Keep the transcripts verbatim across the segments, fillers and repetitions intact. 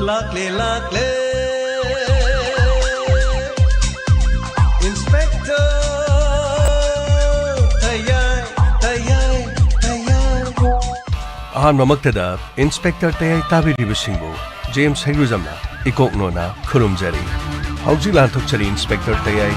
ꯂꯥꯛꯂꯦ, ꯂꯥꯛꯂꯦ, Inspector ꯇꯌꯥꯏ, ꯇꯌꯥꯏ, ꯇꯌꯥꯏ꯫ ꯑꯍꯥꯟꯕꯃꯛꯇꯗ Inspector ꯇꯌꯥꯏ ꯇꯥꯕꯤꯔꯤꯕꯁꯤꯡꯕꯨ ꯖꯦꯝꯁ ꯍꯩꯒ꯭ꯔꯨꯖꯝꯅ ꯏꯀꯣꯛ ꯅꯣꯟꯅ ꯈꯨꯔꯨꯝꯖꯔꯤ꯫ ꯍꯧꯖꯤꯛ ꯂꯥꯟꯊꯣꯛꯆꯔꯤ Inspector ꯇꯌꯥꯏ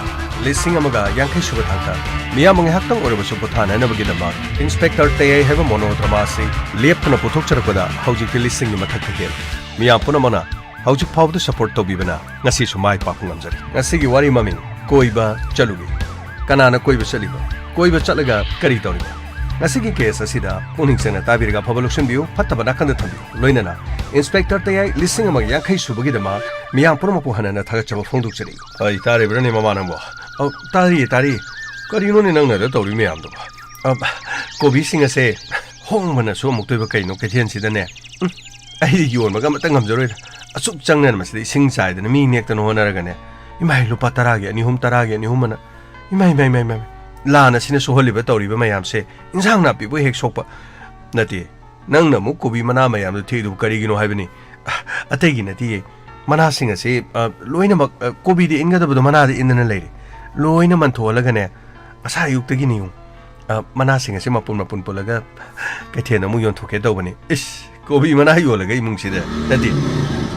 ꯂꯤꯁꯤꯡ ꯑꯃꯒ ꯌꯥꯡꯈꯩ ꯁꯨꯕ ꯊꯥꯛꯇ꯫ ꯃꯤꯌꯥꯝ ꯉꯥꯏꯍꯥꯛꯇꯪ ꯑꯣꯏꯔꯕꯁꯨ ꯄꯣꯊꯥꯅꯅꯕꯒꯤꯗꯃꯛ Inspector ꯇꯌꯥꯏ ꯍꯥꯏꯕ ꯃꯣꯅꯣꯗ꯭ꯔꯃꯥ ꯑꯁꯤ ꯂꯦꯞꯇꯅ ꯄꯨꯊꯣꯛꯆꯔꯛꯄꯗ ꯍꯧꯖꯤꯛꯇꯤ ꯂꯤꯁꯤꯡꯒꯤ ꯃꯊꯛꯇ ꯍꯦꯜꯂꯦ꯫ ꯃꯤꯌꯥꯝ ꯄꯨꯝꯅꯃꯛꯅ ꯍꯧꯖꯤꯛ ꯐꯥꯎꯕꯗ support ꯇꯧꯕꯤꯕꯅ ꯉꯁꯤꯁꯨ ꯃꯥꯏ ꯄꯥꯛꯄ ꯉꯝꯖꯔꯤ꯫ ꯉꯁꯤꯒꯤ ꯋꯥꯔꯤ ꯃꯃꯤꯡ, ꯀꯣꯏꯕ ꯆꯠꯂꯨꯒꯦ꯫ ꯀꯅꯥꯅ ꯀꯣꯏꯕ ꯆꯠꯂꯤꯕ? ꯀꯣꯏꯕ ꯆꯠꯂꯒ ꯀꯔꯤ ꯇꯧꯔꯤꯕ? ꯉꯁꯤꯒꯤ case ꯑꯁꯤꯗ ꯄꯨꯛꯅꯤꯡ ꯆꯪꯅ ꯇꯥꯕꯤꯔꯒ ꯑꯐꯕ ꯂꯧꯁꯤꯟꯕꯤꯌꯨ, ꯐꯠꯇꯕ ꯅꯥꯀꯟꯗ ꯊꯝꯕꯤꯌꯨ꯫ ꯂꯣꯏꯅꯅ Inspector ꯇꯌꯥꯏ ꯂꯤꯁꯤꯡ ꯑꯃꯒ ꯌꯥꯡꯈꯩ ꯁꯨꯕꯒꯤꯗꯃꯛ ꯃꯤꯌꯥꯝ ꯄꯨꯝꯅꯃꯛꯄꯨ ꯍꯟꯅ ꯍꯟꯅ ꯊꯥꯒꯠꯆꯕ ꯐꯣꯡꯗꯣꯛꯆꯔꯤ꯫ ꯑꯩ ꯇꯥꯔꯤꯕ꯭ꯔꯥꯅꯦ ꯃꯃꯥ ꯅꯪꯕꯣ? ꯑ, ꯇꯥꯔꯤꯌꯦ, ꯇꯥꯔꯤꯌꯦ꯫ ꯀꯔꯤꯅꯣꯅꯦ ꯅꯪꯅ ꯑꯗ ꯇꯧꯔꯤ ꯃꯌꯥꯝꯗꯨꯕꯣ? ꯑ, ꯀꯣꯕꯤꯁꯤꯡ ꯑꯁꯦ ꯍꯣꯡꯕꯅꯁꯨ ꯑꯃꯨꯛꯇꯣꯏꯕ ꯀꯩꯅꯣ ꯀꯩꯊꯦꯜꯁꯤꯗꯅꯦ? ꯎꯝ, ꯑꯩꯗꯤ ꯌꯣꯟꯕꯒ ꯑꯃꯇ ꯉꯝꯖꯔꯣꯏꯗ꯫ ꯑꯁꯨꯛ ꯆꯪꯗꯅ ꯃꯁꯤꯗ ꯏꯁꯤꯡ ꯆꯥꯏꯗꯅ ꯃꯤ ꯅꯦꯛꯇꯅ ꯍꯣꯠꯅꯔꯒꯅꯦ꯫ ꯏꯃꯥꯏ, ꯂꯨꯄꯥ ꯇꯔꯥꯒꯤ ꯑꯅꯤ ꯑꯍꯨꯝ, ꯇꯔꯥꯒꯤ ꯑꯅꯤ ꯑꯍꯨꯝ ꯑꯅ꯫ ꯏꯃꯥꯏ, ꯏꯃꯥꯏ, ꯏꯃꯥꯏ, ꯏꯃꯥꯏ꯫ ꯂꯥꯟ ꯑꯁꯤꯅ ꯁꯣꯛꯍꯜꯂꯤꯕ ꯇꯧꯔꯤꯕ ꯃꯌꯥꯝꯁꯦ, ꯏꯟꯁꯥꯡ ꯅꯥꯄꯤꯕꯨ ꯍꯦꯛ ꯁꯣꯛꯄ ꯅꯠꯇꯦ꯫ ꯅꯪꯅ ꯑꯃꯨꯛ ꯀꯣꯕꯤ ꯃꯅꯥ ꯃꯌꯥꯝꯗꯨ ꯊꯦꯛꯏꯗꯨꯕꯨ ꯀꯔꯤꯒꯤꯅꯣ ꯍꯥꯏꯕꯅꯤ? ꯑꯇꯩꯒꯤ ꯅꯠꯇꯦꯌꯦ꯫ ꯃꯅꯥꯁꯤꯡ ꯑꯁꯤ, ꯑ, ꯂꯣꯏꯅꯃꯛ, ꯑ, ꯀꯣꯕꯤꯗ ꯏꯟꯒꯗꯕꯗꯣ ꯃꯅꯥꯗ ꯏꯟꯗꯅ ꯂꯩꯔꯦ꯫ ꯂꯣꯏꯅ ꯃꯟꯊꯣꯛꯍꯜꯂꯒꯅꯦ, ꯉꯁꯥꯏ ꯑꯌꯨꯛꯇꯒꯤꯅꯤ ꯌꯦꯡꯉꯨ꯫ ꯑ, ꯃꯅꯥꯁꯤꯡ ꯑꯁꯤ ꯃꯄꯨꯟ ꯃꯄꯨꯟ ꯄꯨꯜꯂꯒ ꯀꯩꯊꯦꯜꯗ ꯑꯃꯨꯛ ꯌꯣꯟꯊꯣꯛꯀꯦ ꯇꯧꯕꯅꯤ꯫ ꯏꯁ, ꯀꯣꯕꯤ ꯃꯅꯥ ꯌꯣꯜꯂꯒ ꯏꯃꯨꯡꯁꯤꯗ ꯅꯠꯇꯦ,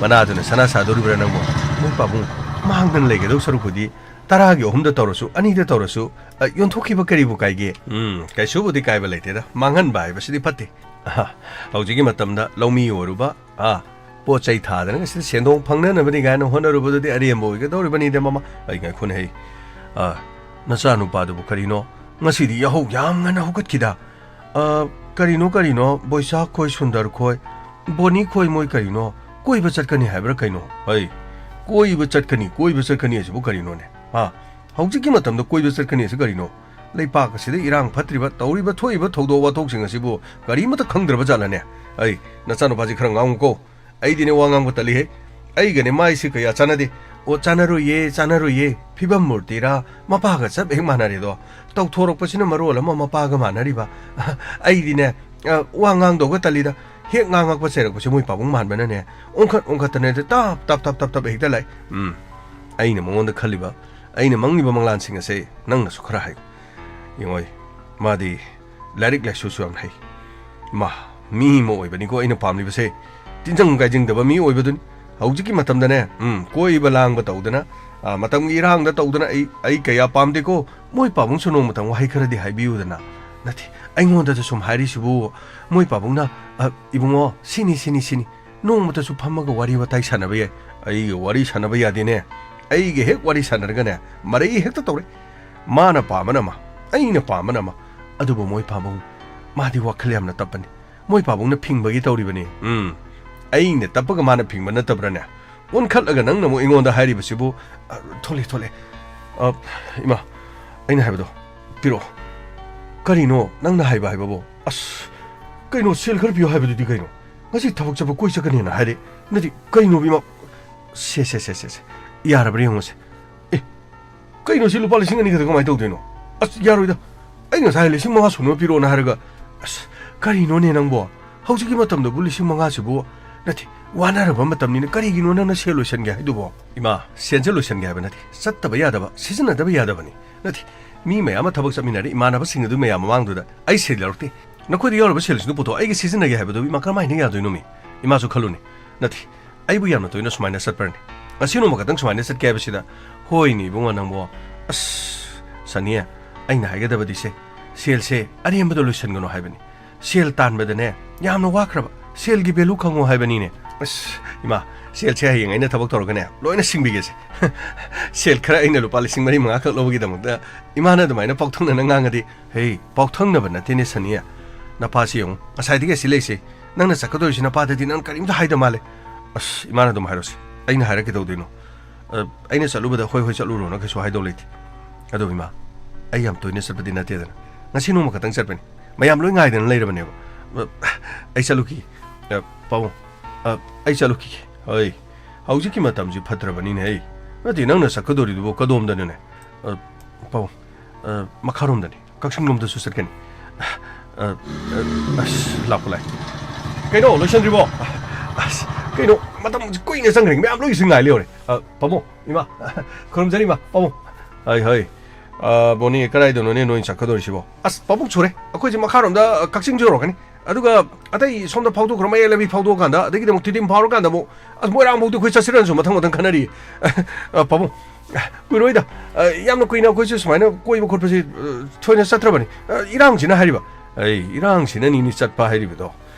ꯃꯅꯥꯗꯨꯅ ꯁꯅꯥ ꯁꯥꯗꯧꯔꯤꯕ꯭ꯔꯥ ꯅꯪꯕꯣ? ꯃꯣꯏ ꯄꯥꯕꯨꯡ, ꯃꯥꯡꯗꯅ ꯂꯩꯒꯗꯧ ꯁꯔꯨꯛꯄꯨꯗꯤ ꯇꯔꯥꯒꯤ ꯑꯍꯨꯝꯗ ꯇꯧꯔꯁꯨ, ꯑꯅꯤꯗ ꯇꯧꯔꯁꯨ, ꯑ, ꯌꯣꯟꯊꯣꯛꯈꯤꯕ ꯀꯔꯤꯕꯨ ꯀꯥꯏꯒꯦ? ꯎꯝ, ꯀꯩꯁꯨꯕꯨꯗꯤ ꯀꯥꯏꯕ ꯂꯩꯇꯦꯗ꯫ ꯃꯥꯡꯍꯟꯕ ꯍꯥꯏꯕꯁꯤꯗꯤ ꯐꯠꯇꯦ꯫ ꯑꯍ, ꯍꯧꯖꯤꯛꯀꯤ ꯃꯇꯝꯗ ꯂꯧꯃꯤ ꯑꯣꯏꯔꯨꯕ, ꯑꯥ, ꯄꯣꯠ ꯆꯩ ꯊꯥꯗꯅ ꯉꯁꯤꯗ ꯁꯦꯟꯗꯣꯡ ꯐꯪꯅꯅꯕꯅꯤ ꯀꯥꯏꯅ ꯍꯣꯠꯅꯔꯨꯕꯗꯨꯗꯤ ꯑꯔꯦꯝꯕ ꯑꯣꯏꯒꯗꯧꯔꯤꯕꯅꯤꯗ, ꯃꯃꯥ꯫ ꯑꯩ ꯉꯥꯏꯈꯣꯅꯦ, ꯑꯩ, ꯑꯥ, ꯅꯆꯥꯅꯨꯄꯥꯗꯨꯕꯨ ꯀꯔꯤꯅꯣ? ꯉꯁꯤꯗꯤ ꯌꯥꯍꯧ ꯌꯥꯝ ꯉꯟꯅ ꯍꯧꯒꯠꯈꯤꯗ꯫ ꯑꯥ, ꯀꯔꯤꯅꯣ, ꯀꯔꯤꯅꯣ, ꯕꯣꯏꯆꯥ ꯈꯣꯏ, ꯁꯨꯟꯗꯔ ꯈꯣꯏ, ꯕꯣꯅꯤ ꯈꯣꯏ, ꯃꯣꯏ ꯀꯔꯤꯅꯣ? ꯀꯣꯏꯕ ꯆꯠꯀꯅꯤ ꯍꯥꯏꯕ꯭ꯔꯥ ꯀꯩꯅꯣ? ꯍꯩ, ꯀꯣꯏꯕ ꯆꯠꯀꯅꯤ, ꯀꯣꯏꯕ ꯆꯠꯀꯅꯤ ꯑꯁꯤꯕꯨ ꯀꯔꯤꯅꯣꯅꯦ? ꯍꯥ? ꯍꯧꯖꯤꯛꯀꯤ ꯃꯇꯝꯗ ꯀꯣꯏꯕ ꯆꯠꯀꯅꯤ ꯑꯁꯤ ꯀꯔꯤꯅꯣ? ꯂꯩꯄꯥꯛ ꯑꯁꯤꯗ ꯏꯔꯥꯡ ꯐꯠꯇ꯭ꯔꯤꯕ, ꯇꯧꯔꯤꯕ ꯊꯣꯛꯏꯕ ꯊꯧꯗꯣꯛ ꯋꯥꯊꯣꯛꯁꯤꯡ ꯑꯁꯤꯕꯨ ꯀꯔꯤꯃꯠꯇ ꯈꯪꯗ꯭ꯔꯕ ꯖꯥꯠꯂꯅꯦ? ꯑꯩ, ꯅꯆꯥꯅꯨꯄꯥꯁꯤ ꯈꯔ ꯉꯥꯡꯉꯨꯀꯣ꯫ ꯑꯩꯗꯤꯅꯦ ꯋꯥ ꯉꯥꯡꯕ ꯇꯜꯂꯤꯍꯦ꯫ ꯑꯩꯒꯅꯦ ꯃꯥꯏꯁꯤ ꯀꯌꯥ ꯆꯥꯟꯅꯗꯦ꯫ ꯑꯣ, ꯆꯥꯟꯅꯔꯣꯏꯌꯦ, ꯆꯥꯟꯅꯔꯣꯏꯌꯦ꯫ ꯐꯤꯕꯝ ꯃꯨꯔꯇꯤꯔꯥ ꯃꯄꯥꯒ ꯆꯞ ꯍꯦꯛ ꯃꯥꯟꯅꯔꯦꯗꯣ꯫ ꯇꯧꯊꯣꯔꯛꯄꯁꯤꯅ ꯃꯔꯣꯜ ꯑꯃ ꯃꯄꯥꯒ ꯃꯥꯟꯅꯔꯤꯕ꯫ ꯑꯩꯗꯤꯅꯦ, ꯑ, ꯋꯥ ꯉꯥꯡꯗꯧꯒ ꯇꯜꯂꯤꯗ꯫ ꯍꯦꯛ ꯉꯥꯡꯉꯛꯄ ꯆꯩꯔꯛꯄꯁꯦ ꯃꯣꯏ ꯄꯥꯕꯨꯡ ꯃꯥꯟꯕꯅꯅꯦ, ꯑꯣꯟꯈꯠ ꯑꯣꯟꯈꯠꯇꯅ ꯇꯞ ꯇꯞ ꯇꯞ ꯇꯞ ꯍꯦꯛꯇ ꯂꯥꯛꯏ꯫ ꯎꯝ, ꯑꯩꯅ ꯃꯉꯣꯟꯗ ꯈꯜꯂꯤꯕ, ꯑꯩꯅ ꯃꯪꯉꯤꯕ ꯃꯪꯂꯥꯟꯁꯤꯡ ꯑꯁꯦ ꯅꯪꯅꯁꯨ ꯈꯔ ꯍꯥꯏꯌꯨ꯫ ꯌꯦꯡꯉꯣ, ꯃꯥꯗꯤ ꯂꯥꯏꯔꯤꯛ ꯂꯥꯏꯁꯨꯁꯨ ꯌꯥꯝ ꯍꯩ꯫ ꯃꯥ, ꯃꯤ ꯑꯃ ꯑꯣꯏꯕꯅꯤꯀꯣ ꯑꯩꯅ ꯄꯥꯝꯂꯤꯕꯁꯦ꯫ ꯇꯤꯟꯖꯪ ꯀꯥꯏꯖꯪꯗꯕ ꯃꯤ ꯑꯣꯏꯕꯗꯨꯅꯤ꯫ ꯍꯧꯖꯤꯛꯀꯤ ꯃꯇꯝꯗꯅꯦ, ꯎꯝ, ꯀꯣꯏꯕ ꯂꯥꯡꯕ ꯇꯧꯗꯅ, ꯑ, ꯃꯇꯝꯒꯤ ꯏꯔꯥꯡꯗ ꯇꯧꯗꯅ ꯑꯩ, ꯑꯩ ꯀꯌꯥ ꯄꯥꯝꯗꯦꯀꯣ꯫ ꯃꯣꯏ ꯄꯥꯕꯨꯡꯁꯨ ꯅꯣꯡꯃꯇꯪ ꯋꯥꯍꯩ ꯈꯔꯗꯤ ꯍꯥꯏꯕꯤꯌꯨꯗꯅ꯫ ꯅꯠꯇꯦ, ꯑꯩꯉꯣꯟꯗꯗ ꯁꯨꯝ ꯍꯥꯏꯔꯤꯁꯤꯕꯨ, ꯃꯣꯏ ꯄꯥꯕꯨꯡꯅ, "ꯑ, ꯏꯕꯨꯡꯉꯣ, ꯁꯤꯅꯤ, ꯁꯤꯅꯤ, ꯁꯤꯅꯤ꯫ ꯅꯣꯡꯃꯇꯁꯨ ꯐꯝꯃꯒ ꯋꯥꯔꯤ ꯋꯥꯇꯥꯏ ꯁꯥꯟꯅꯕ ꯌꯥꯏ꯫ ꯑꯩꯒ ꯋꯥꯔꯤ ꯁꯥꯟꯅꯕ ꯌꯥꯗꯦꯅꯦ꯫ ꯑꯩꯒ ꯍꯦꯛ ꯋꯥꯔꯤ ꯁꯥꯟꯅꯔꯒꯅꯦ, ꯃꯔꯩ ꯍꯦꯛꯇ ꯇꯧꯔꯦ꯫ ꯃꯥꯅ ꯄꯥꯝꯕꯅ ꯑꯃ, ꯑꯩꯅ ꯄꯥꯝꯕꯅ ꯑꯃ꯫ ꯑꯗꯨꯕꯨ ꯃꯣꯏ ꯄꯥꯕꯨꯡ, ꯃꯥꯗꯤ ꯋꯥꯈꯜ ꯌꯥꯝꯅ ꯇꯞꯄꯅꯤ꯫ ꯃꯣꯏ ꯄꯥꯕꯨꯡꯅ ꯐꯤꯡꯕꯒꯤ ꯇꯧꯔꯤꯕꯅꯤ꯫ ꯎꯝ, ꯑꯩꯅ ꯇꯞꯄꯒ ꯃꯥꯅ ꯐꯤꯡꯕ ꯅꯠꯇꯕ꯭ꯔꯥꯅꯦ? ꯑꯣꯟꯈꯠꯂꯒ ꯅꯪꯅ ꯑꯃꯨꯛ ꯑꯩꯉꯣꯟꯗ ꯍꯥꯏꯔꯤꯕꯁꯤꯕꯨ?" "ꯑ, ꯊꯣꯛꯂꯦ, ꯊꯣꯛꯂꯦ꯫ ꯑ, ꯏꯃꯥ, ꯑꯩꯅ ꯍꯥꯏꯕꯗꯣ ꯄꯤꯔꯛꯑꯣ꯫" "ꯀꯔꯤꯅꯣ ꯅꯪꯅ ꯍꯥꯏꯕ ꯍꯥꯏꯕꯕꯨ?" "ꯑꯁ, ꯀꯩꯅꯣ, ꯁꯦꯜ ꯈꯔ ꯄꯤꯌꯨ ꯍꯥꯏꯕꯗꯨꯗꯤ ꯀꯩꯅꯣ? ꯉꯁꯤ ꯊꯕꯛ ꯆꯠꯄ ꯀꯣꯏ ꯆꯠꯀꯅꯤꯅ ꯍꯥꯏꯔꯦ꯫ ꯅꯠꯇꯦ, ꯀꯩꯅꯣ, ꯏꯃꯥ? ꯁꯦ, ꯁꯦ, ꯁꯦ, ꯁꯦ, ꯁꯦ꯫ ꯌꯥꯔꯕ꯭ꯔꯥ ꯌꯦꯡꯉꯨꯁꯦ꯫ ꯑꯦ, ꯀꯩꯅꯣ, ꯁꯤ ꯂꯨꯄꯥ ꯂꯤꯁꯤꯡ ꯑꯅꯤ ꯈꯛꯇ ꯀꯃꯥꯏꯅ ꯇꯧꯗꯣꯏꯅꯣ? ꯑꯁ, ꯌꯥꯔꯣꯏꯗ꯫ ꯑꯩ ꯉꯁꯥꯏ ꯂꯤꯁꯤꯡ ꯃꯉꯥ ꯁꯨꯅꯕ ꯄꯤꯔꯛꯑꯣꯅ ꯍꯥꯏꯔꯒ, ꯑꯁ, ꯀꯔꯤꯅꯣꯅꯦ ꯅꯪꯕꯣ? ꯍꯧꯖꯤꯛꯀꯤ ꯃꯇꯝꯗꯕꯨ ꯂꯤꯁꯤꯡ ꯃꯉꯥꯁꯤꯕꯨ? ꯅꯠꯇꯦ, ꯋꯥꯅꯔꯕ ꯃꯇꯝꯅꯤꯅ ꯀꯔꯤꯒꯤꯅꯣ ꯅꯪꯅ ꯁꯦꯜ ꯂꯣꯏꯁꯟꯒꯦ ꯍꯥꯏꯗꯨꯕꯣ?" "ꯏꯃꯥ, ꯁꯦꯜꯁꯦ ꯂꯣꯏꯁꯟꯒꯦ ꯍꯥꯏꯕ ꯅꯠꯇꯦ, ꯆꯠꯇꯕ ꯌꯥꯗꯕ, ꯁꯤꯖꯤꯟꯅꯗꯕ ꯌꯥꯗꯕꯅꯤ꯫ ꯅꯠꯇꯦ, ꯃꯤ ꯃꯌꯥꯝ ꯑꯃ ꯊꯕꯛ ꯆꯠꯃꯤꯟꯅꯔꯦ, ꯏꯃꯥꯟꯅꯕꯁꯤꯡ ꯑꯗꯨ ꯃꯌꯥꯝ ꯃꯃꯥꯡꯗꯨꯗ ꯑꯩ ꯁꯦꯜ ꯂꯧꯔꯛꯇꯦ꯫ ꯅꯈꯣꯏꯗ ꯌꯥꯎꯔꯤꯕ ꯁꯦꯜꯁꯤꯡꯗꯨ ꯄꯨꯊꯣꯛ, ꯑꯩꯒꯤ ꯁꯤꯖꯤꯟꯅꯒꯦ ꯍꯥꯏꯕꯗꯨ ꯏꯃꯥ ꯀꯔꯝꯍꯥꯏꯅ ꯌꯥꯗꯣꯏꯅꯣ ꯃꯤ? ꯏꯃꯥꯁꯨ ꯈꯜꯂꯨꯅꯦ꯫ ꯅꯠꯇꯦ, ꯑꯩꯕꯨ ꯌꯥꯝꯅ ꯇꯣꯏꯅ ꯁꯨꯃꯥꯏꯅ ꯆꯠꯄ꯭ꯔꯅꯦ? ꯉꯁꯤ ꯅꯣꯡꯃ ꯈꯛꯇꯪ ꯁꯨꯃꯥꯏꯅ ꯆꯠꯀꯦ ꯍꯥꯏꯕꯁꯤꯗ?" "ꯍꯣꯏꯅꯦ ꯏꯕꯨꯡꯉꯣ ꯅꯪꯕꯣ꯫ ꯑꯁ, ꯁꯅꯤ, ꯑꯩꯅ ꯍꯥꯏꯒꯗꯕꯗꯤ ꯁꯦ, ꯁꯦꯜꯁꯦ ꯑꯔꯦꯝꯕꯗ ꯂꯣꯏꯁꯟꯒꯅꯨ ꯍꯥꯏꯕꯅꯤ꯫ ꯁꯦꯜ ꯇꯥꯟꯕꯗꯅꯦ, ꯌꯥꯝꯅ ꯋꯥꯈ꯭ꯔꯕ, ꯁꯦꯜꯒꯤ value ꯈꯪꯉꯣ ꯍꯥꯏꯕꯅꯤꯅꯦ꯫" "ꯑꯁ, ꯏꯃꯥ, ꯁꯦꯜꯁꯦ ꯍꯌꯦꯡ ꯑꯩꯅ ꯊꯕꯛ ꯇꯧꯔꯒꯅꯦ, ꯂꯣꯏꯅ ꯁꯤꯡꯕꯤꯒꯦꯁꯦ꯫" "ꯁꯦꯜ ꯈꯔ ꯑꯩꯅ ꯂꯨꯄꯥ ꯂꯤꯁꯤꯡ ꯃꯔꯤ ꯃꯉꯥ ꯈꯛ ꯂꯧꯕꯒꯤꯗꯃꯛꯇ ꯏꯃꯥꯅ ꯑꯗꯨꯃꯥꯏꯅ ꯄꯥꯎꯊꯣꯛꯅꯅ ꯉꯥꯡꯉꯗꯤ?" "ꯍꯦ, ꯄꯥꯎꯊꯣꯛꯅꯕ ꯅꯠꯇꯦꯅꯦ ꯁꯅꯤ꯫ ꯅꯄꯥꯁꯤ ꯌꯦꯡꯉꯨ, ꯉꯁꯥꯏꯗꯒꯤ ꯑꯁꯤ ꯂꯩꯁꯦ꯫ ꯅꯪꯅ ꯆꯠꯀꯗꯧꯔꯤꯁꯤ ꯅꯄꯥꯗꯗꯤ ꯅꯪ ꯀꯔꯤꯝꯇ ꯍꯥꯏꯗ ꯃꯥꯜꯂꯦ꯫" "ꯑꯁ, ꯏꯃꯥꯅ ꯑꯗꯨꯝ ꯍꯥꯏꯔꯣꯁꯦ꯫ ꯑꯩꯅ ꯍꯥꯏꯔꯛꯀꯦ ꯇꯧꯗꯣꯏꯅꯣ? ꯑ, ꯑꯩꯅ ꯆꯠꯂꯨꯕꯗ ꯍꯣꯏ, ꯍꯣꯏ, ꯆꯠꯂꯨꯔꯣꯅ ꯀꯩꯁꯨ ꯍꯥꯏꯗꯧ ꯂꯩꯇꯦ꯫ ꯑꯗꯣ ꯏꯃꯥ, ꯑꯩ ꯌꯥꯝ ꯇꯣꯏꯅ ꯆꯠꯄꯗꯤ ꯅꯠꯇꯦꯗꯅ꯫ ꯉꯁꯤ ꯅꯣꯡꯃ ꯈꯛꯇꯪ ꯆꯠꯄꯅꯤ꯫ ꯃꯌꯥꯝ ꯂꯣꯏ ꯉꯥꯏꯗꯅ ꯂꯩꯔꯕꯅꯦꯕ꯫ ꯑ, ꯑꯩ ꯆꯠꯂꯨꯈꯤꯒꯦ꯫ ꯑ, ꯄꯥꯕꯨꯡ, ꯑ, ꯑꯩ ꯆꯠꯂꯨꯈꯤꯒꯦ꯫ ꯍꯣꯏ, ꯍꯧꯖꯤꯛꯀꯤ ꯃꯇꯝꯁꯤ ꯐꯠꯇ꯭ꯔꯕꯅꯤꯅꯦ꯫ ꯑꯩ, ꯅꯠꯇꯦ, ꯅꯪꯅ ꯆꯠꯀꯗꯧꯔꯤꯗꯨꯕꯨ ꯀꯗꯣꯝꯗꯅꯣꯅꯦ? ꯑ, ꯄꯥꯕꯨꯡ, ꯑ, ꯃꯈꯥꯔꯣꯝꯗꯅꯤ꯫ ꯀꯛꯆꯤꯡꯂꯣꯝꯗꯁꯨ ꯆꯠꯀꯅꯤ꯫ ꯑ, ꯑ, ꯑꯁ, ꯂꯥꯛꯄ ꯂꯥꯛꯑꯦ꯫ ꯀꯩꯅꯣ, ꯂꯣꯏꯁꯟꯗ꯭ꯔꯤꯕꯣ? ꯑꯁ, ꯀꯩꯅꯣ, ꯃꯇꯝ ꯀꯨꯏꯅ ꯆꯪꯈ꯭ꯔꯦ, ꯃꯌꯥꯝ ꯂꯣꯏꯁꯤ ꯉꯥꯏ ꯂꯩꯍꯧꯔꯦ꯫ ꯑ, ꯄꯥꯕꯨꯡ, ꯏꯃꯥ, ꯈꯨꯔꯨꯝꯖꯔꯤ, ꯏꯃꯥ, ꯄꯥꯕꯨꯡ꯫ ꯍꯣꯏ, ꯍꯣꯏ꯫ ꯑ, ꯕꯣꯅꯤ, ꯀꯗꯥꯏꯗꯅꯣꯅꯦ ꯅꯣꯏ ꯆꯠꯀꯗꯧꯔꯤꯁꯤꯕꯣ? ꯑꯁ, ꯄꯥꯕꯨꯡ, ꯁꯨꯔꯦ꯫ ꯑꯩꯈꯣꯏꯁꯦ ꯃꯈꯥꯔꯣꯝꯗ, ꯑ, ꯀꯛꯆꯤꯡꯁꯨ ꯌꯧꯔꯛꯀꯅꯤ꯫ ꯑꯗꯨꯒ ꯑꯇꯩ ꯁꯣꯝꯗ ꯐꯥꯎꯗꯣꯛꯈ꯭ꯔꯣ, ꯃꯌꯥꯏ ꯂꯝꯕꯤ ꯐꯥꯎꯗꯣꯛꯑꯀꯥꯟꯗ, ꯑꯗꯒꯤꯗꯤ ꯑꯃꯨꯛ ꯇꯤꯗꯤꯝ ꯐꯥꯎꯔꯀꯥꯟꯗ ꯑꯃꯨꯛ, ꯑꯁ, ꯃꯣꯏꯔꯥꯡꯐꯥꯎꯗꯤ ꯑꯩꯈꯣꯏ ꯆꯠꯁꯤꯔꯅꯁꯨ ꯃꯊꯪ ꯃꯊꯪ ꯈꯟꯅꯔꯤ꯫ ꯑ, ꯄꯥꯕꯨꯡ, ꯀꯨꯏꯔꯣꯏꯗ꯫ ꯑ, ꯌꯥꯝꯅ ꯀꯨꯏꯅ ꯑꯩꯈꯣꯏꯁꯨ ꯁꯨꯃꯥꯏꯅ ꯀꯣꯏꯕ ꯈꯣꯠꯄꯁꯤ, ꯑ, ꯊꯣꯏꯅ ꯆꯠꯇ꯭ꯔꯕꯅꯤ꯫ ꯑ, ꯏꯔꯥꯡꯁꯤꯅ ꯍꯥꯏꯔꯤꯕ꯫ ꯑꯩ, ꯏꯔꯥꯡꯁꯤꯅꯅꯤꯅꯦ ꯆꯠꯄ ꯍꯥꯏꯔꯤꯕꯗꯣ꯫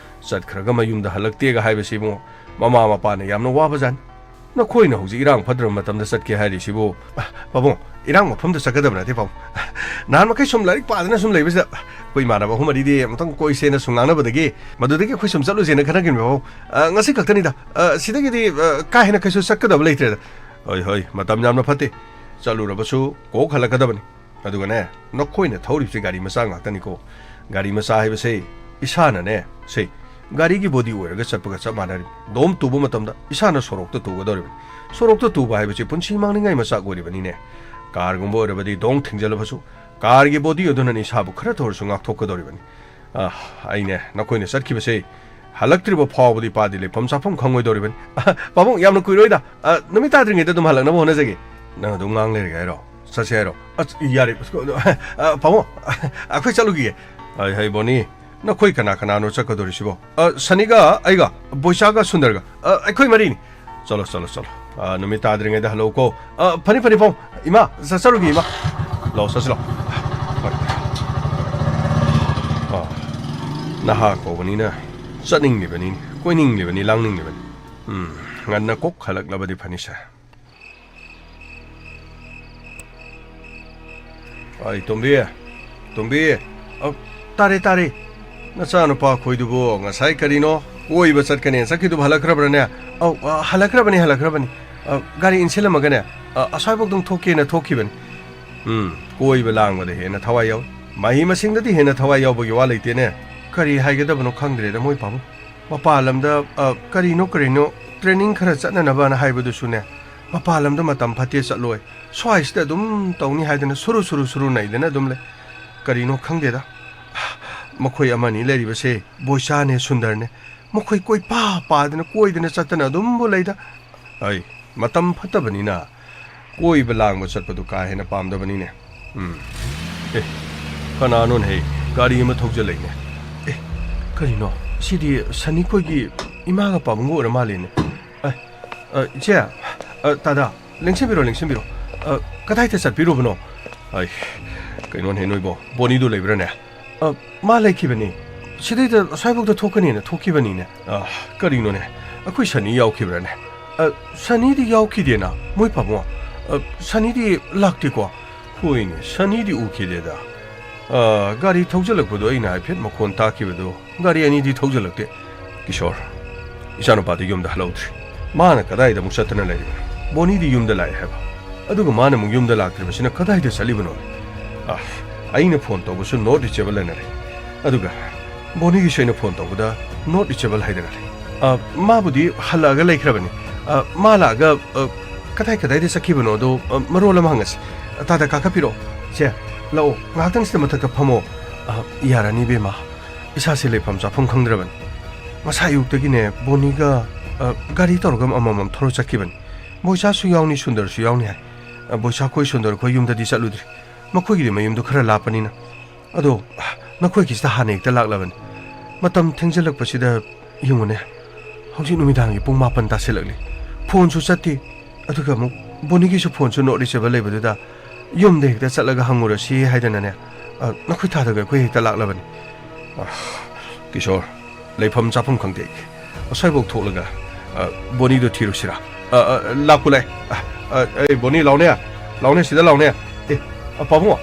ꯆꯠꯈ꯭ꯔꯒ ꯃꯌꯨꯝꯗ ꯍꯜꯂꯛꯇꯦꯒ ꯍꯥꯏꯕꯁꯤ ꯏꯕꯨꯡꯉꯣ, ꯃꯃꯥ ꯃꯄꯥꯅ ꯌꯥꯝꯅ ꯋꯥꯕꯖꯥꯠꯅꯤ꯫ ꯅꯈꯣꯏꯅ ꯍꯧꯖꯤꯛ ꯏꯔꯥꯡ ꯐꯠꯇ꯭ꯔꯕ ꯃꯇꯝꯗ ꯆꯠꯀꯦ ꯍꯥꯏꯔꯤꯁꯤꯕꯨ? ꯑ, ꯄꯥꯕꯨꯡ, ꯏꯔꯥꯡ ꯃꯐꯝꯗ ꯆꯠꯀꯗꯕ ꯅꯠꯇꯦ, ꯄꯥꯕꯨꯡ꯫ ꯅꯍꯥꯟ ꯃꯈꯩ ꯁꯨꯝ ꯂꯥꯏꯔꯤꯛ ꯄꯥꯗꯅ ꯁꯨꯝ ꯂꯩꯕꯁꯤꯗ ꯑꯩꯈꯣꯏ ꯏꯃꯥꯟꯅꯕ ꯑꯍꯨꯝ ꯃꯔꯤꯗꯤ ꯑꯃꯨꯛꯇꯪ ꯀꯣꯏꯁꯦꯅ ꯁꯨꯝ ꯉꯥꯡꯅꯕꯗꯒꯤ ꯃꯗꯨꯗꯒꯤ ꯑꯩꯈꯣꯏ ꯁꯨꯝ ꯆꯠꯂꯨꯁꯦꯅ ꯈꯟꯅꯈꯤꯕꯅꯦ, ꯄꯥꯕꯨꯡ꯫ ꯑ, ꯉꯁꯤ ꯈꯛꯇꯅꯤꯗ꯫ ꯑ, ꯁꯤꯗꯒꯤꯗꯤ, ꯑ, ꯀꯥ ꯍꯦꯟꯅ ꯀꯩꯁꯨ ꯆꯠꯀꯗꯕ ꯂꯩꯇ꯭ꯔꯦꯗ꯫ ꯍꯣꯏ, ꯍꯣꯏ, ꯃꯇꯝ ꯌꯥꯝꯅ ꯐꯠꯇꯦ꯫ ꯆꯠꯂꯨꯔꯕꯁꯨ ꯀꯣꯛ ꯍꯜꯂꯛꯀꯗꯕꯅꯤ꯫ ꯑꯗꯨꯒꯅꯦ, ꯅꯈꯣꯏꯅ ꯊꯧꯔꯤꯕꯁꯦ ꯒꯥꯔꯤ ꯃꯆꯥ ꯉꯥꯛꯇꯅꯤꯀꯣ꯫ ꯒꯥꯔꯤ ꯃꯆꯥ ꯍꯥꯏꯕꯁꯦ ꯏꯁꯥꯅꯅꯦ, ꯁꯦ, ꯒꯥꯔꯤꯒꯤ ꯕꯣꯗꯤ ꯑꯣꯏꯔꯒ ꯆꯠꯄꯒ ꯆꯞ ꯃꯥꯟꯅꯔꯤꯕꯅꯤ꯫ ꯗꯣꯝ ꯇꯨꯕ ꯃꯇꯝꯗ ꯏꯁꯥꯅ ꯁꯣꯔꯣꯛꯇ ꯇꯨꯒꯗꯧꯔꯤꯕꯅꯤ꯫ ꯁꯣꯔꯣꯛꯇ ꯇꯨꯕ ꯍꯥꯏꯕꯁꯤ ꯄꯨꯟꯁꯤ ꯃꯥꯡꯅꯤꯡꯉꯥꯏ ꯃꯆꯥꯛ ꯑꯣꯏꯔꯤꯕꯅꯤꯅꯦ꯫ ꯀꯥꯔꯒꯨꯝꯕ ꯑꯣꯏꯔꯕꯗꯤ ꯗꯣꯡ ꯊꯤꯡꯖꯤꯜꯂꯕꯁꯨ ꯀꯥꯔꯒꯤ ꯕꯣꯗꯤ ꯑꯗꯨꯅ ꯏꯁꯥꯕꯨ ꯈꯔꯇ ꯑꯣꯏꯔꯁꯨ ꯉꯥꯛꯊꯣꯛꯀꯗꯧꯔꯤꯕꯅꯤ꯫ ꯑ, ꯑꯩꯅꯦ, ꯅꯈꯣꯏꯅ ꯆꯠꯈꯤꯕꯁꯦ ꯍꯜꯂꯛꯇ꯭ꯔꯤꯕ ꯐꯥꯎꯕꯗꯤ ꯏꯄꯥꯗꯤ ꯂꯩꯐꯝ ꯆꯥꯐꯝ ꯈꯪꯉꯣꯏꯗꯧꯔꯤꯕꯅꯤ꯫ ꯑ, ꯄꯥꯕꯨꯡ, ꯌꯥꯝꯅ ꯀꯨꯏꯔꯣꯏꯗ꯫ ꯑ, ꯅꯨꯃꯤꯠ ꯇꯥꯗ꯭ꯔꯤꯉꯩꯗ ꯑꯗꯨꯝ ꯍꯜꯂꯛꯅꯕ ꯍꯣꯠꯅꯖꯒꯦ꯫ ꯅꯪ ꯑꯗꯨꯝ ꯉꯥꯡ ꯂꯩꯔꯒꯦ ꯍꯥꯏꯔꯣ? ꯆꯠꯁꯦ ꯍꯥꯏꯔꯣ? ꯑꯁ, ꯌꯥꯔꯦ꯫ ꯑ, ꯄꯥꯕꯨꯡ, ꯑꯩꯈꯣꯏ ꯆꯠꯂꯨꯈꯤꯒꯦ꯫ ꯍꯩ, ꯍꯩ, ꯕꯣꯅꯤ, ꯅꯈꯣꯏ ꯀꯅꯥ ꯀꯅꯥꯅꯣ ꯆꯠꯀꯗꯧꯔꯤꯁꯤꯕꯣ? ꯑ, ꯁꯅꯤꯒ ꯑꯩꯒ, ꯕꯣꯏꯆꯥꯒ ꯁꯨꯟꯗꯔꯒ, ꯑ, ꯑꯩꯈꯣꯏ ꯃꯔꯤꯅꯤ꯫ ꯆꯠꯂꯣ, ꯆꯠꯂꯣ, ꯆꯠꯂꯣ꯫ ꯑ, ꯅꯨꯃꯤꯠ ꯇꯥꯗ꯭ꯔꯤꯉꯩꯗ ꯍꯜꯂꯛꯎꯀꯣ꯫ ꯑ, ꯐꯅꯤ, ꯐꯅꯤ, ꯄꯥꯕꯨꯡ꯫ ꯏꯃꯥ, ꯆꯠꯆꯔꯨꯒꯦ, ꯏꯃꯥ꯫ ꯂꯥꯛꯑꯣ, ꯆꯠꯁꯤ ꯂꯥꯛꯑꯣ꯫ ꯍꯣꯏ꯫ ꯑ, ꯅꯍꯥ ꯀꯧꯕꯅꯤꯅ ꯆꯠꯅꯤꯡꯂꯤꯕꯅꯤꯅꯦ, ꯀꯣꯏꯅꯤꯡꯂꯤꯕꯅꯤ, ꯂꯥꯡꯅꯤꯡꯂꯤꯕꯅꯤ꯫ ꯎꯝ, ꯉꯟꯅ ꯀꯣꯛ ꯍꯜꯂꯛꯂꯕꯗꯤ ꯐꯅꯤꯁꯦ꯫ ꯑꯩ, ꯇꯣꯝꯕꯤ, ꯇꯣꯝꯕꯤ, ꯑ, ꯇꯥꯔꯦ, ꯇꯥꯔꯦ꯫ ꯅꯆꯥꯅꯨꯄꯥ ꯈꯣꯏꯗꯨꯕꯨ ꯉꯁꯥꯏ ꯀꯔꯤꯅꯣ ꯀꯣꯏꯕ ꯆꯠꯀꯅꯦꯅ ꯆꯠꯈꯤꯗꯨꯕꯨ ꯍꯜꯂꯛꯈ꯭ꯔꯕ꯭ꯔꯅꯦ? ꯑꯧ, ꯑ, ꯍꯜꯂꯛꯈ꯭ꯔꯕꯅꯤ, ꯍꯜꯂꯛꯈ꯭ꯔꯕꯅꯤ꯫ ꯑ, ꯒꯥꯔꯤ ꯏꯟꯁꯤꯜꯂꯝꯃꯒꯅꯦ, ꯑ, ꯑꯁ꯭ꯋꯥꯏꯐꯥꯎꯗꯪ ꯊꯣꯛꯀꯦꯅ ꯊꯣꯛꯈꯤꯕꯅꯤ꯫ ꯎꯝ, ꯀꯣꯏꯕ ꯂꯥꯡꯕꯗ ꯍꯦꯟꯅ ꯊꯋꯥꯏ ꯌꯥꯎꯏ꯫ ꯃꯍꯩ ꯃꯁꯤꯡꯗꯗꯤ ꯍꯦꯟꯅ ꯊꯋꯥꯏ ꯌꯥꯎꯕꯒꯤ ꯋꯥ ꯂꯩꯇꯦꯅꯦ꯫ ꯀꯔꯤ ꯍꯥꯏꯒꯗꯕꯅꯣ ꯈꯪꯗ꯭ꯔꯦꯗ ꯃꯣꯏ ꯄꯥꯕꯨꯡ꯫ ꯃꯄꯥꯟ ꯂꯝꯗ, ꯑ, ꯀꯔꯤꯅꯣ ꯀꯔꯤꯅꯣ training ꯈꯔ ꯆꯠꯅꯅꯕꯅ ꯍꯥꯏꯕꯗꯨꯁꯨꯅꯦ, ꯃꯄꯥꯟ ꯂꯝꯗ ꯃꯇꯝ ꯐꯠꯇꯦ ꯆꯠꯂꯣꯏ, ꯁ꯭ꯋꯥꯏꯁꯤꯗ ꯑꯗꯨꯝ ꯇꯧꯅꯤ ꯍꯥꯏꯗꯅ ꯁꯨꯔꯨ ꯁꯨꯔꯨ ꯁꯨꯔꯨ ꯅꯩꯗꯅ ꯑꯗꯨꯝ ꯂꯩ꯫ ꯀꯔꯤꯅꯣ ꯈꯪꯗꯦꯗ꯫ ꯃꯈꯣꯏ ꯑꯃꯅꯤ ꯂꯩꯔꯤꯕꯁꯦ ꯕꯣꯏꯆꯥꯅꯦ, ꯁꯨꯟꯗꯔꯅꯦ, ꯃꯈꯣꯏ ꯀꯣꯏꯄꯥ ꯄꯥꯗꯅ, ꯀꯣꯏꯗꯅ ꯆꯠꯇꯅ ꯑꯗꯨꯝꯕꯨ ꯂꯩꯗ꯫ ꯑꯩ, ꯃꯇꯝ ꯐꯠꯇꯕꯅꯤꯅ ꯀꯣꯏꯕ ꯂꯥꯡꯕ ꯆꯠꯄꯗꯨ ꯀꯥ ꯍꯦꯟꯅ ꯄꯥꯝꯗꯕꯅꯤꯅꯦ꯫ ꯎꯝ꯫ ꯑꯦ, ꯀꯅꯥꯅꯣꯅꯦꯍꯦ? ꯒꯥꯔꯤ ꯑꯃ ꯊꯧꯖꯜꯂꯛꯏꯅꯦ꯫ ꯑꯦ, ꯀꯔꯤꯅꯣ? ꯁꯤꯗꯤ ꯁꯅꯤ ꯈꯣꯏꯒꯤ ꯏꯃꯥꯒ ꯄꯥꯕꯨꯡꯒ ꯑꯣꯏꯔ ꯃꯥꯜꯂꯦꯅꯦ꯫ ꯑ, ꯑ, ꯏꯆꯦ, ꯑ, ꯇꯥꯗ, ꯂꯦꯡꯁꯤꯟꯕꯤꯔꯣ, ꯂꯦꯡꯁꯤꯟꯕꯤꯔꯣ꯫ ꯑ, ꯀꯗꯥꯏꯗ ꯆꯠꯄꯤꯔꯨꯕꯅꯣ? ꯑꯩ, ꯀꯩꯅꯣꯅꯦ ꯅꯣꯏꯕꯣ, ꯕꯣꯅꯤꯗꯨ ꯂꯩꯕ꯭ꯔꯥꯅꯦ? ꯑ, ꯃꯥ ꯂꯩꯈꯤꯕꯅꯤ꯫ ꯁꯤꯗꯩꯗ ꯑꯁ꯭ꯋꯥꯏꯐꯥꯎꯗ ꯊꯣꯛꯀꯅꯤꯅ ꯊꯣꯛꯈꯤꯕꯅꯤꯅꯦ꯫ ꯑ, ꯀꯔꯤꯅꯣꯅꯦ? ꯑꯩꯈꯣꯏ ꯁꯅꯤ ꯌꯥꯎꯈꯤꯕ꯭ꯔꯥꯅꯦ? ꯑ, ꯁꯅꯤꯗꯤ ꯌꯥꯎꯈꯤꯗꯦꯅ, ꯃꯣꯏ ꯄꯥꯕꯨꯡ꯫ ꯑ, ꯁꯅꯤꯗꯤ ꯂꯥꯛꯇꯦꯀꯣ? ꯍꯣꯏꯅꯦ, ꯁꯅꯤꯗꯤ ꯎꯈꯤꯗꯦꯗ꯫ ꯑ, ꯒꯥꯔꯤ ꯊꯧꯖꯤꯜꯂꯛꯄꯗꯣ ꯑꯩꯅ ꯍꯥꯏꯐꯦꯠ ꯃꯈꯣꯟ ꯇꯥꯈꯤꯕꯗꯣ, ꯒꯥꯔꯤ ꯑꯅꯤꯗꯤ ꯊꯧꯖꯤꯜꯂꯛꯇꯦ꯫ ꯀꯤꯁꯣꯔ, ꯏꯆꯥꯅꯨꯄꯥꯗꯨ ꯌꯨꯝꯗ ꯍꯜꯍꯧꯗ꯭ꯔꯤ꯫ ꯃꯥꯅ ꯀꯗꯥꯏꯗ ꯑꯃꯨꯛ ꯆꯠꯇꯅ ꯂꯩꯔꯤꯕꯅꯣ? ꯕꯣꯅꯤꯗꯤ ꯌꯨꯝꯗ ꯂꯥꯛꯑꯦ ꯍꯥꯏꯕ꯫ ꯑꯗꯨꯒ ꯃꯥꯅ ꯑꯃꯨꯛ ꯌꯨꯝꯗ ꯂꯥꯛꯇ꯭ꯔꯤꯕꯁꯤꯅ ꯀꯗꯥꯏꯗ ꯆꯠꯂꯤꯕꯅꯣ? ꯑ, ꯑꯩꯅ ꯐꯣꯟ ꯇꯧꯕꯁꯨ not reachable ꯑꯅ ꯂꯩ꯫ ꯑꯗꯨꯒ ꯕꯣꯅꯤꯒꯤꯁꯨ ꯑꯩꯅ ꯐꯣꯟ ꯇꯧꯕꯗ not reachable ꯍꯥꯏꯗꯅ ꯂꯩ꯫ ꯑ, ꯃꯥꯕꯨꯗꯤ ꯍꯜꯂꯛꯑꯒ ꯂꯩꯈ꯭ꯔꯕꯅꯤ꯫ ꯑ, ꯃꯥ ꯂꯥꯛꯑꯒ, ꯑ, ꯀꯗꯥꯏ ꯀꯗꯥꯏꯗ ꯆꯠꯈꯤꯕꯅꯣꯗꯣ, ꯑ, ꯃꯔꯣꯜ ꯑꯃ ꯍꯪꯉꯁꯤ꯫ ꯇꯥꯗ, ꯀꯥꯈꯠꯄꯤꯔꯛꯑꯣ꯫ ꯁꯦ, ꯂꯥꯛꯑꯣ꯫ ꯉꯥꯏꯍꯥꯛꯇꯪ ꯁꯤꯗ ꯃꯊꯛꯇ ꯐꯝꯃꯣ꯫ ꯑ, ꯌꯥꯔꯅꯤ, ꯏꯕꯦꯝꯃ꯫ ꯏꯁꯥꯁꯦ ꯂꯩꯐꯝ ꯆꯥꯐꯝ ꯈꯪꯗ꯭ꯔꯕꯅꯤ꯫ ꯉꯁꯥꯏ ꯑꯌꯨꯛꯇꯒꯤꯅꯦ, ꯕꯣꯅꯤꯒ, ꯑ, ꯒꯥꯔꯤ ꯇꯧꯔꯒ ꯑꯃꯃꯝ ꯊꯧꯔ ꯆꯠꯈꯤꯕꯅꯤ꯫ ꯕꯣꯏꯆꯥꯁꯨ ꯌꯥꯎꯅꯤ, ꯁꯨꯟꯗꯔꯁꯨ ꯌꯥꯎꯅꯤ ꯍꯥꯏ꯫ ꯑ, ꯕꯣꯏꯆꯥ ꯈꯣꯏ, ꯁꯨꯟꯗꯔ ꯈꯣꯏ ꯌꯨꯝꯗꯗꯤ ꯆꯠꯂꯨꯗ꯭ꯔꯤ꯫ ꯃꯈꯣꯏꯒꯤꯗꯤ ꯃꯌꯨꯝꯗꯣ ꯈꯔ ꯂꯥꯞꯄꯅꯤꯅ꯫ ꯑꯗꯣ, ꯅꯈꯣꯏꯒꯤꯁꯤꯗ ꯍꯥꯟꯅ ꯍꯦꯛꯇ ꯂꯥꯛꯂꯕꯅꯤ꯫ ꯃꯇꯝ ꯊꯦꯡꯖꯤꯜꯂꯛꯄꯁꯤꯗ ꯌꯦꯡꯉꯨꯅꯦ, ꯍꯧꯖꯤꯛ ꯅꯨꯃꯤꯗꯥꯡꯒꯤ ꯄꯨꯡ ꯃꯥꯄꯟ ꯇꯥꯁꯤꯜꯂꯛꯂꯤ꯫ ꯐꯣꯟꯁꯨ ꯆꯠꯇꯦ, ꯑꯗꯨꯒ ꯑꯃꯨꯛ ꯕꯣꯅꯤꯒꯤꯁꯨ ꯐꯣꯟꯁꯨ not reachable ꯂꯩꯕꯗꯨꯗ ꯌꯨꯝꯗ ꯍꯦꯛꯇ ꯆꯠꯂꯒ ꯍꯪꯉꯨꯔꯁꯤ ꯍꯥꯏꯗꯅꯅꯦ, ꯑ, ꯅꯈꯣꯏ ꯊꯥꯗꯒ ꯑꯩꯈꯣꯏ ꯍꯦꯛꯇ ꯂꯥꯛꯂꯕꯅꯤ꯫ ꯑ, ꯀꯤꯁꯣꯔ, ꯂꯩꯐꯝ ꯆꯥꯐꯝ ꯈꯪꯗꯦ ꯑꯩ꯫ ꯑꯁ꯭ꯋꯥꯏꯐꯥꯎ ꯊꯣꯛꯂꯒ, ꯑ, ꯕꯣꯅꯤꯗꯣ ꯊꯤꯔꯨꯁꯤꯔꯥ? ꯑ, ꯑ, ꯂꯥꯛꯄꯨ ꯂꯥꯛꯑꯦ꯫ ꯑ, ꯑ, ꯑꯩ ꯕꯣꯅꯤ, ꯂꯥꯎꯅꯦ, ꯂꯥꯎꯅꯦ, ꯁꯤꯗ ꯂꯥꯎꯅꯦ꯫ ꯑꯦ, ꯑ, ꯄꯥꯕꯨꯡ,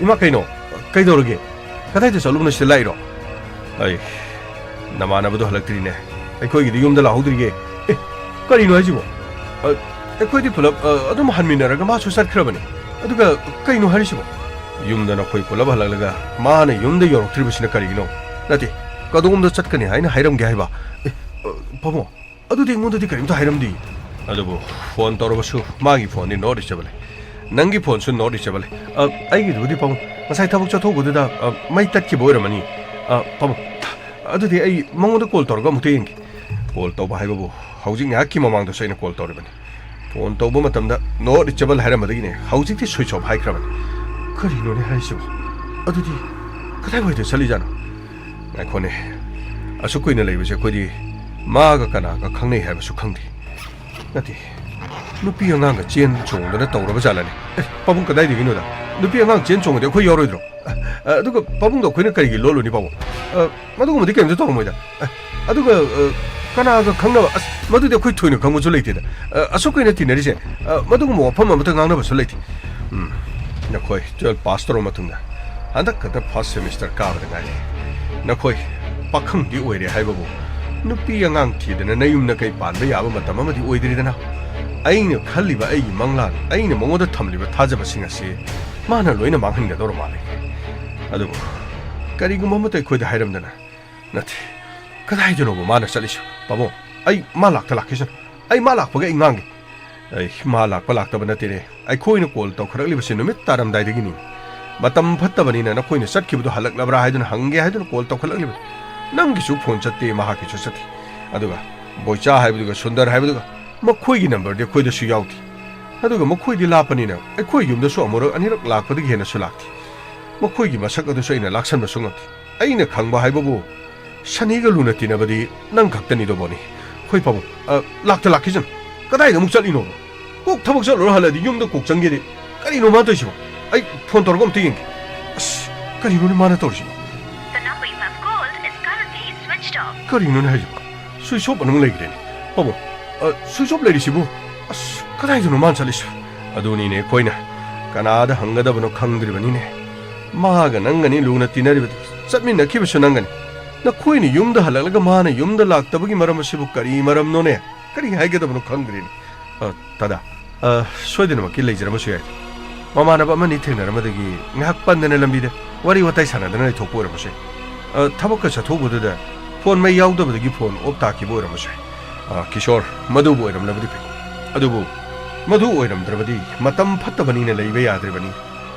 ꯏꯃꯥ, ꯀꯩꯅꯣ? ꯀꯩꯗꯧꯔꯒꯦ? ꯀꯗꯥꯏꯗ ꯆꯠꯂꯨꯕꯅꯣ ꯁꯤꯗ ꯂꯥꯛꯏꯔꯣ? ꯑꯩ, ꯅꯃꯥꯟꯅꯕꯗꯣ ꯍꯜꯂꯛꯇ꯭ꯔꯤꯅꯦ꯫ ꯑꯩꯈꯣꯏꯒꯤꯗꯤ ꯌꯨꯝꯗ ꯂꯥꯛꯍꯧꯗ꯭ꯔꯤꯌꯦ꯫ ꯑꯦ, ꯀꯔꯤꯅꯣ ꯍꯥꯏꯁꯤꯕꯣ? ꯑ, ꯑꯩꯈꯣꯏꯗꯤ ꯄꯨꯂꯞ, ꯑ, ꯑꯗꯨꯝ ꯍꯟꯃꯤꯟꯅꯔꯒ ꯃꯥꯁꯨ ꯆꯠꯈ꯭ꯔꯕꯅꯤ꯫ ꯑꯗꯨꯒ ꯀꯩꯅꯣ ꯍꯥꯏꯔꯤꯁꯤꯕꯣ? ꯌꯨꯝꯗ ꯅꯈꯣꯏ ꯄꯨꯂꯞ ꯍꯜꯂꯛꯂꯒ ꯃꯥꯅ ꯌꯨꯝꯗ ꯌꯧꯔꯛꯇ꯭ꯔꯤꯕꯁꯤꯅ ꯀꯔꯤꯒꯤꯅꯣ? ꯅꯠꯇꯦ, ꯀꯗꯣꯝꯗ ꯆꯠꯀꯅꯤ ꯍꯥꯏꯅ ꯍꯥꯏꯔꯝꯒꯦ ꯍꯥꯏꯕ? ꯑꯦ, ꯑ, ꯄꯥꯕꯨꯡ, ꯑꯗꯨꯗꯤ ꯑꯩꯉꯣꯟꯗꯗꯤ ꯀꯔꯤꯝꯇ ꯍꯥꯏꯔꯝꯗꯦ꯫ ꯑꯗꯨꯕꯨ ꯐꯣꯟ ꯇꯧꯔꯕꯁꯨ ꯃꯥꯒꯤ ꯐꯣꯟꯗꯤ not reachable ꯂꯩ꯫ ꯅꯪꯒꯤ ꯐꯣꯟꯁꯨ not reachable ꯂꯩ꯫ ꯑ, ꯑꯩꯒꯤꯗꯨꯕꯨꯗꯤ ꯄꯥꯕꯨꯡ, ꯉꯁꯥꯏ ꯊꯕꯛ ꯆꯠꯊꯣꯛꯄꯗꯨꯗ, ꯑ, ꯃꯩ ꯇꯠꯈꯤꯕ ꯑꯣꯏꯔꯝꯃꯅꯤ꯫ ꯑ, ꯄꯥꯕꯨꯡ, ꯑ, ꯑꯗꯨꯗꯤ ꯑꯩ ꯃꯉꯣꯟꯗ ꯀꯣꯜ ꯇꯧꯔꯒ ꯑꯃꯨꯛꯇ ꯌꯦꯡꯒꯦ꯫ ꯀꯣꯜ ꯇꯧꯕ ꯍꯥꯏꯕꯕꯨ ꯍꯧꯖꯤꯛ ꯉꯥꯏꯍꯥꯛꯀꯤ ꯃꯃꯥꯡꯗꯁꯨ ꯑꯩꯅ ꯀꯣꯜ ꯇꯧꯔꯤꯕꯅꯤ꯫ ꯐꯣꯟ ꯇꯧꯕ ꯃꯇꯝꯗ "not reachable" ꯍꯥꯏꯔꯝꯕꯗꯒꯤꯅꯦ ꯍꯧꯖꯤꯛꯇꯤ "switch off" ꯍꯥꯏꯈ꯭ꯔꯕꯅꯤ꯫ ꯀꯔꯤꯅꯣꯅꯦ ꯍꯥꯏꯁꯤꯕꯣ? ꯑꯗꯨꯗꯤ ꯀꯗꯥꯏꯋꯥꯏꯗ ꯆꯠꯂꯤꯖꯥꯠꯅꯣ? ꯉꯥꯏꯈꯣꯅꯦ, ꯑꯁꯨꯛ ꯀꯨꯏꯅ ꯂꯩꯕꯁꯦ ꯑꯩꯈꯣꯏꯗꯤ ꯃꯥꯒ ꯀꯅꯥꯒ ꯈꯪꯅꯩ ꯍꯥꯏꯕꯁꯨ ꯈꯪꯗꯦ꯫ ꯅꯠꯇꯦ, ꯅꯨꯄꯤ ꯑꯉꯥꯡꯒ ꯆꯦꯟ ꯆꯣꯡꯗꯅ ꯇꯧꯔꯕ ꯖꯥꯠꯂꯅꯦ? ꯑꯦ, ꯄꯥꯕꯨꯡ ꯀꯗꯥꯏꯗꯒꯤꯅꯣꯗ? ꯅꯨꯄꯤ ꯑꯉꯥꯡ ꯆꯦꯟ ꯆꯣꯡꯉꯗꯤ ꯑꯩꯈꯣꯏ ꯌꯥꯎꯔꯣꯏꯗ꯭ꯔꯣ? ꯑ, ꯑꯗꯨꯒ ꯄꯥꯕꯨꯡꯗꯣ ꯑꯩꯈꯣꯏꯅ ꯀꯔꯤꯒꯤ ꯂꯣꯠꯂꯨꯅꯤ, ꯄꯥꯕꯨꯡ? ꯑ, ꯃꯗꯨꯒꯨꯝꯕꯗꯤ ꯀꯩꯝꯇ ꯇꯧꯔꯝꯃꯣꯏꯗ꯫ ꯑ, ꯑꯗꯨꯒ, ꯑ, ꯀꯅꯥꯒ ꯈꯪꯅꯕ? ꯑꯁ, ꯃꯗꯨꯗꯤ ꯑꯩꯈꯣꯏ ꯊꯣꯏꯅ ꯈꯪꯕꯁꯨ ꯂꯩꯇꯦꯗ꯫ ꯑ, ꯑꯁꯨꯛ ꯀꯨꯏꯅ ꯇꯤꯟꯅꯔꯤꯁꯦ, ꯑ, ꯃꯗꯨꯒꯨꯝꯕ ꯋꯥꯐꯝ ꯑꯃꯇ ꯉꯥꯡꯅꯕꯁꯨ ꯂꯩꯇꯦ꯫ ꯎꯝ, ꯅꯈꯣꯏ twelve pass ꯇꯧꯔꯕ ꯃꯇꯨꯡꯗ ꯍꯟꯗꯛ ꯈꯛꯇ first semester ꯀꯥꯕꯗ ꯉꯥꯏꯔꯤ꯫ ꯅꯈꯣꯏ ꯄꯥꯈꯪꯗꯤ ꯑꯣꯏꯔꯦ ꯍꯥꯏꯕꯕꯨ, ꯅꯨꯄꯤ ꯑꯉꯥꯡ ꯊꯤꯗꯅ ꯅꯌꯨꯝ ꯅꯀꯩ ꯄꯥꯟꯕ ꯌꯥꯕ ꯃꯇꯝ ꯑꯃꯗꯤ ꯑꯣꯏꯗ꯭ꯔꯤꯗꯅ꯫ ꯑꯩꯅ ꯈꯜꯂꯤꯕ ꯑꯩꯒꯤ ꯃꯪꯂꯥꯟ, ꯑꯩꯅ ꯃꯉꯣꯟꯗ ꯊꯝꯂꯤꯕ ꯊꯥꯖꯕꯁꯤꯡ ꯑꯁꯤ ꯃꯥꯅ ꯂꯣꯏꯅ ꯃꯥꯡꯍꯟꯒꯗꯧꯔ ꯃꯥꯜꯂꯦ꯫ ꯑꯗꯨꯕꯨ ꯀꯔꯤꯒꯨꯝꯕ ꯑꯃꯠꯇ ꯑꯩꯈꯣꯏꯗ ꯍꯥꯏꯔꯝꯗꯅ, ꯅꯠꯇꯦ, ꯀꯗꯥꯏꯗꯅꯣꯕ ꯃꯥꯅ ꯆꯠꯂꯤꯁꯤ? ꯄꯥꯕꯨꯡ, ꯑꯩ ꯃꯥ ꯂꯥꯛꯇ ꯂꯥꯛꯈꯤꯁꯅꯨ꯫ ꯑꯩ ꯃꯥ ꯂꯥꯛꯄꯒ ꯑꯩ ꯉꯥꯡꯒꯦ꯫ ꯑꯩ ꯃꯥ ꯂꯥꯛꯄ ꯂꯥꯛꯇꯕ ꯅꯠꯇꯦꯅꯦ, ꯑꯩꯈꯣꯏꯅ ꯀꯣꯜ ꯇꯧꯈꯠꯂꯛꯂꯤꯕꯁꯤ ꯅꯨꯃꯤꯠ ꯇꯥꯔꯝꯗꯥꯏꯗꯒꯤꯅꯤ꯫ ꯃꯇꯝ ꯐꯠꯇꯕꯅꯤꯅ ꯅꯈꯣꯏꯅ ꯆꯠꯈꯤꯕꯗꯨ ꯍꯜꯂꯛꯂꯕ꯭ꯔꯥ ꯍꯥꯏꯗꯨꯅ ꯍꯪꯒꯦ ꯍꯥꯏꯗꯨꯅ ꯀꯣꯜ ꯇꯧꯈꯠꯂꯛꯂꯤꯕꯅꯤ꯫ ꯅꯪꯒꯤꯁꯨ ꯐꯣꯟ ꯆꯠꯇꯦ, ꯃꯍꯥꯛꯀꯤꯁꯨ ꯆꯠꯇꯦ꯫ ꯑꯗꯨꯒ ꯕꯣꯏꯆꯥ ꯍꯥꯏꯕꯗꯨꯒ ꯁꯨꯟꯗꯔ ꯍꯥꯏꯕꯗꯨꯒ ꯃꯈꯣꯏꯒꯤ ꯅꯝꯕꯔꯗꯤ ꯑꯩꯈꯣꯏꯗꯁꯨ ꯌꯥꯎꯗꯦ꯫ ꯑꯗꯨꯒ ꯃꯈꯣꯏꯗꯤ ꯂꯥꯞꯄꯅꯤꯅ ꯑꯩꯈꯣꯏ ꯌꯨꯝꯗꯁꯨ ꯑꯃꯨꯔꯛ ꯑꯅꯤꯔꯛ ꯂꯥꯛꯄꯗꯒꯤ ꯍꯦꯟꯅꯁꯨ ꯂꯥꯛꯇꯦ꯫ ꯃꯈꯣꯏꯒꯤ ꯃꯁꯛ ꯑꯗꯨꯁꯨ ꯑꯩꯅ ꯂꯥꯛꯁꯟꯕꯁꯨ ꯉꯝꯗꯦ꯫ ꯑꯩꯅ ꯈꯪꯕ ꯍꯥꯏꯕꯕꯨ ꯁꯅꯤꯒ ꯂꯨꯅ ꯇꯤꯟꯅꯕꯗꯤ ꯅꯪ ꯈꯛꯇꯅꯤꯗꯣ, ꯕꯣꯅꯤ꯫ ꯍꯣꯏ ꯄꯥꯕꯨꯡ, ꯑ, ꯂꯥꯛꯇ ꯂꯥꯛꯈꯤꯁꯅꯨ꯫ ꯀꯗꯥꯏꯗ ꯑꯃꯨꯛ ꯆꯠꯂꯤꯅꯣꯕ? ꯀꯣꯛ ꯊꯕꯛ ꯆꯠꯂꯨꯔ ꯍꯜꯂꯛꯑꯗꯤ ꯌꯨꯝꯗ ꯀꯣꯛ ꯆꯪꯒꯦꯗꯤ꯫ ꯀꯔꯤꯅꯣ ꯃꯥ ꯇꯧꯔꯤꯁꯤꯕꯣ? ꯑꯩ ꯐꯣꯟ ꯇꯧꯔꯒ ꯑꯝꯇ ꯌꯦꯡꯒꯦ꯫ ꯑꯁ, ꯀꯔꯤꯅꯣꯅꯦ ꯃꯥꯅ ꯇꯧꯔꯤꯁꯤꯕꯣ? The number you have called is currently switched off. ꯀꯔꯤꯅꯣꯅꯦ ꯍꯥꯏꯁꯤꯕꯣ? Switch off ꯑꯗꯨꯝ ꯂꯩꯈ꯭ꯔꯦꯅꯦ꯫ ꯄꯥꯕꯨꯡ, ꯑ, switch off ꯂꯩꯔꯤꯁꯤꯕꯨ? ꯑꯁ, ꯀꯗꯥꯏꯗꯅꯣ ꯃꯥꯅ ꯆꯠꯂꯤꯁꯤꯕꯣ? ꯑꯗꯨꯅꯤꯅꯦ ꯑꯩꯈꯣꯏꯅ ꯀꯅꯥꯗ ꯍꯪꯒꯗꯕꯅꯣ ꯈꯪꯗ꯭ꯔꯤꯕꯅꯤꯅꯦ꯫ ꯃꯥꯒ ꯅꯪꯒꯅꯤ ꯂꯨꯅ ꯇꯤꯟꯅꯔꯤꯕꯗꯤ, ꯆꯠꯃꯤꯟꯅꯈꯤꯕꯁꯨ ꯅꯪꯒꯅꯤ꯫ ꯅꯈꯣꯏꯅ ꯌꯨꯝꯗ ꯍꯜꯂꯛꯂꯒ ꯃꯥꯅ ꯌꯨꯝꯗ ꯂꯥꯛꯇꯕꯒꯤ ꯃꯔꯝ ꯑꯁꯤꯕꯨ ꯀꯔꯤ ꯃꯔꯝꯅꯣꯅꯦ? ꯀꯔꯤ ꯍꯥꯏꯒꯗꯕꯅꯣ ꯈꯪꯗ꯭ꯔꯦꯅꯦ꯫ ꯑ, ꯇꯥꯗꯥ, ꯑ, ꯁꯣꯏꯗꯅꯃꯛꯀꯤ ꯂꯩꯖꯔꯝꯕꯁꯨ ꯌꯥꯏ꯫ ꯃꯃꯥꯟꯅꯕ ꯑꯃꯅꯤ ꯊꯦꯡꯅꯔꯝꯕꯗꯒꯤ ꯉꯥꯏꯍꯥꯛ ꯄꯟꯗꯅ ꯂꯝꯕꯤꯗ ꯋꯥꯔꯤ ꯋꯥꯇꯥꯏ ꯁꯥꯟꯅꯗꯅ ꯂꯩꯊꯣꯛꯄ ꯑꯣꯏꯔꯝꯕꯁꯨ ꯌꯥꯏ꯫ ꯑ, ꯊꯕꯛꯀ ꯆꯠꯊꯣꯛꯄꯗꯨꯗ ꯐꯣꯟ ꯃꯩ ꯌꯥꯎꯗꯕꯗꯒꯤ ꯐꯣꯟ ꯑꯣꯞ ꯇꯥꯈꯤꯕ ꯑꯣꯏꯔꯝꯕꯁꯨ ꯌꯥꯏ꯫ ꯑ, ꯀꯤꯁꯣꯔ, ꯃꯗꯨꯕꯨ ꯑꯣꯏꯔꯝꯂꯕꯗꯤ ꯐꯩ꯫ ꯑꯗꯨꯕꯨ ꯃꯗꯨ ꯑꯣꯏꯔꯝꯗ꯭ꯔꯕꯗꯤ ꯃꯇꯝ ꯐꯠꯇꯕꯅꯤꯅ ꯂꯩꯕ ꯌꯥꯗ꯭ꯔꯤꯕꯅꯤ꯫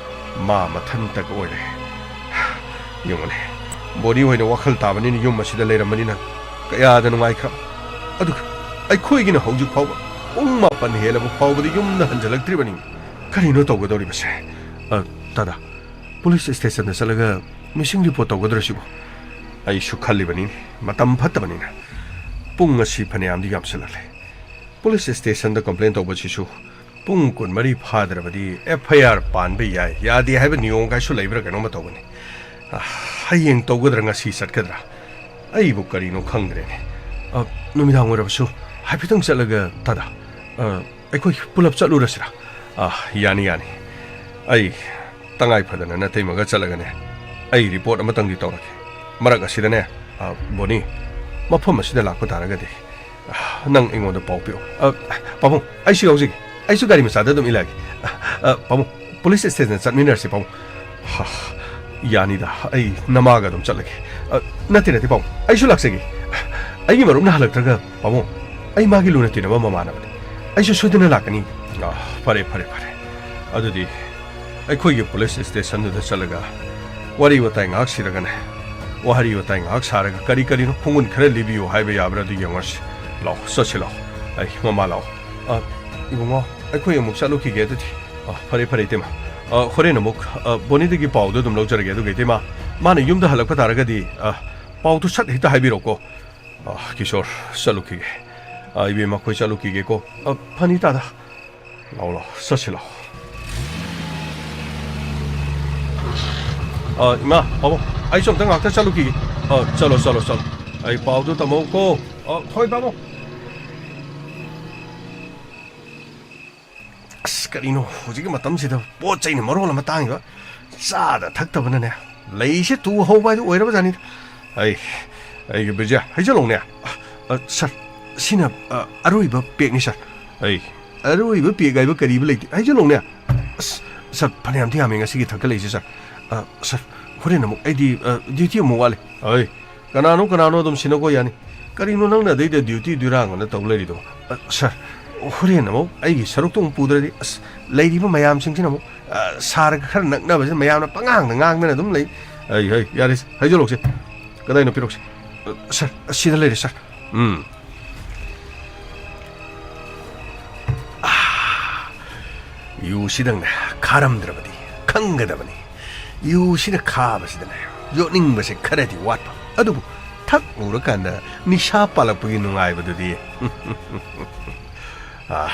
ꯃꯥ ꯃꯊꯟꯇꯒ ꯑꯣꯏꯔꯦ꯫ ꯌꯦꯡꯉꯨꯅꯦ, ꯕꯣꯅꯤ ꯍꯣꯏꯅ ꯋꯥꯈꯜ ꯇꯥꯕꯅꯤꯅ ꯌꯨꯝ ꯑꯁꯤꯗ ꯂꯩꯔꯝꯕꯅꯤꯅ ꯀꯌꯥꯗ ꯅꯨꯡꯉꯥꯏꯈ꯭ꯔꯕ꯫ ꯑꯗꯨꯒ ꯑꯩꯈꯣꯏꯒꯤꯅ ꯍꯧꯖꯤꯛ ꯐꯥꯎꯕ ꯄꯨꯡ ꯃꯥꯄꯟ ꯍꯦꯜꯂꯕ ꯐꯥꯎꯕꯗ ꯌꯨꯝꯗ ꯍꯟꯖꯤꯜꯂꯛꯇ꯭ꯔꯤꯕꯅꯤ꯫ ꯀꯔꯤꯅꯣ ꯇꯧꯒꯗꯧꯔꯤꯕꯁꯦ? ꯑ, ꯇꯥꯗꯥ, ꯄꯨꯂꯤꯁ ꯁ꯭ꯇꯦꯁꯟꯗ ꯆꯠꯂꯒ ꯃꯤꯁꯤꯡ ꯔꯤꯄꯣꯔꯠ ꯇꯧꯒꯗ꯭ꯔꯣ ꯁꯤꯕꯨ? ꯑꯩꯁꯨ ꯈꯜꯂꯤꯕꯅꯤꯅꯦ, ꯃꯇꯝ ꯐꯠꯇꯕꯅꯤꯅ꯫ ꯄꯨꯡ ꯑꯁꯤ ꯐꯅꯌꯥꯝꯗꯤ ꯌꯥꯝꯁꯤꯜꯂꯛꯂꯦ꯫ ꯄꯨꯂꯤꯁ ꯁ꯭ꯇꯦꯁꯟꯗ ꯀꯝꯄ꯭ꯂꯦꯟ ꯇꯧꯕꯁꯤꯁꯨ ꯄꯨꯡ ꯀꯨꯟꯃꯔꯤ ꯐꯥꯗ꯭ꯔꯕꯗꯤ ꯑꯦꯐ ꯑꯥꯏ ꯑꯥꯔ ꯄꯥꯟꯕ ꯌꯥꯏ, ꯌꯥꯗꯦ ꯍꯥꯏꯕ ꯅꯤꯌꯣꯝ ꯀꯥꯏꯁꯨ ꯂꯩꯕ꯭ꯔꯥ ꯀꯩꯅꯣꯝꯃ ꯇꯧꯕꯅꯤ꯫ ꯑ, ꯍꯌꯦꯡ ꯇꯧꯒꯗ꯭ꯔꯥ, ꯉꯁꯤ ꯆꯠꯀꯗ꯭ꯔꯥ? ꯑꯩꯕꯨ ꯀꯔꯤꯅꯣ ꯈꯪꯗ꯭ꯔꯦꯅꯦ꯫ ꯑ, ꯅꯨꯃꯤꯗꯥꯡ ꯑꯣꯏꯔꯕꯁꯨ ꯍꯥꯏꯐꯦꯠꯇꯪ ꯆꯠꯂꯒ, ꯇꯥꯗꯥ, ꯑ, ꯑꯩꯈꯣꯏ ꯄꯨꯂꯞ ꯆꯠꯂꯨꯔꯁꯤꯔꯥ? ꯑ, ꯌꯥꯅꯤ, ꯌꯥꯅꯤ꯫ ꯑꯩ ꯇꯉꯥꯏ ꯐꯗꯅ ꯅꯇꯩꯃꯒ ꯆꯠꯂꯒꯅꯦ, ꯑꯩ ꯔꯤꯄꯣꯔꯠ ꯑꯃꯇꯪꯗꯤ ꯇꯧꯔꯒꯦ꯫ ꯃꯔꯛ ꯑꯁꯤꯗꯅꯦ, ꯑ, ꯕꯣꯅꯤ, ꯃꯐꯝ ꯑꯁꯤꯗ ꯂꯥꯛꯄ ꯇꯥꯔꯒꯗꯤ, ꯑ, ꯅꯪ ꯑꯩꯉꯣꯟꯗ ꯄꯥꯎ ꯄꯤꯔꯛꯑꯣ꯫ ꯑ, ꯄꯥꯕꯨꯡ, ꯑꯩꯁꯨ ꯌꯥꯎꯖꯒꯦ꯫ ꯑꯩꯁꯨ ꯒꯥꯔꯤ ꯃꯆꯥꯗ ꯑꯗꯨꯝ ꯏꯜꯂꯛꯑꯒꯦ꯫ ꯑ, ꯑ, ꯄꯥꯕꯨꯡ, ꯄꯨꯂꯤꯁ ꯁ꯭ꯇꯦꯁꯟꯗ ꯆꯠꯃꯤꯟꯅꯔꯁꯤ, ꯄꯥꯕꯨꯡ꯫ ꯍ, ꯌꯥꯅꯤꯗ, ꯑꯩ ꯅꯃꯥꯒ ꯑꯗꯨꯝ ꯆꯠꯂꯒꯦ꯫ ꯑ, ꯅꯠꯇꯦ, ꯅꯠꯇꯦ, ꯄꯥꯕꯨꯡ, ꯑꯩꯁꯨ ꯂꯥꯛꯆꯒꯦ꯫ ꯑꯩꯒꯤ ꯃꯔꯨꯞꯅ ꯍꯜꯂꯛꯇ꯭ꯔꯒ, ꯄꯥꯕꯨꯡ, ꯑꯩ ꯃꯥꯒꯤ ꯂꯨꯅ ꯇꯤꯟꯅꯕ ꯃꯃꯥꯟꯅꯕꯅꯤ꯫ ꯑꯩꯁꯨ ꯁꯣꯏꯗꯅ ꯂꯥꯛꯀꯅꯤ꯫ ꯑ, ꯐꯔꯦ, ꯐꯔꯦ, ꯐꯔꯦ꯫ ꯑꯗꯨꯗꯤ ꯑꯩꯈꯣꯏꯒꯤ ꯄꯨꯂꯤꯁ ꯁ꯭ꯇꯦꯁꯟꯗꯨꯗ ꯆꯠꯂꯒ ꯋꯥꯔꯤ ꯋꯥꯇꯥꯏ ꯉꯥꯏꯍꯥꯛ ꯁꯤꯔꯒꯅꯦ, ꯋꯥꯔꯤ ꯋꯥꯇꯥꯏ ꯉꯥꯏꯍꯥꯛ ꯁꯥꯔꯒ ꯀꯔꯤ ꯀꯔꯤꯅꯣ ꯈꯣꯡꯒꯨꯟ ꯈꯔ ꯂꯤꯕꯤꯌꯨ ꯍꯥꯏꯕ ꯌꯥꯕ꯭ꯔꯥ ꯑꯗꯨ ꯌꯦꯡꯉꯨꯔꯁꯤ꯫ ꯂꯥꯛꯑꯣ, ꯆꯠꯁꯤ ꯂꯥꯛꯑꯣ꯫ ꯑꯩ, ꯃꯃꯥ ꯂꯥꯛꯑꯣ꯫ ꯑ, ꯏꯕꯨꯡꯉꯣ, ꯑꯩꯈꯣꯏ ꯑꯃꯨꯛ ꯆꯠꯂꯨꯈꯤꯒꯦ ꯑꯗꯨꯗꯤ꯫ ꯑ, ꯐꯔꯦ, ꯐꯔꯦ, ꯏꯇꯩꯃ꯫ ꯑ, ꯍꯣꯔꯦꯟ ꯑꯃꯨꯛ, ꯑ, ꯕꯣꯅꯤꯗꯒꯤ ꯄꯥꯎꯗꯨ ꯑꯗꯨꯝ ꯂꯧꯖꯔꯒꯦ꯫ ꯑꯗꯨꯒ ꯏꯇꯩꯃ, ꯃꯥꯅ ꯌꯨꯝꯗ ꯍꯜꯂꯛꯄ ꯇꯥꯔꯒꯗꯤ, ꯑ, ꯄꯥꯎꯗꯨ ꯁꯠ ꯍꯦꯛꯇ ꯍꯥꯏꯕꯤꯔꯛꯑꯣꯀꯣ꯫ ꯑ, ꯀꯤꯁꯣꯔ, ꯆꯠꯂꯨꯈꯤꯒꯦ꯫ ꯑ, ꯏꯕꯦꯝꯃ, ꯑꯩꯈꯣꯏ ꯆꯠꯂꯨꯈꯤꯒꯦꯀꯣ꯫ ꯑ, ꯐꯅꯤ ꯇꯥꯗ꯫ ꯂꯥꯛꯑꯣ, ꯂꯥꯛꯑꯣ, ꯆꯠꯁꯤ ꯂꯥꯛꯑꯣ꯫ ꯑ, ꯏꯃꯥ, ꯄꯥꯕꯨꯡ, ꯑꯩꯁꯨ ꯑꯝꯇ ꯉꯥꯛꯇ ꯆꯠꯂꯨꯈꯤꯒꯦ꯫ ꯑ, ꯆꯠꯂꯣ, ꯆꯠꯂꯣ, ꯆꯠꯂꯣ꯫ ꯑꯩ ꯄꯥꯎꯗꯨ ꯇꯝꯃꯛꯎꯀꯣ꯫ ꯑ, ꯍꯣꯏ, ꯄꯥꯕꯨꯡ꯫ ꯑꯁ, ꯀꯔꯤꯅꯣ ꯍꯧꯖꯤꯛꯀꯤ ꯃꯇꯝꯁꯤꯗ ꯄꯣꯠ ꯆꯩꯅ ꯃꯔꯣꯜ ꯑꯃ ꯇꯥꯡꯉꯤꯕ, ꯆꯥꯗ ꯊꯛꯇꯕꯅꯅꯦ, ꯂꯩꯁꯦ ꯇꯨ ꯍꯧꯕ ꯍꯥꯏꯗꯨ ꯑꯣꯏꯔꯕ ꯖꯥꯠꯅꯤꯗ꯫ ꯑꯩ, ꯑꯩꯒꯤ ꯕꯤꯖꯌ, ꯍꯩꯖꯜꯂꯧꯅꯦ꯫ ꯑ, ꯁꯥꯔ, ꯁꯤꯅ, ꯑ, ꯑꯔꯣꯏꯕ ꯄꯦꯛꯅꯤ, ꯁꯥꯔ꯫ ꯑꯩ, ꯑꯔꯣꯏꯕ ꯄꯦꯛ ꯍꯥꯏꯕ ꯀꯔꯤꯕ ꯂꯩꯇꯦ, ꯍꯩꯖꯜꯂꯧꯅꯦ꯫ ꯑꯁ, ꯁꯥꯔ, ꯐꯅꯌꯥꯝꯗꯤ ꯌꯥꯝꯃꯦ ꯉꯁꯤꯒꯤ ꯊꯛꯀꯠꯂꯛꯏꯁꯦ, ꯁꯥꯔ꯫ ꯑ, ꯁꯥꯔ, ꯍꯣꯔꯦꯟ ꯑꯃꯨꯛ, ꯑꯩꯗꯤ, ꯑ, ꯗ꯭ꯌꯨꯇꯤ ꯑꯃꯨꯛ ꯋꯥꯠꯂꯤ꯫ ꯑꯩ, ꯀꯅꯥꯅꯣ, ꯀꯅꯥꯅꯣ ꯑꯗꯨꯝ ꯁꯤꯟꯅꯈꯣ ꯌꯥꯅꯤ꯫ ꯀꯔꯤꯅꯣ ꯅꯪꯅ ꯑꯗꯩꯗ ꯗ꯭ꯌꯨꯇꯤ ꯗ꯭ꯌꯨꯔꯥꯡ ꯑꯅ ꯇꯧ ꯂꯩꯔꯤꯗꯨꯕꯣ? ꯑ, ꯁꯥꯔ, ꯍꯣꯔꯦꯟ ꯑꯃꯨꯛ ꯑꯩꯒꯤ ꯁꯔꯨꯛꯇꯣ ꯑꯃꯨꯛ ꯄꯨꯗ꯭ꯔꯗꯤ, ꯑꯁ, ꯂꯩꯔꯤꯕ ꯃꯌꯥꯝꯁꯤꯡꯁꯤꯅ ꯑꯃꯨꯛ, ꯑ, ꯁꯥꯔꯒ ꯈꯔ ꯅꯛꯅꯕꯁꯤꯅ ꯃꯌꯥꯝꯅ ꯄꯉꯥꯡꯗ ꯉꯥꯡꯗꯅ ꯑꯗꯨꯝ ꯂꯩ꯫ ꯑꯩ, ꯍꯩ, ꯌꯥꯔꯦ, ꯍꯩꯖꯤꯜꯂꯣꯛꯁꯦ꯫ ꯀꯗꯥꯏꯅꯣ ꯄꯤꯔꯛꯁꯦ? ꯑ, ꯁꯥꯔ, ꯑꯁꯤꯗ ꯂꯩꯔꯦ, ꯁꯥꯔ꯫ ꯎꯝ꯫ ꯑꯥ, ꯌꯨꯁꯤꯗꯪꯅꯦ ꯈꯥꯔꯝꯗ꯭ꯔꯕꯗꯤ ꯈꯪꯒꯗꯕꯅꯤ꯫ ꯌꯨꯁꯤꯅ ꯈꯥꯕꯁꯤꯗꯅꯦ ꯌꯣꯠꯅꯤꯡꯕꯁꯦ ꯈꯔꯗꯤ ꯋꯥꯠꯄ꯫ ꯑꯗꯨꯕꯨ ꯊꯛ ꯎꯔꯀꯥꯟꯗ ꯅꯤꯁꯥ ꯄꯥꯜꯂꯛꯄꯒꯤ ꯅꯨꯡꯉꯥꯏꯕꯗꯨꯗꯤ꯫ ꯑꯥ,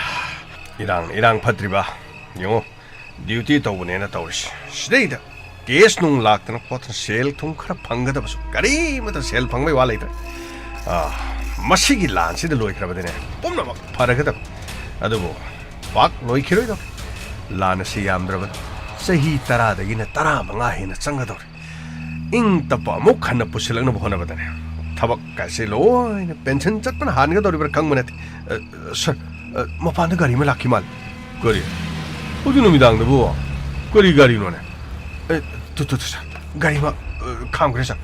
ꯏꯔꯥꯡ, ꯏꯔꯥꯡ ꯐꯠꯇ꯭ꯔꯤꯕ? ꯌꯦꯡꯉꯣ, ꯗ꯭ꯌꯨꯇꯤ ꯇꯧꯕꯅꯦꯅ ꯇꯧꯔꯤꯁꯦ꯫ ꯁꯤꯗꯩꯗ ꯀꯦꯁ ꯅꯨꯡ ꯂꯥꯛꯇꯅ ꯈꯣꯠꯇꯅ ꯁꯦꯜ ꯊꯨꯝ ꯈꯔ ꯐꯪꯒꯗꯕꯁꯨ ꯀꯔꯤꯃꯠꯇ ꯁꯦꯜ ꯐꯪꯕꯩ ꯋꯥ ꯂꯩꯇ꯭ꯔꯦ꯫ ꯑꯥ, ꯃꯁꯤꯒꯤ ꯂꯥꯟꯁꯤꯗ ꯂꯣꯏꯈ꯭ꯔꯕꯗꯤꯅꯦ ꯄꯨꯝꯅꯃꯛ ꯐꯔꯒꯗꯕ꯫ ꯑꯗꯨꯕꯨ ꯄꯥꯛ ꯂꯣꯏꯈꯤꯔꯣꯏꯗꯧꯔꯤ꯫ ꯂꯥꯟ ꯑꯁꯤ ꯌꯥꯝꯗ꯭ꯔꯕꯗ ꯆꯍꯤ ꯇꯔꯥꯗꯒꯤꯅ ꯇꯔꯥꯃꯉꯥ ꯍꯦꯟꯅ ꯆꯪꯒꯗꯧꯔꯤ꯫ ꯏꯪ ꯇꯞꯄ ꯑꯃꯨꯛ ꯍꯟꯅ ꯄꯨꯁꯤꯜꯂꯛꯅꯕ ꯍꯣꯠꯅꯕꯗꯅꯦ ꯊꯕꯛ ꯀꯥꯏꯁꯦ ꯂꯣꯏꯅ ꯄꯦꯟꯁꯟ ꯆꯠꯄꯅ ꯍꯥꯟꯒꯗꯧꯔꯤꯕ꯭ꯔꯥ ꯈꯪꯕ ꯅꯠꯇꯦ꯫ ꯑ, ꯁꯥꯔ, ꯑ, ꯃꯄꯥꯟꯗ ꯒꯥꯔꯤ ꯑꯃ ꯂꯥꯛꯈꯤ ꯃꯥꯜꯂꯦ꯫ ꯀꯔꯤ? ꯍꯧꯖꯤꯛ ꯅꯨꯃꯤꯗꯥꯡꯗꯕꯨ ꯀꯔꯤ ꯒꯥꯔꯤꯅꯣꯅꯦ? ꯑꯦ, ꯇꯨ, ꯇꯨ, ꯇꯨ, ꯁꯥꯔ, ꯒꯥꯔꯤ ꯑꯃ, ꯑ, ꯈꯥꯝꯈ꯭ꯔꯦ, ꯁꯥꯔ꯫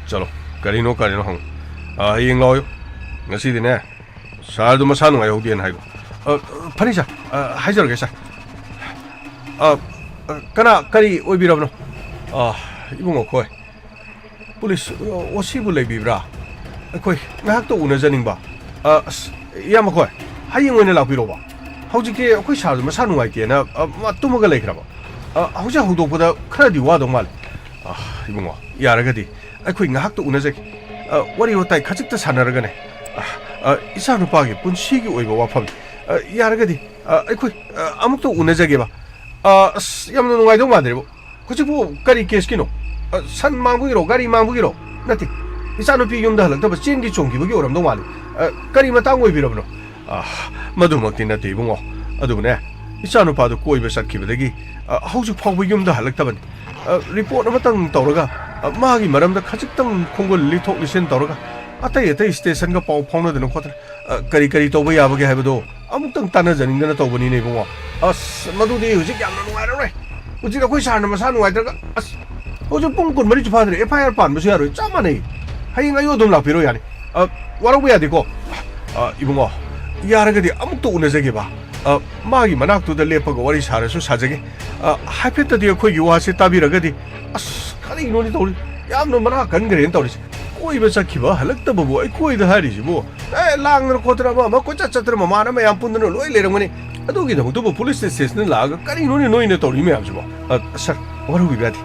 ꯆꯠꯂꯣ, ꯀꯔꯤꯅꯣ, ꯀꯔꯤꯅꯣ ꯍꯪꯉꯨ꯫ ꯑ, ꯍꯌꯦꯡ ꯂꯥꯛꯑꯣ꯫ ꯉꯁꯤꯗꯤꯅꯦ, ꯁꯥꯔꯗꯨ ꯃꯁꯥ ꯅꯨꯡꯉꯥꯏꯍꯧꯗꯦꯅ ꯍꯥꯏꯈꯣ꯫ ꯑ, ꯐꯅꯤ, ꯁꯥꯔ꯫ ꯑ, ꯍꯥꯏꯖꯔꯒꯦ, ꯁꯥꯔ꯫ ꯑ, ꯑ, ꯀꯅꯥ, ꯀꯔꯤ ꯑꯣꯏꯕꯤꯔꯕꯅꯣ? ꯑ, ꯏꯕꯨꯡꯉꯣ ꯈꯣꯏ꯫ ꯄꯨꯂꯤꯁ, ꯑꯣ, ꯑꯣ ꯁꯤꯕꯨ ꯂꯩꯕꯤꯕ꯭ꯔꯥ? ꯑꯩꯈꯣꯏ ꯉꯥꯏꯍꯥꯛꯇ ꯎꯅꯖꯅꯤꯡꯕ꯫ ꯑ, ꯑꯁ, ꯏꯌꯥꯝꯕ ꯈꯣꯏ, ꯍꯌꯦꯡ ꯑꯣꯏꯅ ꯂꯥꯛꯄꯤꯔꯣꯕ꯫ ꯍꯧꯖꯤꯛꯇꯤ ꯑꯩꯈꯣꯏ ꯁꯥꯔꯗꯨ ꯃꯁꯥ ꯅꯨꯡꯉꯥꯏꯇꯦꯅ, ꯑ, ꯃꯥ ꯇꯨꯝꯃꯒ ꯂꯩꯈ꯭ꯔꯕ꯫ ꯑ, ꯍꯧꯖꯤꯛ ꯍꯧꯗꯣꯛꯄꯗ ꯈꯔꯗꯤ ꯋꯥꯗꯧ ꯃꯥꯜꯂꯦ꯫ ꯑ, ꯏꯕꯨꯡꯉꯣ, ꯌꯥꯔꯒꯗꯤ ꯑꯩꯈꯣꯏ ꯉꯥꯏꯍꯥꯛꯇ ꯎꯅꯖꯒꯦ꯫ ꯑ, ꯋꯥꯔꯤ ꯋꯥꯇꯥꯏ ꯈꯖꯤꯛꯇ ꯁꯥꯟꯅꯔꯒꯅꯦ꯫ ꯑ, ꯑ, ꯏꯆꯥꯅꯨꯄꯥꯒꯤ ꯄꯨꯟꯁꯤꯒꯤ ꯑꯣꯏꯕ ꯋꯥꯐꯝ, ꯑ, ꯌꯥꯔꯒꯗꯤ, ꯑ, ꯑꯩꯈꯣꯏ, ꯑ, ꯑꯃꯨꯛꯇ ꯎꯅꯖꯒꯦꯕ꯫ ꯑ, ꯑꯁ, ꯌꯥꯝꯅ ꯅꯨꯡꯉꯥꯏꯗꯧ ꯃꯥꯟꯗ꯭ꯔꯦꯕꯨ꯫ ꯍꯧꯖꯤꯛꯄꯨ ꯀꯔꯤ ꯀꯦꯁꯀꯤꯅꯣ? ꯑ, ꯁꯟ ꯃꯥꯡꯕꯒꯤꯔꯣ? ꯒꯥꯔꯤ ꯃꯥꯡꯕꯒꯤꯔꯣ? ꯅꯠꯇꯦ꯫ ꯏꯆꯥꯅꯨꯄꯤ ꯌꯨꯝꯗ ꯍꯜꯂꯛꯇꯕ ꯆꯦꯟꯒꯤ ꯆꯣꯡꯈꯤꯕꯒꯤ ꯑꯣꯏꯔꯝꯗꯧ ꯃꯥꯜꯂꯤ꯫ ꯑ, ꯀꯔꯤ ꯃꯇꯥꯡ ꯑꯣꯏꯕꯤꯔꯕꯅꯣ? ꯑ, ꯃꯗꯨꯃꯛꯇꯤ ꯅꯠꯇꯦ, ꯏꯕꯨꯡꯉꯣ꯫ ꯑꯗꯨꯕꯨꯅꯦ, ꯏꯆꯥꯅꯨꯄꯥꯗꯨ ꯀꯣꯏꯕ ꯆꯠꯈꯤꯕꯗꯒꯤ, ꯑ, ꯍꯧꯖꯤꯛ ꯐꯥꯎꯕ ꯌꯨꯝꯗ ꯍꯜꯂꯛꯇꯕꯅꯤ꯫ ꯑ, ꯔꯤꯄꯣꯔꯠ ꯑꯃꯇꯪ ꯇꯧꯔꯒ, ꯑ, ꯃꯥꯒꯤ ꯃꯔꯝꯗ ꯈꯖꯤꯛꯇꯪ ꯈꯣꯡꯒꯨꯜ ꯂꯤꯊꯣꯛ ꯂꯤꯁꯤꯟ ꯇꯧꯔꯒ, ꯑꯇꯩ ꯑꯇꯩ ꯁ꯭ꯇꯦꯁꯟꯒ ꯄꯥꯎ ꯐꯥꯎꯅꯗꯅ ꯈꯣꯠꯇꯅ, ꯑ, ꯀꯔꯤ ꯀꯔꯤ ꯇꯧꯕ ꯌꯥꯕꯒꯦ ꯍꯥꯏꯕꯗꯣ ꯑꯃꯨꯛꯇꯪ ꯇꯥꯟꯅꯖꯅꯤꯡꯗꯅ ꯇꯧꯕꯅꯤꯅꯦ, ꯏꯕꯨꯡꯉꯣ꯫ ꯑꯁ, ꯃꯗꯨꯗꯤ ꯍꯧꯖꯤꯛ ꯌꯥꯝꯅ ꯅꯨꯡꯉꯥꯏꯔꯔꯣꯏ꯫ ꯍꯧꯖꯤꯛ ꯑꯩꯈꯣꯏ ꯁꯥꯔꯅ ꯃꯁꯥ ꯅꯨꯡꯉꯥꯏꯇ꯭ꯔꯒ, ꯑꯁ, ꯍꯧꯖꯤꯛ ꯄꯨꯡ ꯀꯨꯟꯃꯔꯤꯁꯨ ꯐꯥꯗ꯭ꯔꯤ, ꯑꯦꯐ ꯑꯥꯏ ꯑꯥꯔ ꯄꯥꯟꯕꯁꯨ ꯌꯥꯔꯣꯏ, ꯆꯞ ꯃꯥꯟꯅꯩ꯫ ꯍꯌꯦꯡ ꯑꯌꯨꯛ ꯑꯗꯨꯝ ꯂꯥꯛꯄꯤꯔꯣ ꯌꯥꯅꯤ꯫ ꯑ, ꯋꯥꯔꯧꯕ ꯌꯥꯗꯦꯀꯣ꯫ ꯑ, ꯏꯕꯨꯡꯉꯣ, ꯌꯥꯔꯒꯗꯤ ꯑꯃꯨꯛꯇ ꯎꯅꯖꯒꯦꯕ꯫ ꯑ, ꯃꯥꯒꯤ ꯃꯅꯥꯛꯇꯨꯗ ꯂꯦꯞꯄꯒ ꯋꯥꯔꯤ ꯁꯥꯔꯁꯨ ꯁꯥꯖꯒꯦ꯫ ꯑ, ꯍꯥꯏꯐꯦꯠꯇꯗꯤ ꯑꯩꯈꯣꯏꯒꯤ ꯋꯥꯁꯦ ꯇꯥꯕꯤꯔꯒꯗꯤ, ꯑꯁ, ꯀꯔꯤꯅꯣꯅꯦ ꯇꯧꯔꯤ? ꯌꯥꯝꯅ ꯃꯅꯥ ꯀꯟꯈ꯭ꯔꯦꯅ ꯇꯧꯔꯤꯁꯦ꯫ ꯀꯣꯏꯕ ꯆꯠꯈꯤꯕ ꯍꯜꯂꯛꯇꯕꯕꯨ ꯑꯩꯈꯣꯏꯗ ꯍꯥꯏꯔꯤꯁꯤꯕꯨ? ꯑꯦ, ꯂꯥꯡꯗꯅ ꯈꯣꯠꯇꯅ ꯑꯃ ꯑꯃ ꯀꯣꯏꯆꯠ ꯆꯠꯇꯅ ꯃꯃꯥꯟꯅꯕ ꯃꯌꯥꯝ ꯄꯨꯟꯗꯅ ꯂꯣꯏ ꯂꯩꯔꯝꯒꯅꯤ꯫ ꯑꯗꯨꯒꯤꯗꯃꯛꯇꯕꯨ ꯄꯨꯂꯤꯁ ꯁ꯭ꯇꯦꯁꯟꯗ ꯂꯥꯛꯑꯒ ꯀꯔꯤꯅꯣꯅꯦ ꯅꯣꯏꯅ ꯇꯧꯔꯤ ꯃꯌꯥꯝꯁꯤꯕꯣ? ꯑ, ꯁꯥꯔ, ꯋꯥꯔꯧꯕꯤꯕ ꯌꯥꯗꯦ꯫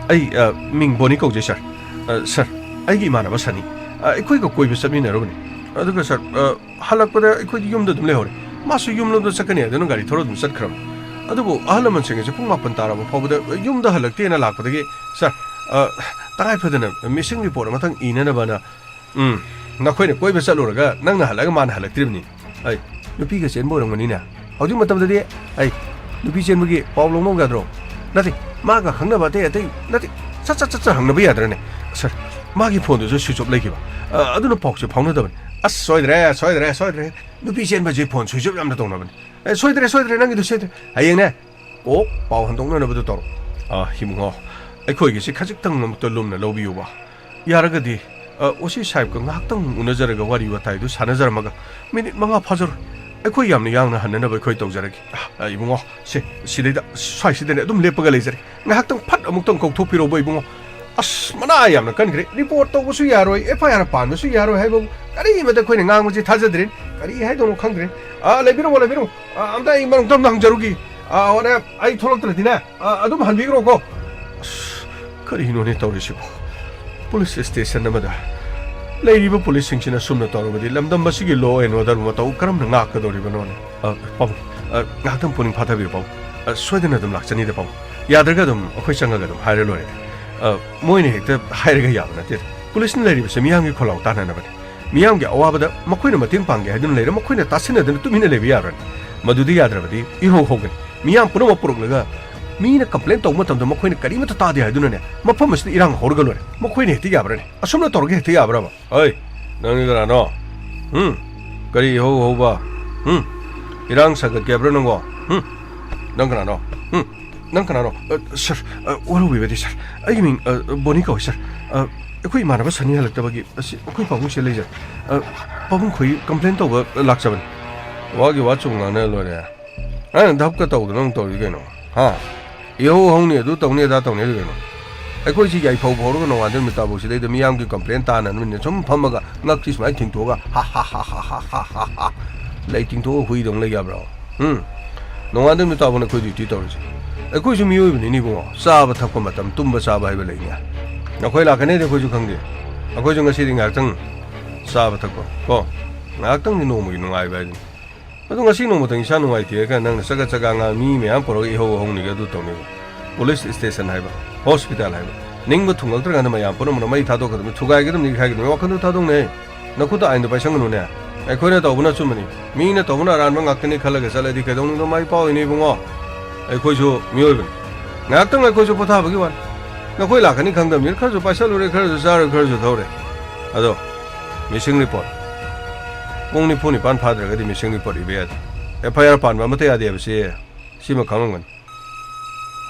ꯑꯩ, ꯑ, ꯃꯤꯡ ꯕꯣꯅꯤ ꯀꯧꯖꯩ, ꯁꯥꯔ꯫ ꯑ, ꯁꯥꯔ, ꯑꯩꯒꯤ ꯏꯃꯥꯟꯅꯕ ꯁꯅꯤ, ꯑ, ꯑꯩꯈꯣꯏꯒ ꯀꯣꯏꯕ ꯆꯠꯃꯤꯟꯅꯔꯨꯕꯅꯤ꯫ ꯑꯗꯨꯒ, ꯁꯥꯔ, ꯑ, ꯍꯜꯂꯛꯄꯗ ꯑꯩꯈꯣꯏꯗꯤ ꯌꯨꯝꯗ ꯑꯗꯨꯝ ꯂꯩꯍꯧꯔꯦ꯫ ꯃꯥꯁꯨ ꯌꯨꯝꯂꯣꯝꯗ ꯆꯠꯀꯅꯤ ꯍꯥꯏꯗꯨꯅ ꯒꯥꯔꯤ ꯊꯧꯔ ꯑꯗꯨꯝ ꯆꯠꯈ꯭ꯔꯕꯅꯤ꯫ ꯑꯗꯨꯕꯨ ꯑꯍꯜ ꯂꯃꯟꯁꯤꯡ ꯑꯁꯦ ꯄꯨꯡ ꯃꯥꯄꯟ ꯇꯥꯔꯕ ꯐꯥꯎꯕꯗ ꯌꯨꯝꯗ ꯍꯜꯂꯛꯇꯦꯅ ꯂꯥꯛꯄꯗꯒꯤ, ꯁꯥꯔ, ꯑ, ꯇꯉꯥꯏ ꯐꯗꯅ ꯃꯤꯁꯤꯡ ꯔꯤꯄꯣꯔꯠ ꯑꯃꯇꯪ ꯏꯅꯅꯕꯅ, ꯎꯝ, ꯅꯈꯣꯏꯅ ꯀꯣꯏꯕ ꯆꯠꯂꯨꯔꯒ ꯅꯪꯅ ꯍꯜꯂꯛꯑꯒ ꯃꯥꯅ ꯍꯜꯂꯛꯇ꯭ꯔꯤꯕꯅꯤ꯫ ꯑꯩ, ꯅꯨꯄꯤꯒ ꯆꯦꯟꯕ ꯑꯣꯏꯔꯝꯒꯅꯤꯅꯦ꯫ ꯍꯧꯖꯤꯛ ꯃꯇꯝꯗꯗꯤ, ꯑꯩ, ꯅꯨꯄꯤ ꯆꯦꯟꯕꯒꯤ ꯄꯥꯎ ꯂꯧꯅꯧ ꯌꯥꯗ꯭ꯔꯣ? ꯅꯠꯇꯦ, ꯃꯥꯒ ꯈꯪꯅꯕ ꯑꯇꯩ ꯑꯇꯩ, ꯅꯠꯇꯦ, ꯁꯠ ꯁꯠ ꯁꯠ ꯁꯠ ꯍꯪꯅꯕ ꯌꯥꯗ꯭ꯔꯅꯦ? ꯁꯥꯔ, ꯃꯥꯒꯤ ꯐꯣꯟꯗꯨꯁꯨ ꯁ꯭ꯋꯤꯆ ꯑꯣꯐ ꯂꯩꯈꯤꯕ꯫ ꯑ, ꯑꯗꯨꯅ ꯄꯥꯎꯁꯦ ꯐꯥꯎꯅꯗꯕꯅꯤ꯫ ꯑꯁ, ꯁꯣꯏꯗ꯭ꯔꯦ, ꯁꯣꯏꯗ꯭ꯔꯦ, ꯁꯣꯏꯗ꯭ꯔꯦ꯫ ꯅꯨꯄꯤ ꯆꯦꯟꯕꯁꯦ ꯐꯣꯟ ꯁ꯭ꯋꯤꯆ ꯑꯣꯐ ꯌꯥꯝꯅ ꯇꯧꯅꯕꯅꯤ꯫ ꯑꯦ, ꯁꯣꯏꯗ꯭ꯔꯦ, ꯁꯣꯏꯗ꯭ꯔꯦ, ꯅꯪꯒꯤꯗꯨ ꯁꯣꯏꯗ꯭ꯔꯦ꯫ ꯍꯌꯦꯡꯅꯦ, ꯀꯣꯛ ꯄꯥꯎ ꯍꯟꯗꯣꯛꯅꯅꯕꯗꯨ ꯇꯧꯔꯣ꯫ ꯑ, ꯏꯕꯨꯡꯉꯣ, ꯑꯩꯈꯣꯏꯒꯤꯁꯤ ꯈꯖꯤꯛꯇꯪ ꯑꯃꯨꯛꯇ ꯂꯨꯝꯅ ꯂꯧꯕꯤꯌꯨꯕ꯫ ꯌꯥꯔꯒꯗꯤ, ꯑ, ꯑꯣ ꯁꯤ ꯁꯥꯍꯦꯕꯀ ꯉꯥꯏꯍꯥꯛꯇꯪ ꯎꯅꯖꯔꯒ ꯋꯥꯔꯤ ꯋꯥꯇꯥꯏꯗꯨ ꯁꯥꯟꯅꯖꯔꯝꯃꯒ ꯃꯤꯅꯤꯠ ꯃꯉꯥ ꯐꯥꯖꯔꯣꯏ꯫ ꯑꯩꯈꯣꯏ ꯌꯥꯝꯅ ꯌꯥꯡꯅ ꯍꯟꯅꯅꯕ ꯑꯩꯈꯣꯏ ꯇꯧꯖꯔꯒꯦ꯫ ꯑ, ꯏꯕꯨꯡꯉꯣ, ꯁꯦ, ꯁꯤꯗꯩꯗ, ꯁ꯭ꯋꯥꯏꯁꯤꯗꯅꯦ ꯑꯗꯨꯝ ꯂꯦꯞꯄꯒ ꯂꯩꯖꯔꯦ꯫ ꯉꯥꯏꯍꯥꯛꯇꯪ ꯐꯠ ꯑꯃꯨꯛꯇꯪ ꯀꯧꯊꯣꯛꯄꯤꯔꯛꯎꯕ, ꯏꯕꯨꯡꯉꯣ꯫ ꯑꯁ, ꯃꯅꯥ ꯌꯥꯝꯅ ꯀꯟꯈ꯭ꯔꯦ꯫ ꯔꯤꯄꯣꯔꯠ ꯇꯧꯕꯁꯨ ꯌꯥꯔꯣꯏ, ꯑꯦꯐ ꯑꯥꯏ ꯑꯥꯔ ꯄꯥꯟꯕꯁꯨ ꯌꯥꯔꯣꯏ ꯍꯥꯏꯕꯕꯨ ꯀꯔꯤꯃꯠꯇ ꯑꯩꯈꯣꯏꯅ ꯉꯥꯡꯕꯁꯤ ꯊꯥꯖꯗ꯭ꯔꯦ꯫ ꯀꯔꯤ ꯍꯥꯏꯗꯧꯅꯣ ꯈꯪꯗ꯭ꯔꯦ꯫ ꯑ, ꯂꯩꯕꯤꯔꯝꯃꯣ, ꯂꯩꯕꯤꯔꯝꯃꯣ꯫ ꯑ, ꯑꯝꯇ ꯑꯩ ꯃꯔꯛꯇ ꯑꯝꯇ ꯍꯪꯖꯔꯨꯈꯤ꯫ ꯑ, ꯍꯣꯔꯦꯟ ꯑꯩ ꯊꯣꯛꯂꯛꯇ꯭ꯔꯗꯤꯅꯦ, ꯑ, ꯑꯗꯨꯝ ꯍꯟꯕꯤꯈ꯭ꯔꯣꯀꯣ꯫ ꯑꯁ, ꯀꯔꯤꯅꯣꯅꯦ ꯇꯧꯔꯤꯁꯤꯕꯣ? ꯄꯨꯂꯤꯁ ꯁ꯭ꯇꯦꯁꯟ ꯑꯃꯗ ꯂꯩꯔꯤꯕ ꯄꯨꯂꯤꯁꯁꯤꯡꯁꯤꯅ ꯁꯨꯝꯅ ꯇꯧꯔꯕꯗꯤ ꯂꯝꯗꯝ ꯑꯁꯤꯒꯤ law and order ꯃꯇꯧ ꯀꯔꯝꯅ ꯉꯥꯛꯀꯗꯧꯔꯤꯕꯅꯣꯅꯦ? ꯑ, ꯄꯥꯕꯨꯡ, ꯑ, ꯉꯥꯏꯍꯥꯛꯇꯪ ꯄꯨꯛꯅꯤꯡ ꯐꯥꯊꯕꯤꯌꯨ, ꯄꯥꯕꯨꯡ꯫ ꯑ, ꯁꯣꯏꯗꯅ ꯑꯗꯨꯝ ꯂꯥꯛꯆꯅꯤꯗ, ꯄꯥꯕꯨꯡ꯫ ꯌꯥꯗ꯭ꯔꯒ ꯑꯗꯨꯝ ꯑꯩꯈꯣꯏ ꯆꯪꯉꯒ ꯑꯗꯨꯝ ꯍꯥꯏꯔ ꯂꯣꯏꯔꯦ꯫ ꯑ, ꯃꯣꯏꯅ ꯍꯦꯛꯇ ꯍꯥꯏꯔꯒ ꯌꯥꯕ ꯅꯠꯇꯦꯗ꯫ ꯄꯨꯂꯤꯁꯅ ꯂꯩꯔꯤꯕꯁꯦ ꯃꯤꯌꯥꯝꯒꯤ ꯈꯣꯜꯂꯥꯎ ꯇꯥꯅꯅꯕꯅꯤ꯫ ꯃꯤꯌꯥꯝꯒꯤ ꯑꯋꯥꯕꯗ ꯃꯈꯣꯏꯅ ꯃꯇꯦꯡ ꯄꯥꯡꯒꯦ ꯍꯥꯏꯗꯨꯅ ꯂꯩꯔꯦ, ꯃꯈꯣꯏꯅ ꯇꯥꯁꯤꯟꯅꯗꯅ ꯇꯨꯃꯤꯟꯅ ꯂꯩꯕ ꯌꯥꯕ꯭ꯔꯅꯦ? ꯃꯗꯨꯗꯤ ꯌꯥꯗ꯭ꯔꯕꯗꯤ ꯏꯍꯧ ꯍꯧꯒꯅꯤ꯫ ꯃꯤꯌꯥꯝ ꯄꯨꯝꯅꯃꯛ ꯄꯨꯔꯛꯂꯒ ꯃꯤꯅ complain ꯇꯧꯕ ꯃꯇꯝꯗ ꯃꯈꯣꯏꯅ ꯀꯔꯤꯃꯠꯇ ꯇꯥꯗꯦ ꯍꯥꯏꯗꯨꯅꯅꯦ, ꯃꯐꯝ ꯑꯁꯤꯗ ꯏꯔꯥꯡ ꯍꯧꯔꯒ ꯂꯣꯏꯔꯦ꯫ ꯃꯈꯣꯏꯅ ꯍꯦꯛꯇ ꯌꯥꯕ꯭ꯔꯅꯦ? ꯑꯁꯨꯝꯅ ꯇꯧꯔꯒ ꯍꯦꯛꯇ ꯌꯥꯕ꯭ꯔꯕ? ꯑꯩ, ꯅꯪꯗꯤ ꯀꯅꯥꯅꯣ? ꯍꯨꯝ? ꯀꯔꯤ ꯏꯍꯧ ꯍꯧꯕ? ꯍꯨꯝ? ꯏꯔꯥꯡ ꯁꯥꯒꯠꯀꯦ ꯍꯥꯏꯕ꯭ꯔꯥ ꯅꯪꯕꯣ? ꯍꯨꯝ? ꯅꯪ ꯀꯅꯥꯅꯣ? ꯍꯨꯝ? ꯅꯪ ꯀꯅꯥꯅꯣ? ꯑ, ꯁꯥꯔ, ꯑ, ꯋꯥꯔꯧꯕꯤꯕꯗꯤ, ꯁꯥꯔ꯫ ꯑꯩꯒꯤ ꯃꯤꯡ, ꯑ, ꯕꯣꯅꯤ ꯀꯧꯏ, ꯁꯥꯔ꯫ ꯑ, ꯑꯩꯈꯣꯏ ꯏꯃꯥꯟꯅꯕ ꯁꯅꯤ ꯍꯜꯂꯛꯇꯕꯒꯤ, ꯑꯁꯤ ꯑꯩꯈꯣꯏ ꯄꯥꯕꯨꯡꯁꯦ ꯂꯩꯖꯔꯦ꯫ ꯑ, ꯄꯥꯕꯨꯡ ꯈꯣꯏ complain ꯇꯧꯕ ꯂꯥꯛꯆꯕꯅꯤ꯫ ꯋꯥꯒꯤ ꯋꯥ ꯆꯨꯝ ꯉꯥꯡꯅ ꯂꯣꯏꯔꯦ꯫ ꯅꯪ ꯙꯞꯀ ꯇꯧꯗꯅ ꯑꯃꯨꯛ ꯇꯧꯔꯤ ꯀꯩꯅꯣ? ꯍꯥ? ꯏꯍꯧ ꯍꯧꯅꯤ, ꯑꯗꯨ ꯇꯧꯅꯤ, ꯑꯗꯥ ꯇꯧꯅꯤ ꯍꯥꯏꯗꯤ ꯀꯩꯅꯣ? ꯑꯩꯈꯣꯏꯁꯤ ꯌꯥꯏꯐꯧ ꯐꯥꯎꯔꯒ ꯅꯣꯡꯉꯥꯟꯗ ꯅꯨꯃꯤꯠ ꯇꯥꯐꯧ ꯁꯤꯗꯩꯗ ꯃꯤꯌꯥꯝꯒꯤ ꯀꯝꯄ꯭ꯂꯦꯟ ꯇꯥꯅꯅꯕꯅꯤꯅ ꯁꯨꯝ ꯐꯝꯃꯒ ꯉꯛꯁꯤ ꯁꯨꯃꯥꯏꯅ ꯊꯤꯡꯇꯣꯛꯑꯒ ꯍꯥ ꯍꯥ ꯍꯥ ꯍꯥ ꯍꯥ ꯍꯥ ꯍꯥ ꯍꯥ ꯂꯩ ꯇꯤꯡꯊꯣꯛꯑꯒ ꯍꯨꯏꯗꯧꯅ ꯂꯩ ꯌꯥꯕ꯭ꯔꯣ? ꯎꯝ? ꯅꯣꯡꯉꯥꯟꯗ ꯅꯨꯃꯤꯠ ꯇꯥꯐꯧꯅ ꯑꯩꯈꯣꯏ ꯗ꯭ꯌꯨꯇꯤ ꯇꯧꯔꯤꯁꯦ꯫ ꯑꯩꯈꯣꯏꯁꯨ ꯃꯤꯑꯣꯏꯕꯅꯤꯅꯦ ꯏꯕꯨꯡꯉꯣ, ꯆꯥꯕ ꯊꯛꯄ ꯃꯇꯝ, ꯇꯨꯝꯕ ꯆꯥꯕ ꯍꯥꯏꯕ ꯂꯩꯅꯦ꯫ ꯅꯈꯣꯏ ꯂꯥꯛꯀꯅꯤꯗꯤ ꯑꯩꯈꯣꯏꯁꯨ ꯈꯪꯗꯦ꯫ ꯑꯩꯈꯣꯏꯁꯨ ꯉꯁꯤꯗꯤ ꯉꯥꯏꯍꯥꯛꯇꯪ ꯆꯥꯕ ꯊꯛꯄ ꯀꯣ, ꯉꯥꯏꯍꯥꯛꯇꯪꯗꯤ ꯅꯣꯡꯃꯒꯤ ꯅꯨꯡꯉꯥꯏꯕ ꯍꯥꯏꯗꯨꯅꯤ꯫ ꯑꯗꯣ ꯉꯁꯤ ꯅꯣꯡꯃꯇꯪ ꯏꯁꯥ ꯅꯨꯡꯉꯥꯏꯇꯦ ꯍꯥꯏꯔꯒ ꯅꯪꯅ ꯆꯒꯠ ꯆꯒꯥ ꯉꯥꯡ, ꯃꯤ ꯃꯌꯥꯝ ꯄꯨꯔꯒ ꯏꯍꯧ ꯍꯧꯅꯤꯒ ꯑꯗꯨ ꯇꯧꯅꯤꯕ꯫ ꯄꯨꯂꯤꯁ ꯁ꯭ꯇꯦꯁꯟ ꯍꯥꯏꯕ, ꯍꯣꯁꯄꯤꯇꯥꯜ ꯍꯥꯏꯕ, ꯅꯤꯡꯕ ꯊꯨꯡꯂꯛꯇ꯭ꯔꯀꯥꯟꯗ ꯃꯌꯥꯝ ꯄꯨꯝꯅꯃꯛꯅ ꯃꯩ ꯊꯥꯗꯣꯛꯀꯗꯕꯅꯤ, ꯊꯨꯒꯥꯏꯒꯗꯕꯅꯤ, ꯅꯤꯛꯈꯥꯏꯒꯗꯕꯅꯤ, ꯋꯥꯈꯜꯗꯣ ꯊꯥꯗꯣꯛꯅꯦ꯫ ꯅꯈꯨꯠꯇ ꯑꯥꯏꯟꯗꯣ ꯄꯥꯏꯁꯟꯒꯅꯨꯅꯦ꯫ ꯑꯩꯈꯣꯏꯅ ꯇꯧꯕꯅ ꯑꯆꯨꯝꯕꯅꯤ, ꯃꯤꯅ ꯇꯧꯕꯅ ꯑꯔꯥꯟꯕ ꯉꯥꯛꯇꯅꯤ ꯈꯜꯂꯒ ꯆꯠꯂꯗꯤ ꯀꯩꯗꯧꯅꯨꯡꯗ ꯃꯥꯏ ꯄꯥꯛꯑꯣꯏꯅꯦ ꯏꯕꯨꯡꯉꯣ꯫ ꯑꯩꯈꯣꯏꯁꯨ ꯃꯤꯑꯣꯏꯕꯅꯤ, ꯉꯥꯏꯍꯥꯛꯇꯪ ꯑꯩꯈꯣꯏꯁꯨ ꯄꯣꯊꯥꯕꯒꯤ ꯋꯥꯅꯤ꯫ ꯅꯈꯣꯏ ꯂꯥꯛꯀꯅꯤ ꯈꯪꯗꯕꯅꯤꯅ ꯈꯔꯁꯨ ꯄꯥꯏꯁꯜꯂꯨꯔꯦ, ꯈꯔꯁꯨ ꯆꯥꯔꯨꯔꯦ, ꯈꯔꯁꯨ ꯊꯧꯔꯦ꯫ ꯑꯗꯣ ꯃꯤꯁꯤꯡ ꯔꯤꯄꯣꯔꯠ ꯄꯨꯡ ꯅꯤꯐꯨ ꯅꯤꯄꯥꯟ ꯐꯥꯗ꯭ꯔꯒꯗꯤ ꯃꯤꯁꯤꯡ ꯔꯤꯄꯣꯔꯠ ꯏꯕ ꯌꯥꯗꯦ꯫ ꯑꯦꯐ ꯑꯥꯏ ꯑꯥꯔ ꯄꯥꯟꯕ ꯑꯃꯠꯇ ꯌꯥꯗꯦ ꯍꯥꯏꯕꯁꯤ ꯁꯤꯃ ꯈꯪꯂꯝꯒꯅꯤ꯫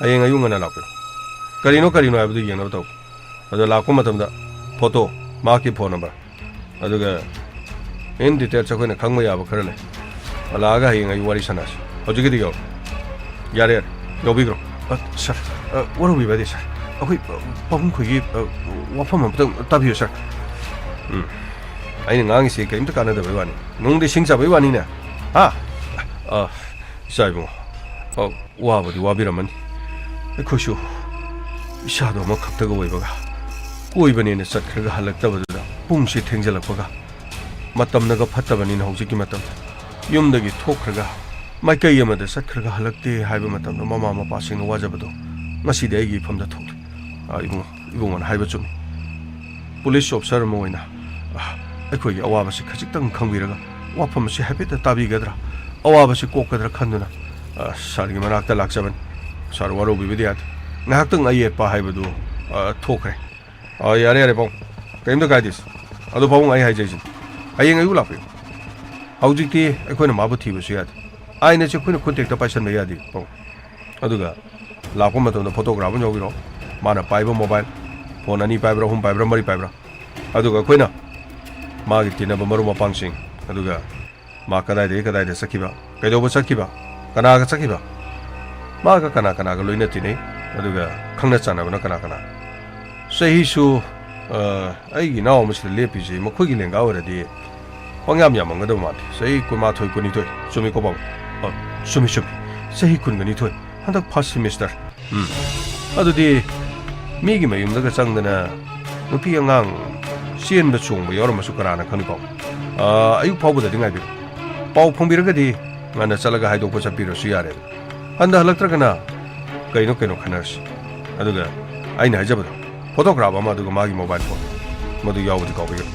ꯍꯌꯦꯡ ꯑꯌꯨꯛ ꯉꯟꯅ ꯂꯥꯛꯄꯤꯔꯣ꯫ ꯀꯔꯤꯅꯣ ꯀꯔꯤꯅꯣ ꯍꯥꯏꯕꯗꯨ ꯌꯦꯡꯅꯕ ꯇꯧ꯫ ꯑꯗꯣ ꯂꯥꯛꯄ ꯃꯇꯝꯗ ꯐꯣꯇꯣ, ꯃꯍꯥꯛꯀꯤ ꯐꯣꯟ ꯅꯝꯕꯔ, ꯑꯗꯨꯒ in details ꯑꯩꯈꯣꯏꯅ ꯈꯪꯕ ꯌꯥꯕ ꯈꯔ ꯂꯩ꯫ ꯂꯥꯛꯑꯒ ꯍꯌꯦꯡ ꯑꯌꯨꯛ ꯋꯥꯔꯤ ꯁꯥꯟꯅꯁꯤ꯫ ꯍꯧꯖꯤꯛꯀꯤꯗꯤ ꯌꯧꯔꯦ꯫ ꯌꯥꯔꯦ, ꯌꯥꯔꯦ꯫ ꯌꯥꯎꯕꯤꯈ꯭ꯔꯣ꯫ ꯑ, ꯁꯥꯔ, ꯑ, ꯋꯥꯔꯧꯕꯤꯕ ꯌꯥꯗꯦ, ꯁꯥꯔ꯫ ꯑꯩꯈꯣꯏ, ꯑ, ꯄꯥꯕꯨꯡ ꯈꯣꯏꯒꯤ, ꯑ, ꯋꯥꯐꯝ ꯑꯝꯇꯪ ꯇꯥꯕꯤꯌꯨ, ꯁꯥꯔ꯫ ꯎꯝ꯫ ꯑꯩꯅ ꯉꯥꯡꯉꯤꯁꯦ ꯀꯔꯤꯝꯇ ꯀꯥꯟꯅꯗꯕꯩ ꯋꯥꯅꯤ꯫ ꯅꯨꯡꯗꯤ ꯏꯁꯤꯡ ꯆꯥꯕꯩ ꯋꯥꯅꯤꯅꯦ꯫ ꯍꯥ? ꯑ, ꯏꯆꯥ ꯏꯕꯨꯡꯉꯣ꯫ ꯑ, ꯋꯥꯕꯨꯗꯤ ꯋꯥꯕꯤꯔꯝꯃꯅꯤ꯫ ꯑꯩꯈꯣꯏꯁꯨ ꯏꯁꯥꯗꯣ ꯑꯃꯈꯛꯇꯒ ꯑꯣꯏꯕꯒ, ꯀꯣꯏꯕꯅꯦꯅ ꯆꯠꯈ꯭ꯔꯒ ꯍꯜꯂꯛꯇꯕꯗꯨꯗ ꯄꯨꯡꯁꯤ ꯊꯦꯡꯖꯤꯜꯂꯛꯄꯒ, ꯃꯇꯝꯅꯒ ꯐꯠꯇꯕꯅꯤꯅ ꯍꯧꯖꯤꯛꯀꯤ ꯃꯇꯝꯗ ꯌꯨꯝꯗꯒꯤ ꯊꯣꯛꯈ꯭ꯔꯒ ꯃꯥꯏꯀꯩ ꯑꯃꯗ ꯆꯠꯈ꯭ꯔꯒ ꯍꯜꯂꯛꯇꯦ ꯍꯥꯏꯕ ꯃꯇꯝꯗ ꯃꯃꯥ ꯃꯄꯥꯁꯤꯡꯅ ꯋꯥꯖꯕꯗꯣ ꯉꯁꯤꯗꯤ ꯑꯩꯒꯤ ꯏꯐꯝꯗ ꯊꯣꯛꯂꯦ꯫ ꯑ, ꯏꯕꯨꯡꯉꯣ, ꯏꯕꯨꯡꯉꯣꯅ ꯍꯥꯏꯕ ꯆꯨꯝꯃꯤ꯫ ꯄꯨꯂꯤꯁ ꯑꯣꯐꯤꯁꯥꯔ ꯑꯃ ꯑꯣꯏꯅ, ꯑ, ꯑꯩꯈꯣꯏꯒꯤ ꯑꯋꯥꯕꯁꯤ ꯈꯖꯤꯛꯇꯪ ꯈꯪꯕꯤꯔꯒ ꯋꯥꯐꯝ ꯑꯁꯤ ꯍꯥꯏꯐꯦꯠꯇ ꯇꯥꯕꯤꯒꯗ꯭ꯔꯥ, ꯑꯋꯥꯕꯁꯤ ꯀꯣꯛꯀꯗ꯭ꯔꯥ ꯈꯟꯗꯨꯅ, ꯑ, ꯁꯥꯔꯒꯤ ꯃꯅꯥꯛꯇ ꯂꯥꯛꯆꯕꯅꯤ꯫ ꯁꯥꯔ ꯋꯥꯔꯧꯕꯤꯕꯗꯤ ꯌꯥꯗꯦ꯫ ꯉꯥꯏꯍꯥꯛꯇꯪ ꯑꯌꯦꯠꯄ ꯍꯥꯏꯕꯗꯨ, ꯑ, ꯊꯣꯛꯈ꯭ꯔꯦ꯫ ꯑ, ꯌꯥꯔꯦ, ꯌꯥꯔꯦ, ꯄꯥꯕꯨꯡ꯫ ꯀꯔꯤꯝꯇ ꯀꯥꯏꯗꯦ꯫ ꯑꯗꯣ ꯄꯥꯕꯨꯡ, ꯑꯩ ꯍꯥꯏꯖꯩꯁꯤꯅꯤ, ꯍꯌꯦꯡ ꯑꯌꯨꯛ ꯂꯥꯛꯄꯤꯌꯨ꯫ ꯍꯧꯖꯤꯛꯇꯤ ꯑꯩꯈꯣꯏꯅ ꯃꯥꯕꯨ ꯊꯤꯕꯁꯨ ꯌꯥꯗꯦ꯫ ꯑꯥꯏꯟ ꯑꯁꯤ ꯑꯩꯈꯣꯏꯅ ꯈꯨꯠ ꯊꯦꯛꯇ ꯄꯥꯏꯁꯟꯕ ꯌꯥꯗꯦ, ꯄꯥꯕꯨꯡ꯫ ꯑꯗꯨꯒ ꯂꯥꯛꯄ ꯃꯇꯝꯗ ꯐꯣꯇꯣꯒ꯭ꯔꯥꯐ ꯑꯃ ꯌꯥꯎꯕꯤꯔꯣ꯫ ꯃꯥꯅ ꯄꯥꯏꯕ ꯃꯣꯕꯥꯏꯜ ꯐꯣꯟ ꯑꯅꯤ ꯄꯥꯏꯕ꯭ꯔꯥ, ꯑꯍꯨꯝ ꯄꯥꯏꯕ꯭ꯔꯥ, ꯃꯔꯤ ꯄꯥꯏꯕ꯭ꯔꯥ? ꯑꯗꯨꯒ ꯑꯩꯈꯣꯏꯅ ꯃꯥꯒꯤ ꯇꯤꯟꯅꯕ ꯃꯔꯨꯞ ꯃꯄꯥꯡꯁꯤꯡ, ꯑꯗꯨꯒ ꯃꯥ ꯀꯗꯥꯏꯗꯒꯤ ꯀꯗꯥꯏꯗ ꯆꯠꯈꯤꯕ, ꯀꯩꯗꯧꯕ ꯆꯠꯈꯤꯕ, ꯀꯅꯥꯒ ꯆꯠꯈꯤꯕ, ꯃꯥꯒ ꯀꯅꯥ ꯀꯅꯥꯒ ꯂꯣꯏꯅ ꯇꯤꯟꯅꯩ, ꯑꯗꯨꯒ ꯈꯪꯅ ꯆꯥꯟꯅꯕꯅ ꯀꯅꯥ ꯀꯅꯥ, ꯆꯍꯤꯁꯨ, ꯑ, ꯑꯩꯒꯤ ꯏꯅꯥꯎ ꯑꯃꯁꯤꯗ ꯂꯦꯞꯄꯤꯁꯤ ꯃꯈꯣꯏꯒꯤ ꯂꯦꯡꯒꯥ ꯑꯣꯏꯔꯗꯤ ꯄꯪꯌꯥꯝ ꯌꯥꯝꯃꯝꯒꯗꯕ ꯃꯥꯜꯂꯤ꯫ ꯆꯍꯤ ꯀꯨꯟꯃꯥꯊꯣꯏ, ꯀꯨꯟꯅꯤꯊꯣꯏ꯫ ꯆꯨꯝꯃꯤꯀꯣ, ꯄꯥꯕꯨꯡ? ꯑ, ꯆꯨꯝꯃꯤ, ꯆꯨꯝꯃꯤ꯫ ꯆꯍꯤ ꯀꯨꯟꯒ ꯅꯤꯊꯣꯏ꯫ ꯍꯟꯗꯛ first semester꯫ ꯎꯝ꯫ ꯑꯗꯨꯗꯤ ꯃꯤꯒꯤ ꯃꯌꯨꯝꯗꯒ ꯆꯪꯗꯅ ꯅꯨꯄꯤ ꯑꯉꯥꯡ ꯆꯦꯟꯕ ꯆꯣꯡꯕ ꯌꯥꯎꯔꯝꯃꯁꯨ ꯀꯅꯥꯅ ꯈꯪꯅꯤ, ꯄꯥꯕꯨꯡ? ꯑ, ꯑꯌꯨꯛ ꯐꯥꯎꯕꯗꯗꯤ ꯉꯥꯏꯕꯤꯔꯣ꯫ ꯄꯥꯎ ꯐꯪꯕꯤꯔꯒꯗꯤ ꯉꯟꯅ ꯆꯠꯂꯒ ꯍꯥꯏꯗꯣꯛꯄ ꯆꯠꯄꯤꯔꯁꯨ ꯌꯥꯔꯦ꯫ ꯍꯟꯗ ꯍꯜꯂꯛꯇ꯭ꯔꯒꯅ ꯀꯩꯅꯣ ꯀꯩꯅꯣ ꯈꯟꯅꯔꯁꯤ꯫ ꯑꯗꯨꯒ ꯑꯩꯅ ꯍꯥꯏꯖꯕꯗꯣ, photograph ꯑꯃ ꯑꯗꯨꯒ ꯃꯥꯒꯤ mobile phone ꯃꯗꯨ ꯌꯥꯎꯕꯗꯤ ꯀꯥꯎꯕꯤꯒꯅꯨ꯫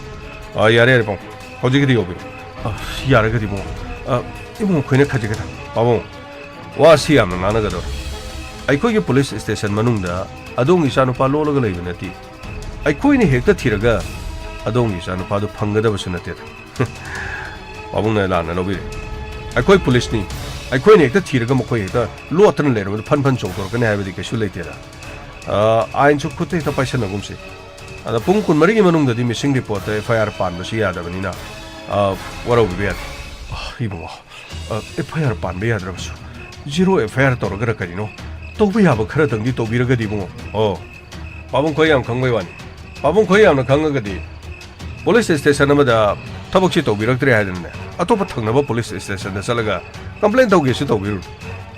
ꯑ, ꯌꯥꯔꯦ, ꯌꯥꯔꯦ, ꯄꯥꯕꯨꯡ꯫ ꯍꯧꯖꯤꯛꯀꯤꯗꯤ ꯌꯥꯎꯕꯤꯔꯣ꯫ ꯑ, ꯌꯥꯔꯒꯗꯤ, ꯏꯕꯨꯡꯉꯣ꯫ ꯑ, ꯏꯕꯨꯡꯉꯣ, ꯑꯩꯈꯣꯏꯅ ꯈꯖꯤꯛ ꯈꯛꯇꯪ꯫ ꯄꯥꯕꯨꯡ, ꯋꯥꯁꯤ ꯌꯥꯝꯅ ꯉꯥꯡꯅꯒꯗꯧꯔꯦ꯫ ꯑꯩꯈꯣꯏꯒꯤ police station ꯃꯅꯨꯡꯗ ꯑꯗꯣꯝꯒꯤ ꯏꯆꯥꯅꯨꯄꯥ ꯂꯣꯠꯂꯒ ꯂꯩꯕ ꯅꯠꯇꯦ꯫ ꯑꯩꯈꯣꯏꯅ ꯍꯦꯛꯇ ꯊꯤꯔꯒ ꯑꯗꯣꯝꯒꯤ ꯏꯆꯥꯅꯨꯄꯥꯗꯨ ꯐꯪꯒꯗꯕꯁꯨ ꯅꯠꯇꯦꯗ꯫ ꯄꯥꯕꯨꯡꯅ ꯂꯥꯟꯅ ꯂꯧꯕꯤꯔꯦ꯫ ꯑꯩꯈꯣꯏ policeꯅꯤ꯫ ꯑꯩꯈꯣꯏꯅ ꯍꯦꯛꯇ ꯊꯤꯔꯒ ꯃꯈꯣꯏ ꯍꯦꯛꯇ ꯂꯣꯠꯇꯅ ꯂꯩꯔꯕꯗ ꯐꯟ ꯐꯟ ꯆꯣꯡꯊꯣꯔꯛꯀꯅꯤ ꯍꯥꯏꯕꯗꯤ ꯀꯩꯁꯨ ꯂꯩꯇꯦꯗ꯫ ꯑ, ꯑꯥꯏꯟꯁꯨ ꯈꯨꯠꯇ ꯍꯦꯛꯇ ꯄꯥꯏꯁꯟꯅꯒꯨꯝꯁꯤ꯫ ꯑꯗ ꯄꯨꯡ ꯀꯨꯟꯃꯔꯤꯒꯤ ꯃꯅꯨꯡꯗꯗꯤ missing reportꯇ F I R ꯄꯥꯟꯕꯁꯨ ꯌꯥꯗꯕꯅꯤꯅ, ꯑ, ꯋꯥꯔꯧꯕꯤꯕ ꯌꯥꯗꯦ꯫ ꯑ, ꯏꯕꯨꯡꯉꯣ, ꯑ, F I R ꯄꯥꯟꯕ ꯌꯥꯗ꯭ꯔꯕꯁꯨ zero F I R ꯇꯧꯔꯒꯔ ꯀꯔꯤꯅꯣ? ꯇꯧꯕ ꯌꯥꯕ ꯈꯔꯗꯪꯗꯤ ꯇꯧꯕꯤꯔꯒꯗꯤ, ꯏꯕꯨꯡꯉꯣ꯫ ꯑꯣ, ꯄꯥꯕꯨꯡ ꯈꯣꯏ ꯌꯥꯝ ꯈꯪꯕꯩ ꯋꯥꯅꯤ꯫ ꯄꯥꯕꯨꯡ ꯈꯣꯏ ꯌꯥꯝꯅ ꯈꯪꯉꯒꯗꯤ police station ꯑꯃꯗ ꯊꯕꯛꯁꯤ ꯇꯧꯕꯤꯔꯛꯇ꯭ꯔꯦ ꯍꯥꯏꯗꯅꯅꯦ, ꯑꯇꯣꯞꯄ ꯊꯪꯅꯕ police stationꯗ ꯆꯠꯂꯒ complain ꯇꯧꯒꯦꯁꯨ ꯇꯧꯕꯤꯔꯨꯅꯨ꯫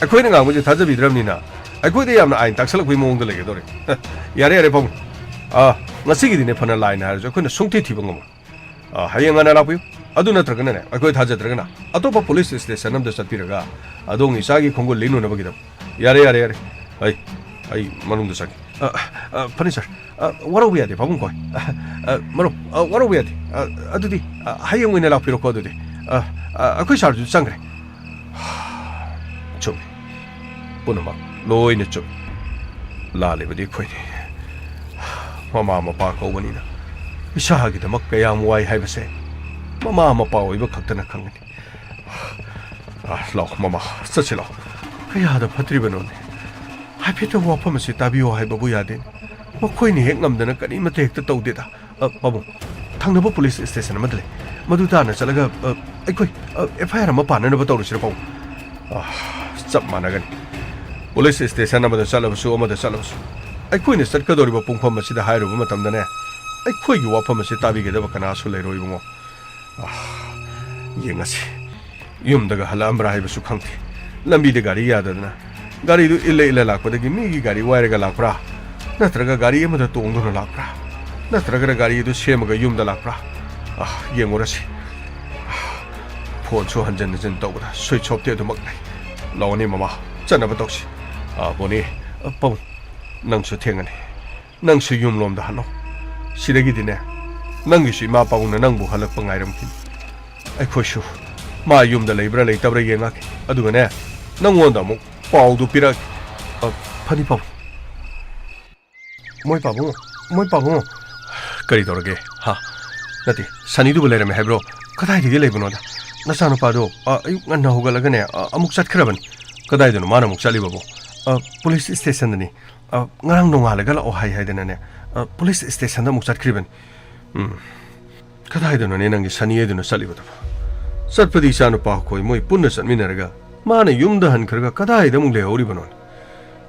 ꯑꯩꯈꯣꯏꯅ ꯉꯥꯡꯕꯁꯦ ꯊꯥꯖꯕꯤꯗ꯭ꯔꯕꯅꯤꯅ ꯑꯩꯈꯣꯏꯗ ꯌꯥꯝꯅ ꯑꯥꯏꯟ ꯇꯥꯛꯁꯜꯂꯛꯄꯒꯤ ꯃꯑꯣꯡꯗ ꯂꯩꯒꯗꯧꯔꯦ꯫ ꯌꯥꯔꯦ, ꯌꯥꯔꯦ, ꯄꯥꯕꯨꯡ꯫ ꯑꯥ, ꯉꯁꯤꯒꯤꯗꯤꯅꯦ ꯐꯅ ꯂꯥꯏꯅ ꯍꯥꯏꯔꯁꯨ ꯑꯩꯈꯣꯏꯅ ꯁꯨꯡꯊꯤ ꯊꯤꯕ ꯉꯝꯃꯣꯏ꯫ ꯑ, ꯍꯌꯦꯡ ꯉꯟꯅ ꯂꯥꯛꯄꯤꯌꯨ꯫ ꯑꯗꯨ ꯅꯠꯇ꯭ꯔꯒꯅꯅꯦ, ꯑꯩꯈꯣꯏ ꯊꯥꯖꯗ꯭ꯔꯒꯅ ꯑꯇꯣꯞꯄ police station ꯑꯃꯗ ꯆꯠꯄꯤꯔꯒ ꯑꯗꯣꯝꯒꯤ ꯏꯆꯥꯒꯤ ꯈꯣꯡꯒꯨꯜ ꯂꯤꯅꯨꯅꯕꯒꯤꯗꯃꯛ꯫ ꯌꯥꯔꯦ, ꯌꯥꯔꯦ, ꯌꯥꯔꯦ꯫ ꯑꯩ, ꯑꯩ ꯃꯅꯨꯡꯗ ꯆꯪꯒꯦ꯫ ꯑ, ꯑ, ꯐꯅꯤ, sir꯫ ꯑ, ꯋꯥꯔꯧꯕ ꯌꯥꯗꯦ, ꯄꯥꯕꯨꯡ ꯈꯣꯏ꯫ ꯑ, ꯑ, ꯃꯔꯨꯞ, ꯑ, ꯋꯥꯔꯧꯕ ꯌꯥꯗꯦ꯫ ꯑ, ꯑꯗꯨꯗꯤ, ꯑ, ꯍꯌꯦꯡ ꯑꯣꯏꯅ ꯂꯥꯛꯄꯤꯔꯣꯀꯣ ꯑꯗꯨꯗꯤ꯫ ꯑ, ꯑ, ꯑꯩꯈꯣꯏ sirꯁꯨ ꯆꯪꯈ꯭ꯔꯦ꯫ ꯆꯨꯝꯃꯤ꯫ ꯄꯨꯝꯅꯃꯛ ꯂꯣꯏꯅ ꯆꯨꯝꯃꯤ꯫ ꯂꯥꯜꯂꯤꯕꯗꯤ ꯑꯩꯈꯣꯏꯅꯤ꯫ ꯃꯃꯥ ꯃꯄꯥ ꯀꯧꯕꯅꯤꯅ ꯏꯁꯥꯒꯤꯗꯃꯛ ꯀꯌꯥꯝ ꯋꯥꯏ ꯍꯥꯏꯕꯁꯦ ꯃꯃꯥ ꯃꯄꯥ ꯑꯣꯏꯕ ꯈꯛꯇꯅ ꯈꯪꯒꯅꯤ꯫ ꯑ, ꯂꯥꯎ, ꯃꯃꯥ, ꯆꯠꯁꯤ ꯂꯥꯎ꯫ ꯀꯌꯥꯗ ꯐꯠꯇ꯭ꯔꯤꯕꯅꯣꯅꯦ꯫ ꯍꯥꯏꯐꯦꯠꯇ ꯋꯥꯐꯝ ꯑꯁꯤ ꯇꯥꯕꯤꯌꯣ ꯍꯥꯏꯕꯕꯨ ꯌꯥꯗꯦ꯫ ꯃꯈꯣꯏꯅ ꯍꯦꯛ ꯉꯝꯗꯅ ꯀꯔꯤꯃꯠꯇ ꯍꯦꯛꯇ ꯇꯧꯗꯦꯗ꯫ ꯑ, ꯄꯥꯕꯨꯡ, ꯊꯪꯅꯕ police station ꯑꯃꯗ ꯂꯩ꯫ ꯃꯗꯨ ꯇꯥꯟꯅ ꯆꯠꯂꯒ, ꯑ, ꯑꯩꯈꯣꯏ, ꯑ, F I R ꯑꯃ ꯄꯥꯟꯅꯅꯕ ꯇꯧꯔꯁꯤꯔ, ꯄꯥꯕꯨꯡ? ꯑ, ꯆꯞ ꯃꯥꯟꯅꯒꯅꯤ꯫ Police station ꯑꯃꯗ ꯆꯠꯂꯕꯁꯨ, ꯑꯃꯗ ꯆꯠꯂꯕꯁꯨ, ꯑꯩꯈꯣꯏꯅ ꯆꯠꯀꯗꯧꯔꯤꯕ ꯄꯨꯡꯐꯝ ꯑꯁꯤꯗ ꯍꯥꯏꯔꯨꯕ ꯃꯇꯝꯗꯅꯦ, ꯑꯩꯈꯣꯏꯒꯤ ꯋꯥꯐꯝ ꯑꯁꯤ ꯇꯥꯕꯤꯒꯗꯕ ꯀꯅꯥꯁꯨ ꯂꯩꯔꯣꯏ, ꯏꯕꯨꯡꯉꯣ꯫ ꯑꯥ, ꯌꯦꯡꯉꯁꯤ꯫ ꯌꯨꯝꯗꯒ ꯍꯜꯂꯛꯑꯝꯕ꯭ꯔꯥ ꯍꯥꯏꯕꯁꯨ ꯈꯪꯗꯦ꯫ ꯂꯝꯕꯤꯗ ꯒꯥꯔꯤ ꯌꯥꯗꯗꯅ ꯒꯥꯔꯤꯗꯨ ꯏꯜꯂ ꯏꯜꯂ ꯂꯥꯛꯄꯗꯒꯤ ꯃꯤꯒꯤ ꯒꯥꯔꯤ ꯋꯥꯏꯔꯒ ꯂꯥꯛꯄ꯭ꯔꯥ? ꯅꯠꯇ꯭ꯔꯒ ꯒꯥꯔꯤ ꯑꯃꯗ ꯇꯣꯡꯗꯨꯅ ꯂꯥꯛꯄ꯭ꯔꯥ? ꯅꯠꯇ꯭ꯔꯒꯅ ꯒꯥꯔꯤ ꯑꯗꯨ ꯁꯦꯝꯃꯒ ꯌꯨꯝꯗ ꯂꯥꯛꯄ꯭ꯔꯥ? ꯑꯥ, ꯌꯦꯡꯉꯨꯔꯁꯤ꯫ ꯑꯥ, ꯐꯣꯟꯁꯨ ꯍꯟꯖꯤꯟ ꯍꯟꯖꯤꯟ ꯇꯧꯕꯗ ꯁ꯭ꯋꯤꯆ ꯑꯣꯐꯇꯤ ꯑꯗꯨꯃꯛ ꯂꯩ꯫ ꯂꯥꯛꯑꯣꯅꯦ ꯃꯃꯥ, ꯆꯠꯅꯕ ꯇꯧꯁꯤ꯫ ꯑꯥ, ꯕꯣꯅꯤ, ꯑ, ꯄꯥꯕꯨꯡ, ꯅꯪꯁꯨ ꯊꯦꯡꯉꯅꯤ꯫ ꯅꯪꯁꯨ ꯌꯨꯝꯂꯣꯝꯗ ꯍꯜꯂꯣ꯫ ꯁꯤꯗꯒꯤꯗꯤꯅꯦ, ꯅꯪꯒꯤꯁꯨ ꯏꯃꯥ ꯄꯥꯕꯨꯡꯅ ꯅꯪꯕꯨ ꯍꯜꯂꯛꯄ ꯉꯥꯏꯔꯝꯈꯤꯅꯤ꯫ ꯑꯩꯈꯣꯏꯁꯨ ꯃꯥ ꯌꯨꯝꯗ ꯂꯩꯕ꯭ꯔꯥ ꯂꯩꯇꯕ꯭ꯔꯥ ꯌꯦꯡꯉꯛꯀꯦ꯫ ꯑꯗꯨꯒꯅꯦ, ꯅꯪꯉꯣꯟꯗ ꯑꯃꯨꯛ ꯄꯥꯎꯗꯨ ꯄꯤꯔꯛꯑꯒꯦ꯫ ꯑ, ꯐꯅꯤ ꯄꯥꯕꯨꯡ꯫ ꯃꯣꯏ ꯄꯥꯕꯨꯡ, ꯃꯣꯏ ꯄꯥꯕꯨꯡ꯫ ꯀꯔꯤ ꯇꯧꯔꯒꯦ? ꯍꯥ? ꯅꯠꯇꯦ, ꯁꯅꯤꯗꯨꯕꯨ ꯂꯩꯔꯝꯃꯦ ꯍꯥꯏꯕ꯭ꯔꯣ? ꯀꯗꯥꯏꯗꯒꯤ ꯂꯩꯕꯅꯣꯗ? ꯅꯆꯥꯅꯨꯄꯥꯗꯣ, ꯑ, ꯑꯌꯨꯛ ꯉꯟꯅ ꯍꯧꯒꯠꯂꯒꯅꯦ, ꯑ, ꯑꯃꯨꯛ ꯆꯠꯈ꯭ꯔꯕꯅꯤ꯫ ꯀꯗꯥꯏꯗꯅꯣ ꯃꯥꯅ ꯑꯃꯨꯛ ꯆꯠꯂꯤꯕꯕꯨ? ꯑ, ꯄꯨꯂꯤꯁ ꯁ꯭ꯇꯦꯁꯟꯗꯅꯤ꯫ ꯑ, ꯉꯔꯥꯡ ꯅꯣꯡꯉꯥꯜꯂꯒ ꯂꯥꯛꯑꯣ ꯍꯥꯏ ꯍꯥꯏꯗꯅꯅꯦ, ꯑ, ꯄꯨꯂꯤꯁ ꯁ꯭ꯇꯦꯁꯟꯗ ꯑꯃꯨꯛ ꯆꯠꯈ꯭ꯔꯤꯕꯅꯤ꯫ ꯎꯝ꯫ ꯀꯗꯥꯏꯗꯅꯣꯅꯦ ꯅꯪꯒꯤ ꯁꯅꯤ ꯍꯥꯏꯗꯨꯅ ꯆꯠꯂꯤꯕꯗꯨꯕꯨ? ꯆꯠꯄꯗꯤ ꯏꯆꯥꯅꯨꯄꯥ ꯑꯩꯈꯣꯏ ꯃꯣꯏ ꯄꯨꯟꯅ ꯆꯠꯃꯤꯟꯅꯔꯒ ꯃꯥꯅ ꯌꯨꯝꯗ ꯍꯟꯈ꯭ꯔꯒ ꯀꯗꯥꯏꯗ ꯑꯃꯨꯛ ꯂꯩꯍꯧꯔꯤꯕꯅꯣꯅꯦ?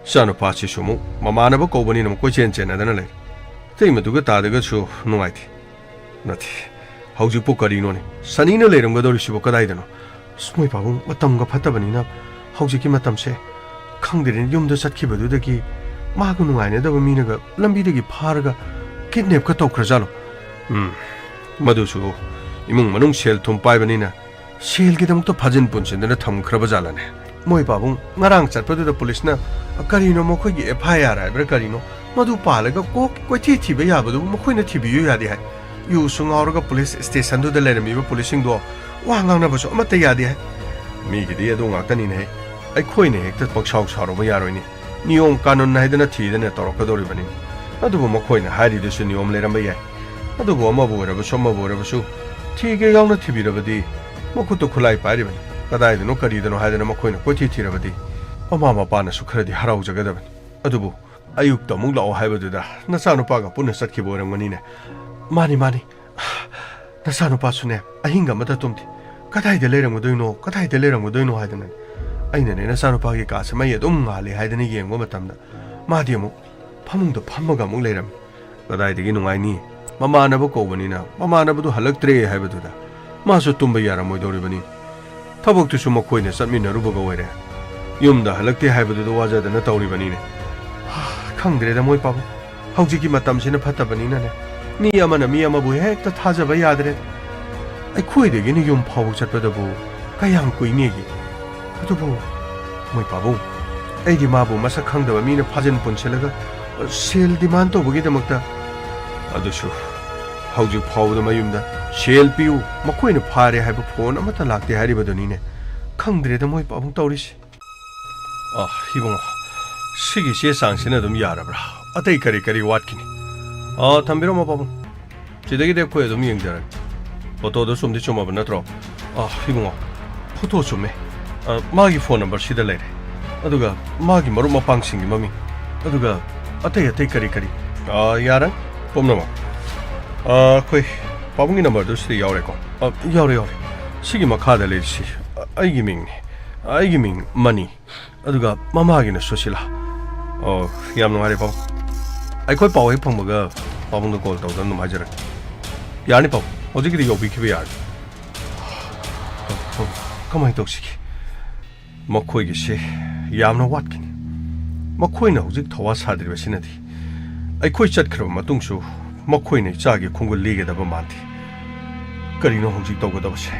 ꯏꯆꯥꯅꯨꯄꯥꯁꯤꯁꯨ ꯑꯃꯨꯛ ꯃꯃꯥꯟꯅꯕ ꯀꯧꯕꯅꯤꯅ ꯑꯃꯨꯛ ꯀꯣꯏꯆꯦꯟ ꯆꯦꯟꯅꯗꯅ ꯂꯩ꯫ ꯑꯇꯩꯃꯗꯨꯒ ꯇꯥꯗꯒꯁꯨ ꯅꯨꯡꯉꯥꯏꯇꯦ꯫ ꯅꯠꯇꯦ, ꯍꯧꯖꯤꯛꯄꯨ ꯀꯔꯤꯅꯣꯅꯦ? ꯁꯅꯤꯅ ꯂꯩꯔꯝꯒꯗꯧꯔꯤꯁꯤꯕꯨ ꯀꯗꯥꯏꯗꯅꯣ? ꯑꯁ, ꯃꯣꯏ ꯄꯥꯕꯨꯡ, ꯃꯇꯝꯒ ꯐꯠꯇꯕꯅꯤꯅ ꯍꯧꯖꯤꯛꯀꯤ ꯃꯇꯝꯁꯦ ꯈꯪꯗ꯭ꯔꯦꯅꯦ꯫ ꯌꯨꯝꯗ ꯆꯠꯈꯤꯕꯗꯨꯗꯒꯤ ꯃꯥꯒ ꯅꯨꯡꯉꯥꯏꯅꯗꯕ ꯃꯤꯅꯒ ꯂꯝꯕꯤꯗꯒꯤ ꯐꯥꯔꯒ ꯀꯤꯗꯅꯦꯞꯀ ꯇꯧꯈ꯭ꯔꯖꯥꯠꯂꯣ? ꯎꯝ, ꯃꯗꯨꯁꯨ ꯏꯃꯨꯡ ꯃꯅꯨꯡ ꯁꯦꯜ ꯊꯨꯝ ꯄꯥꯏꯕꯅꯤꯅ ꯁꯦꯜꯒꯤꯗꯃꯛꯇ ꯐꯥꯖꯤꯟ ꯄꯨꯟꯁꯤꯟꯗꯅ ꯊꯝꯈ꯭ꯔꯕ ꯖꯥꯠꯂꯅꯦ? ꯃꯣꯏ ꯄꯥꯕꯨꯡ, ꯉꯔꯥꯡ ꯆꯠꯄꯗꯨꯗ ꯄꯨꯂꯤꯁꯅ ꯀꯔꯤꯅꯣ ꯃꯈꯣꯏꯒꯤ ꯑꯦꯐ ꯑꯥꯏ ꯑꯥꯔ ꯍꯥꯏꯕ꯭ꯔꯥ ꯀꯔꯤꯅꯣ, ꯃꯗꯨ ꯄꯥꯜꯂꯒ ꯀꯣꯛ ꯀꯣꯏꯊꯤ ꯊꯤꯕ ꯌꯥꯕꯗꯨꯕꯨ ꯃꯈꯣꯏꯅ ꯊꯤꯕꯤꯌꯨ ꯌꯥꯗꯦ ꯍꯥꯏ꯫ ꯌꯨꯁꯨ ꯉꯥꯎꯔꯒ ꯄꯨꯂꯤꯁ ꯁ꯭ꯇꯦꯁꯟꯗꯨꯗ ꯂꯩꯔꯝꯃꯤꯕ ꯄꯨꯂꯤꯁꯁꯤꯡꯗꯣ ꯋꯥ ꯉꯥꯡꯅꯕꯁꯨ ꯑꯃꯠꯇ ꯌꯥꯗꯦ ꯍꯥꯏ꯫ ꯃꯤꯒꯤꯗꯤ ꯑꯗꯨ ꯉꯥꯛꯇꯅꯤꯅꯦꯍꯦ꯫ ꯑꯩꯈꯣꯏꯅ ꯍꯦꯛꯇ ꯄꯪꯁꯥꯎ ꯁꯥꯎꯔꯨꯕ ꯌꯥꯔꯣꯏꯅꯦ꯫ ꯅꯤꯌꯣꯝ ꯀꯥꯅꯨꯟ ꯍꯥꯏꯗꯅ ꯊꯤꯗꯅ ꯇꯧꯔꯛꯀꯗꯧꯔꯤꯕꯅꯤ꯫ ꯑꯗꯨꯕꯨ ꯃꯈꯣꯏꯅ ꯍꯥꯏꯔꯤꯗꯨꯁꯨ ꯅꯤꯌꯣꯝ ꯂꯩꯔꯝꯕ ꯌꯥꯏ꯫ ꯑꯗꯨꯕꯨ ꯑꯃꯕꯨ ꯑꯣꯏꯔꯕꯁꯨ ꯑꯃꯕꯨ ꯑꯣꯏꯔꯕꯁꯨ ꯊꯤꯒꯦ ꯌꯥꯎꯅ ꯊꯤꯕꯤꯔꯕꯗꯤ ꯃꯈꯨꯠꯇ ꯈꯨꯠꯂꯥꯏ ꯄꯥꯏꯔꯤꯕꯅꯤ꯫ ꯀꯗꯥꯏꯗꯅꯣ ꯀꯔꯤꯗꯅꯣ ꯍꯥꯏꯗꯅ ꯃꯈꯣꯏꯅ ꯀꯣꯏꯊꯤ ꯊꯤꯔꯕꯗꯤ ꯃꯃꯥ ꯃꯄꯥꯅꯁꯨ ꯈꯔꯗꯤ ꯍꯔꯥꯎꯖꯒꯗꯕꯅꯤ꯫ ꯑꯗꯨꯕꯨ ꯑꯌꯨꯛꯇ ꯑꯃꯨꯛ ꯂꯥꯛꯑꯣ ꯍꯥꯏꯕꯗꯨꯗ ꯅꯆꯥꯅꯨꯄꯥꯒ ꯄꯨꯟꯅ ꯆꯠꯈꯤꯕ ꯑꯣꯏꯔꯝꯒꯅꯤꯅꯦ꯫ ꯃꯥꯅꯤ, ꯃꯥꯅꯤ꯫ ꯅꯆꯥꯅꯨꯄꯥꯁꯨꯅꯦ, ꯑꯍꯤꯡ ꯑꯃꯇ ꯇꯨꯝꯗꯦ꯫ ꯀꯗꯥꯏꯗ ꯂꯩꯔꯝꯒꯗꯣꯏꯅꯣ, ꯀꯗꯥꯏꯗ ꯂꯩꯔꯝꯒꯗꯣꯏꯅꯣ ꯍꯥꯏꯗꯅꯅꯦ꯫ ꯑꯩꯅꯅꯦ ꯅꯆꯥꯅꯨꯄꯥꯒꯤ ꯀꯥꯁꯦ ꯃꯩ ꯑꯗꯨꯝ ꯉꯥꯜꯂꯤ ꯍꯥꯏꯗꯅ ꯌꯦꯡꯕ ꯃꯇꯝꯗ ꯃꯥꯗꯤ ꯑꯃꯨꯛ ꯐꯃꯨꯡꯗ ꯐꯝꯃꯒ ꯑꯃꯨꯛ ꯂꯩꯔꯝꯃꯤ꯫ ꯀꯗꯥꯏꯗꯒꯤ ꯅꯨꯡꯉꯥꯏꯅꯤ? ꯃꯃꯥꯟꯅꯕ ꯀꯧꯕꯅꯤꯅ ꯃꯃꯥꯟꯅꯕꯗꯨ ꯍꯜꯂꯛꯇ꯭ꯔꯦ ꯍꯥꯏꯕꯗꯨꯗ ꯃꯥꯁꯨ ꯇꯨꯝꯕ ꯌꯥꯔꯝꯃꯣꯏꯗꯧꯔꯤꯕꯅꯤ꯫ ꯊꯕꯛꯇꯨꯁꯨ ꯃꯈꯣꯏꯅ ꯆꯠꯃꯤꯟꯅꯔꯨꯕꯒ ꯑꯣꯏꯔꯦ꯫ ꯌꯨꯝꯗ ꯍꯜꯂꯛꯇꯦ ꯍꯥꯏꯕꯗꯨꯗ ꯋꯥꯖꯗꯅ ꯇꯧꯔꯤꯕꯅꯤꯅꯦ꯫ ꯈꯪꯗ꯭ꯔꯦꯗ ꯃꯣꯏ ꯄꯥꯕꯨꯡ꯫ ꯍꯧꯖꯤꯛꯀꯤ ꯃꯇꯝꯁꯤꯅ ꯐꯠꯇꯕꯅꯤꯅꯅꯦ, ꯃꯤ ꯑꯃꯅ ꯃꯤ ꯑꯃꯕꯨ ꯍꯦꯛꯇ ꯊꯥꯖꯕ ꯌꯥꯗ꯭ꯔꯦ꯫ ꯑꯩꯈꯣꯏꯗꯒꯤꯅ ꯌꯨꯝ ꯐꯥꯎꯕ ꯆꯠꯄꯗꯕꯨ ꯀꯌꯥꯝ ꯀꯨꯏꯅꯦꯒꯦ? ꯑꯗꯨꯕꯨ ꯃꯣꯏ ꯄꯥꯕꯨꯡ, ꯑꯩꯗꯤ ꯃꯥꯕꯨ ꯃꯁꯛ ꯈꯪꯗꯕ ꯃꯤꯅ ꯐꯥꯖꯤꯟ ꯄꯨꯟꯁꯤꯜꯂꯒ ꯁꯦꯜ ꯗꯤꯃꯥꯟ ꯇꯧꯕꯒꯤꯗꯃꯛꯇ, ꯑꯗꯨꯁꯨ ꯍꯧꯖꯤꯛ ꯐꯥꯎꯕꯗ ꯃꯌꯨꯝꯗ ꯁꯦꯜ ꯄꯤꯌꯨ, ꯃꯈꯣꯏꯅ ꯐꯥꯔꯦ ꯍꯥꯏꯕ ꯐꯣꯟ ꯑꯃꯠꯇ ꯂꯥꯛꯇꯦ ꯍꯥꯏꯔꯤꯕꯗꯨꯅꯤꯅꯦ꯫ ꯈꯪꯗ꯭ꯔꯦꯗ ꯃꯣꯏ ꯄꯥꯕꯨꯡ ꯇꯧꯔꯤꯁꯦ꯫ ꯑ, ꯏꯕꯨꯡꯉꯣ, ꯁꯤꯒꯤ ꯆꯦ ꯆꯥꯡꯁꯤꯅ ꯑꯗꯨꯝ ꯌꯥꯔꯕ꯭ꯔꯥ? ꯑꯇꯩ ꯀꯔꯤ ꯀꯔꯤ ꯋꯥꯠꯈꯤꯅꯤ? ꯑ, ꯊꯝꯕꯤꯔꯝꯃꯣ ꯄꯥꯕꯨꯡ꯫ ꯁꯤꯗꯒꯤꯗꯤ ꯑꯩꯈꯣꯏ ꯑꯗꯨꯝ ꯌꯦꯡꯖꯔꯒꯦ꯫ ꯐꯣꯇꯣꯗꯣ ꯆꯨꯝꯗꯤ ꯆꯨꯝꯃꯕ ꯅꯠꯇ꯭ꯔꯣ? ꯑ, ꯏꯕꯨꯡꯉꯣ, ꯐꯣꯇꯣ ꯆꯨꯝꯃꯦ꯫ ꯑ, ꯃꯥꯒꯤ ꯐꯣꯟ ꯅꯝꯕꯔ ꯁꯤꯗ ꯂꯩꯔꯦ꯫ ꯑꯗꯨꯒ ꯃꯥꯒꯤ ꯃꯔꯨꯞ ꯃꯄꯥꯡꯁꯤꯡꯒꯤ ꯃꯃꯤꯡ꯫ ꯑꯗꯨꯒ ꯑꯇꯩ ꯑꯇꯩ ꯀꯔꯤ ꯀꯔꯤ? ꯑ, ꯌꯥꯔꯦ, ꯄꯨꯝꯅꯃꯛ꯫ ꯑ, ꯑꯩꯈꯣꯏ ꯄꯥꯕꯨꯡꯒꯤ ꯅꯝꯕꯔꯗꯨ ꯁꯤꯗ ꯌꯥꯎꯔꯦꯀꯣ? ꯑ, ꯌꯥꯎꯔꯦ, ꯌꯥꯎꯔꯦ꯫ ꯁꯤꯒꯤ ꯃꯈꯥꯗ ꯂꯩꯔꯤꯁꯤ, ꯑ, ꯑꯩꯒꯤ ꯃꯤꯡꯅꯤ꯫ ꯑꯩꯒꯤ ꯃꯤꯡ ꯃꯅꯤ꯫ ꯑꯗꯨꯒ ꯃꯃꯥꯒꯤꯅ ꯁꯨꯁꯤꯂꯥ꯫ ꯑꯣ, ꯌꯥꯝ ꯅꯨꯡꯉꯥꯏꯔꯦ ꯄꯥꯕꯨꯡ꯫ ꯑꯩꯈꯣꯏ ꯄꯥꯎ ꯍꯦꯛ ꯐꯪꯕꯒ ꯄꯥꯕꯨꯡꯗ ꯀꯣꯜ ꯇꯧꯗꯅ ꯑꯗꯨꯝ ꯍꯥꯏꯖꯔꯛꯀꯦ꯫ ꯌꯥꯔꯅꯤ ꯄꯥꯕꯨꯡ, ꯍꯧꯖꯤꯛꯀꯤꯗꯤ ꯌꯧꯕꯤꯈꯤꯕ ꯌꯥꯔꯅꯤ꯫ ꯄꯥꯕꯨꯡ, ꯀꯃꯥꯏꯅ ꯇꯧꯁꯤꯒꯦ? ꯃꯈꯣꯏꯒꯤꯁꯦ ꯌꯥꯝꯅ ꯋꯥꯠꯈꯤꯅꯤ꯫ ꯃꯈꯣꯏꯅ ꯍꯧꯖꯤꯛ ꯊꯧꯋꯥ ꯁꯥꯗ꯭ꯔꯤꯕꯁꯤꯅꯗꯤ ꯑꯩꯈꯣꯏ ꯆꯠꯈ꯭ꯔꯕ ꯃꯇꯨꯡꯁꯨ ꯃꯈꯣꯏꯅ ꯏꯆꯥꯒꯤ ꯈꯣꯡꯒꯨꯜ ꯂꯤꯒꯗꯕ ꯃꯥꯟꯗꯦ꯫ ꯀꯔꯤꯅꯣ ꯍꯧꯖꯤꯛ ꯇꯧꯒꯗꯕꯁꯦ?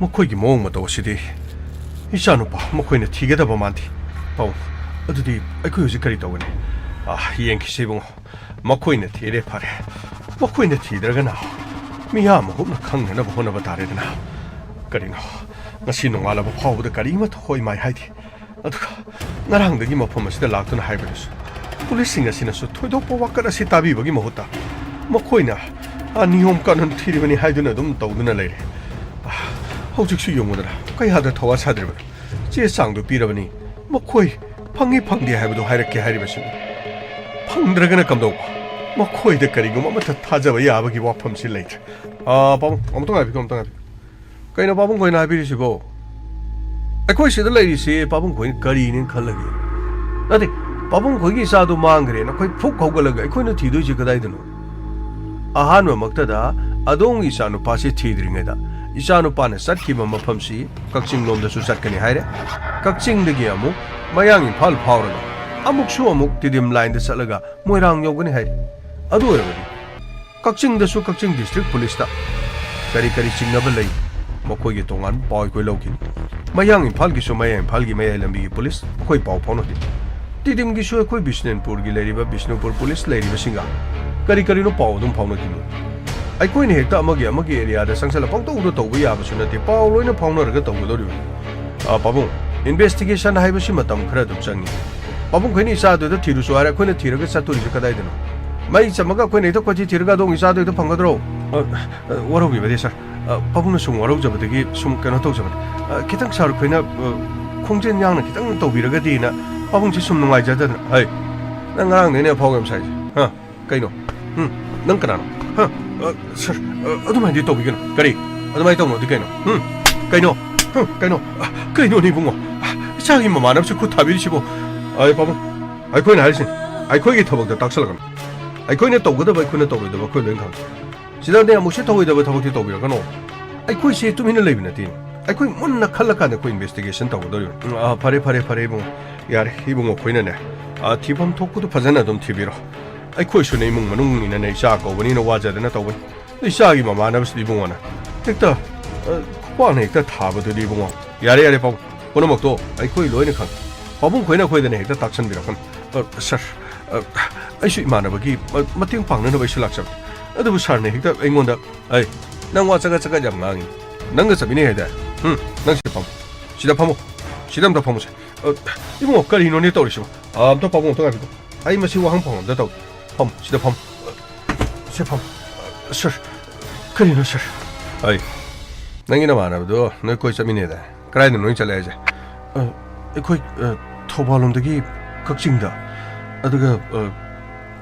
ꯃꯈꯣꯏꯒꯤ ꯃꯑꯣꯡ ꯃꯇꯧ ꯑꯁꯤꯗꯤ ꯏꯆꯥꯅꯨꯄꯥ ꯃꯈꯣꯏꯅ ꯊꯤꯒꯗꯕ ꯃꯥꯟꯗꯦ꯫ ꯄꯥꯕꯨꯡ, ꯑꯗꯨꯗꯤ ꯑꯩꯈꯣꯏ ꯍꯧꯖꯤꯛ ꯀꯔꯤ ꯇꯧꯒꯅꯤ? ꯑꯥ, ꯌꯦꯡꯈꯤꯁꯦ ꯏꯕꯨꯡꯉꯣ꯫ ꯃꯈꯣꯏꯅ ꯊꯤꯔꯦ ꯐꯔꯦ꯫ ꯃꯈꯣꯏꯅ ꯊꯤꯗ꯭ꯔꯒꯅ ꯃꯤꯌꯥꯝ ꯃꯍꯨꯞꯅ ꯈꯪꯅꯅꯕ ꯍꯣꯠꯅꯕ ꯇꯥꯔꯦꯗꯅ꯫ ꯀꯔꯤꯅꯣ, ꯉꯁꯤ ꯅꯣꯡꯉꯥꯜꯂꯕ ꯐꯥꯎꯕꯗ ꯀꯔꯤꯃꯠꯇ ꯍꯣꯏ ꯃꯥꯏ ꯍꯥꯏꯗꯦ꯫ ꯑꯗꯨꯒ ꯉꯔꯥꯡꯗꯒꯤ ꯃꯐꯝ ꯑꯁꯤꯗ ꯂꯥꯛꯇꯨꯅ ꯍꯥꯏꯕꯗꯨꯁꯨ ꯄꯨꯂꯤꯁꯁꯤꯡ ꯑꯁꯤꯅꯁꯨ ꯊꯣꯏꯗꯣꯛꯄ ꯋꯥꯀꯠ ꯑꯁꯤ ꯇꯥꯕꯤꯕꯒꯤ ꯃꯍꯨꯠꯇ ꯃꯈꯣꯏꯅ, ꯑ, ꯅꯤꯌꯣꯝ ꯀꯥꯅꯨꯟ ꯊꯤꯔꯤꯕꯅꯤ ꯍꯥꯏꯗꯨꯅ ꯑꯗꯨꯝ ꯇꯧꯗꯨꯅ ꯂꯩꯔꯦ꯫ ꯑ, ꯍꯧꯖꯤꯛꯁꯨ ꯌꯦꯡꯉꯨꯗꯅ ꯀꯌꯥꯗ ꯊꯋꯥ ꯁꯥꯗ꯭ꯔꯤꯕꯅꯣ꯫ ꯆꯦ ꯆꯥꯡꯗꯨ ꯄꯤꯔꯕꯅꯤ, ꯃꯈꯣꯏ ꯐꯪꯉꯤ ꯐꯪꯗꯦ ꯍꯥꯏꯕꯗꯨ ꯍꯥꯏꯔꯛꯀꯦ ꯍꯥꯏꯔꯤꯕꯁꯤꯅꯤ꯫ ꯐꯪꯗ꯭ꯔꯒꯅ ꯀꯝꯗꯧꯕ? ꯃꯈꯣꯏꯗ ꯀꯔꯤꯒꯨꯝꯕ ꯑꯃꯠꯇ ꯊꯥꯖꯕ ꯌꯥꯕꯒꯤ ꯋꯥꯐꯝꯁꯤ ꯂꯩꯇ꯭ꯔꯦ꯫ ꯑ, ꯄꯥꯕꯨꯡ, ꯑꯃꯨꯛꯇ ꯉꯥꯏꯕꯤꯌꯨ, ꯑꯃꯨꯛꯇ ꯉꯥꯏꯕꯤꯌꯨ꯫ ꯀꯩꯅꯣ ꯄꯥꯕꯨꯡ ꯈꯣꯏꯅ ꯍꯥꯏꯕꯤꯔꯤꯁꯤꯕꯣ? ꯑꯩꯈꯣꯏ ꯁꯤꯗ ꯂꯩꯔꯤꯁꯤ ꯄꯥꯕꯨꯡ ꯈꯣꯏꯅ ꯀꯔꯤꯅꯦꯅ ꯈꯜꯂꯒꯦ? ꯅꯠꯇꯦ, ꯄꯥꯕꯨꯡ ꯈꯣꯏꯒꯤ ꯏꯆꯥꯗꯣ ꯃꯥꯡꯈ꯭ꯔꯦꯅ ꯑꯩꯈꯣꯏ ꯐꯨꯛ ꯍꯧꯒꯠꯂꯒ ꯑꯩꯈꯣꯏꯅ ꯊꯤꯗꯣꯏꯁꯦ ꯀꯗꯥꯏꯗꯅꯣ? ꯑꯍꯥꯟꯕꯃꯛꯇꯗ ꯑꯗꯣꯝꯒꯤ ꯏꯆꯥꯅꯨꯄꯥꯁꯤ ꯊꯤꯗ꯭ꯔꯤꯉꯩꯗ ꯏꯆꯥꯅꯨꯄꯥꯅ ꯆꯠꯈꯤꯕ ꯃꯐꯝꯁꯤ ꯀꯛꯆꯤꯡ ꯂꯣꯝꯗꯁꯨ ꯆꯠꯀꯅꯤ ꯍꯥꯏꯔꯦ꯫ ꯀꯛꯆꯤꯡꯗꯒꯤ ꯑꯃꯨꯛ ꯃꯌꯥꯡ ꯏꯝꯐꯥꯜ ꯐꯥꯎꯔꯒ ꯑꯃꯨꯛꯁꯨ ꯑꯃꯨꯛ ꯇꯤꯗꯤꯝ ꯂꯥꯏꯟꯗ ꯆꯠꯂꯒ ꯃꯣꯏꯔꯥꯡ ꯌꯧꯒꯅꯤ ꯍꯥꯏꯔꯦ꯫ ꯑꯗꯨ ꯑꯣꯏꯔꯕꯗꯤ ꯀꯛꯆꯤꯡꯗꯁꯨ ꯀꯛꯆꯤꯡ ꯗꯤꯁꯇ꯭ꯔꯤꯛ ꯄꯨꯂꯤꯁꯇ ꯀꯔꯤ ꯀꯔꯤ ꯆꯤꯡꯅꯕ ꯂꯩ, ꯃꯈꯣꯏꯒꯤ ꯇꯣꯉꯥꯟꯕ ꯄꯥꯎ ꯑꯩꯈꯣꯏ ꯂꯧꯈꯤꯅꯤ꯫ ꯃꯌꯥꯡ ꯏꯝꯐꯥꯜꯒꯤꯁꯨ ꯃꯌꯥꯡ ꯏꯝꯐꯥꯜꯒꯤ ꯃꯌꯥꯏ ꯂꯝꯕꯤꯒꯤ ꯄꯨꯂꯤꯁ ꯑꯩꯈꯣꯏ ꯄꯥꯎ ꯐꯥꯎꯅꯈꯤ꯫ ꯇꯤꯗꯤꯝꯒꯤꯁꯨ ꯑꯩꯈꯣꯏ ꯕꯤꯁꯅꯨꯄꯨꯔꯒꯤ ꯂꯩꯔꯤꯕ ꯕꯤꯁꯅꯨꯄꯨꯔ ꯄꯨꯂꯤꯁ ꯂꯩꯔꯤꯕꯁꯤꯡꯒ ꯀꯔꯤ ꯀꯔꯤꯅꯣ ꯄꯥꯎ ꯑꯗꯨꯝ ꯐꯥꯎꯅꯈꯤꯅꯤ꯫ ꯑꯩꯈꯣꯏꯅ ꯍꯦꯛꯇ ꯑꯃꯒꯤ ꯑꯃꯒꯤ ꯑꯦꯔꯤꯌꯥꯗ ꯆꯪꯁꯤꯜꯂ ꯄꯪꯇꯧꯗ ꯇꯧꯕ ꯌꯥꯕꯁꯨ ꯅꯠꯇꯦ, ꯄꯥꯎ ꯂꯣꯏꯅ ꯐꯥꯎꯅꯔꯒ ꯇꯧꯒꯗꯧꯔꯤꯕꯅꯤ꯫ ꯑ, ꯄꯥꯕꯨꯡ, ꯏꯟꯚꯦꯁꯇꯤꯒꯦꯁꯟ ꯍꯥꯏꯕꯁꯤ ꯃꯇꯝ ꯈꯔ ꯑꯗꯨꯝ ꯆꯪꯉꯤ꯫ ꯄꯥꯕꯨꯡ ꯈꯣꯏꯅ ꯏꯆꯥꯗꯨꯗ ꯊꯤꯔꯨꯁꯨ ꯍꯥꯏꯔꯦ, ꯑꯩꯈꯣꯏꯅ ꯊꯤꯔꯒ ꯆꯠꯇꯣꯔꯤꯁꯦ ꯀꯗꯥꯏꯗꯅꯣ? ꯃꯩ ꯆꯝꯃꯒ ꯑꯩꯈꯣꯏꯅ ꯍꯦꯛꯇ ꯀꯣꯏꯊꯤ ꯊꯤꯔꯒ ꯑꯗꯣꯝꯒꯤ ꯏꯆꯥꯗꯣ ꯍꯦꯛꯇ ꯐꯪꯒꯗ꯭ꯔꯣ? ꯑ, ꯑ, ꯋꯥꯔꯧꯕꯤꯕꯗꯤ ꯁꯥꯔ꯫ ꯑ, ꯄꯥꯕꯨꯡꯅ ꯁꯨꯝ ꯋꯥꯔꯧꯖꯕꯗꯒꯤ ꯁꯨꯝ ꯀꯩꯅꯣ ꯇꯧꯖꯕꯅꯤ꯫ ꯑ, ꯈꯤꯇꯪ ꯁꯥꯔ ꯈꯣꯏꯅ, ꯑ, ꯈꯣꯡꯖꯦꯜ ꯌꯥꯡꯅ ꯈꯤꯇꯪ ꯇꯧꯕꯤꯔꯒꯗꯤꯅ ꯄꯥꯕꯨꯡꯁꯤ ꯁꯨꯝ ꯅꯨꯡꯉꯥꯏꯖꯗꯗꯅ꯫ ꯍꯩ, ꯅꯪ ꯉꯔꯥꯡꯗꯩꯅꯦ ꯑꯐꯥꯎ ꯌꯥꯝ ꯁꯥꯏꯁꯦ꯫ ꯍꯥ? ꯀꯩꯅꯣ? ꯎꯝ, ꯅꯪ ꯀꯅꯥꯅꯣ? ꯍꯥ? ꯑ, ꯁꯥꯔ, ꯑ, ꯑꯗꯨꯃꯥꯏꯅꯗꯤ ꯇꯧꯕꯤꯒꯅꯨ꯫ ꯀꯔꯤ? ꯑꯗꯨꯃꯥꯏꯅ ꯇꯧꯅꯣꯗꯤ ꯀꯩꯅꯣ? ꯎꯝ? ꯀꯩꯅꯣ? ꯎꯝ, ꯀꯩꯅꯣ? ꯑ, ꯀꯩꯅꯣꯅꯦ ꯏꯕꯨꯡꯉꯣ? ꯑ, ꯏꯆꯥꯒꯤ ꯃꯃꯥꯟꯅꯕꯁꯤ ꯈꯨꯠ ꯊꯥꯕꯤꯔꯤꯁꯤꯕꯣ? ꯑ, ꯄꯥꯕꯨꯡ, ꯑꯩꯈꯣꯏꯅ ꯍꯥꯏꯔꯤꯁꯤꯅꯤ, ꯑꯩꯈꯣꯏꯒꯤ ꯊꯕꯛꯇ ꯇꯥꯛꯁꯜꯂꯛꯀꯅꯨ꯫ ꯑꯩꯈꯣꯏꯅ ꯇꯧꯒꯗꯕ, ꯑꯩꯈꯣꯏꯅ ꯇꯧꯔꯣꯏꯗꯕ ꯑꯩꯈꯣꯏ ꯂꯣꯏ ꯈꯪꯉꯤ꯫ ꯁꯤꯗꯅꯦ ꯑꯃꯨꯛꯁꯨ ꯇꯧꯔꯣꯏꯗꯕ ꯊꯕꯛꯇꯤ ꯇꯧꯕꯤꯔꯛꯀꯅꯣ꯫ ꯑꯩꯈꯣꯏꯁꯦ ꯇꯨꯃꯤꯟꯅ ꯂꯩꯕ ꯅꯠꯇꯦ꯫ ꯑꯩꯈꯣꯏ ꯃꯨꯟꯅ ꯈꯜꯂꯀꯥꯟꯗ ꯑꯩꯈꯣꯏ ꯏꯟꯚꯦꯁꯇꯤꯒꯦꯁꯟ ꯇꯧꯒꯗꯧꯔꯤꯕꯅꯤ꯫ ꯎꯝ, ꯑ, ꯐꯔꯦ, ꯐꯔꯦ, ꯐꯔꯦ ꯏꯕꯨꯡꯉꯣ꯫ ꯌꯥꯔꯦ, ꯏꯕꯨꯡꯉꯣ ꯑꯩꯈꯣꯏꯅꯅꯦ, ꯑ, ꯊꯤꯐꯝ ꯊꯣꯛꯄꯗꯨ ꯐꯖꯅ ꯑꯗꯨꯝ ꯊꯤꯕꯤꯔꯣ꯫ ꯑꯩꯈꯣꯏꯁꯨꯅꯦ ꯏꯃꯨꯡ ꯃꯅꯨꯡꯅꯤꯅꯅꯦ ꯏꯆꯥ ꯀꯧꯕꯅꯤꯅ ꯋꯥꯖꯗꯅ ꯇꯧꯕꯅꯤ꯫ ꯏꯆꯥꯒꯤ ꯃꯃꯥꯟꯅꯕꯁꯤꯗꯤ ꯏꯕꯨꯡꯉꯣꯅ ꯍꯦꯛꯇ, ꯑ, ꯈꯨꯄꯥꯛꯅ ꯍꯦꯛꯇ ꯊꯥꯕꯗꯨꯗꯤ ꯏꯕꯨꯡꯉꯣ꯫ ꯌꯥꯔꯦ, ꯌꯥꯔꯦ ꯄꯥꯕꯨꯡ, ꯄꯨꯝꯅꯃꯛꯇꯣ ꯑꯩꯈꯣꯏ ꯂꯣꯏꯅ ꯈꯪꯉꯤ꯫ ꯄꯥꯕꯨꯡ ꯈꯣꯏꯅ ꯑꯩꯈꯣꯏꯗꯅ ꯍꯦꯛꯇ ꯇꯥꯛꯁꯟꯕꯤꯔꯛꯀꯅꯨ꯫ ꯑ, ꯁꯥꯔ, ꯑ, ꯑꯩꯁꯨ ꯏꯃꯥꯟꯅꯕꯒꯤ ꯃ-, ꯃꯇꯦꯡ ꯄꯥꯡꯅꯅꯕ ꯑꯩꯁꯨ ꯂꯥꯛꯆꯕꯅꯤ꯫ ꯑꯗꯨꯕꯨ ꯁꯥꯔꯅ ꯍꯦꯛꯇ ꯑꯩꯉꯣꯟꯗ, "ꯑꯩ, ꯅꯪ ꯋꯥ ꯆꯒꯠ ꯆꯒꯠ ꯌꯥꯝ ꯉꯥꯡꯉꯤ꯫ ꯅꯪꯒ ꯆꯠꯃꯤꯟꯅꯩ ꯍꯥꯏꯗꯥꯏ? ꯎꯝ, ꯅꯪ ꯁꯤꯗ ꯐꯝꯃꯣ꯫ ꯁꯤꯗ ꯐꯝꯃꯣ꯫ ꯁꯤꯗ ꯑꯝꯇ ꯐꯝꯃꯨꯁꯦ꯫ ꯑ, ꯏꯕꯨꯡꯉꯣ, ꯀꯔꯤꯅꯣꯅꯦ ꯇꯧꯔꯤꯁꯤꯕꯣ? ꯑ, ꯑꯝꯇ ꯄꯥꯕꯨꯡ ꯑꯝꯇ ꯉꯥꯏꯕꯤꯌꯨ꯫ ꯑꯩ ꯃꯁꯤ ꯋꯥꯍꯪ ꯐꯪꯕ ꯑꯝꯇ ꯇꯧ-, ꯐꯝ, ꯁꯤꯗ ꯐꯝ꯫ ꯁꯤ ꯐꯝ꯫ ꯁꯥꯔ, ꯀꯔꯤꯅꯣ ꯁꯥꯔ? ꯑꯩ, ꯅꯪꯒꯤ ꯅꯃꯥꯟꯅꯕꯗꯣ ꯅꯣꯏ ꯀꯣꯏ ꯆꯠꯃꯤꯟꯅꯩꯗꯥꯏ? ꯀꯗꯥꯏꯗꯅꯣ ꯅꯣꯏ ꯆꯠꯂꯦ ꯍꯥꯏꯁꯦ? ꯑ, ꯑꯩꯈꯣꯏ, ꯑ, ꯊꯧꯕꯥꯜ ꯂꯣꯝꯗꯒꯤ ꯀꯛꯆꯤꯡꯗ, ꯑꯗꯨꯒ, ꯑ,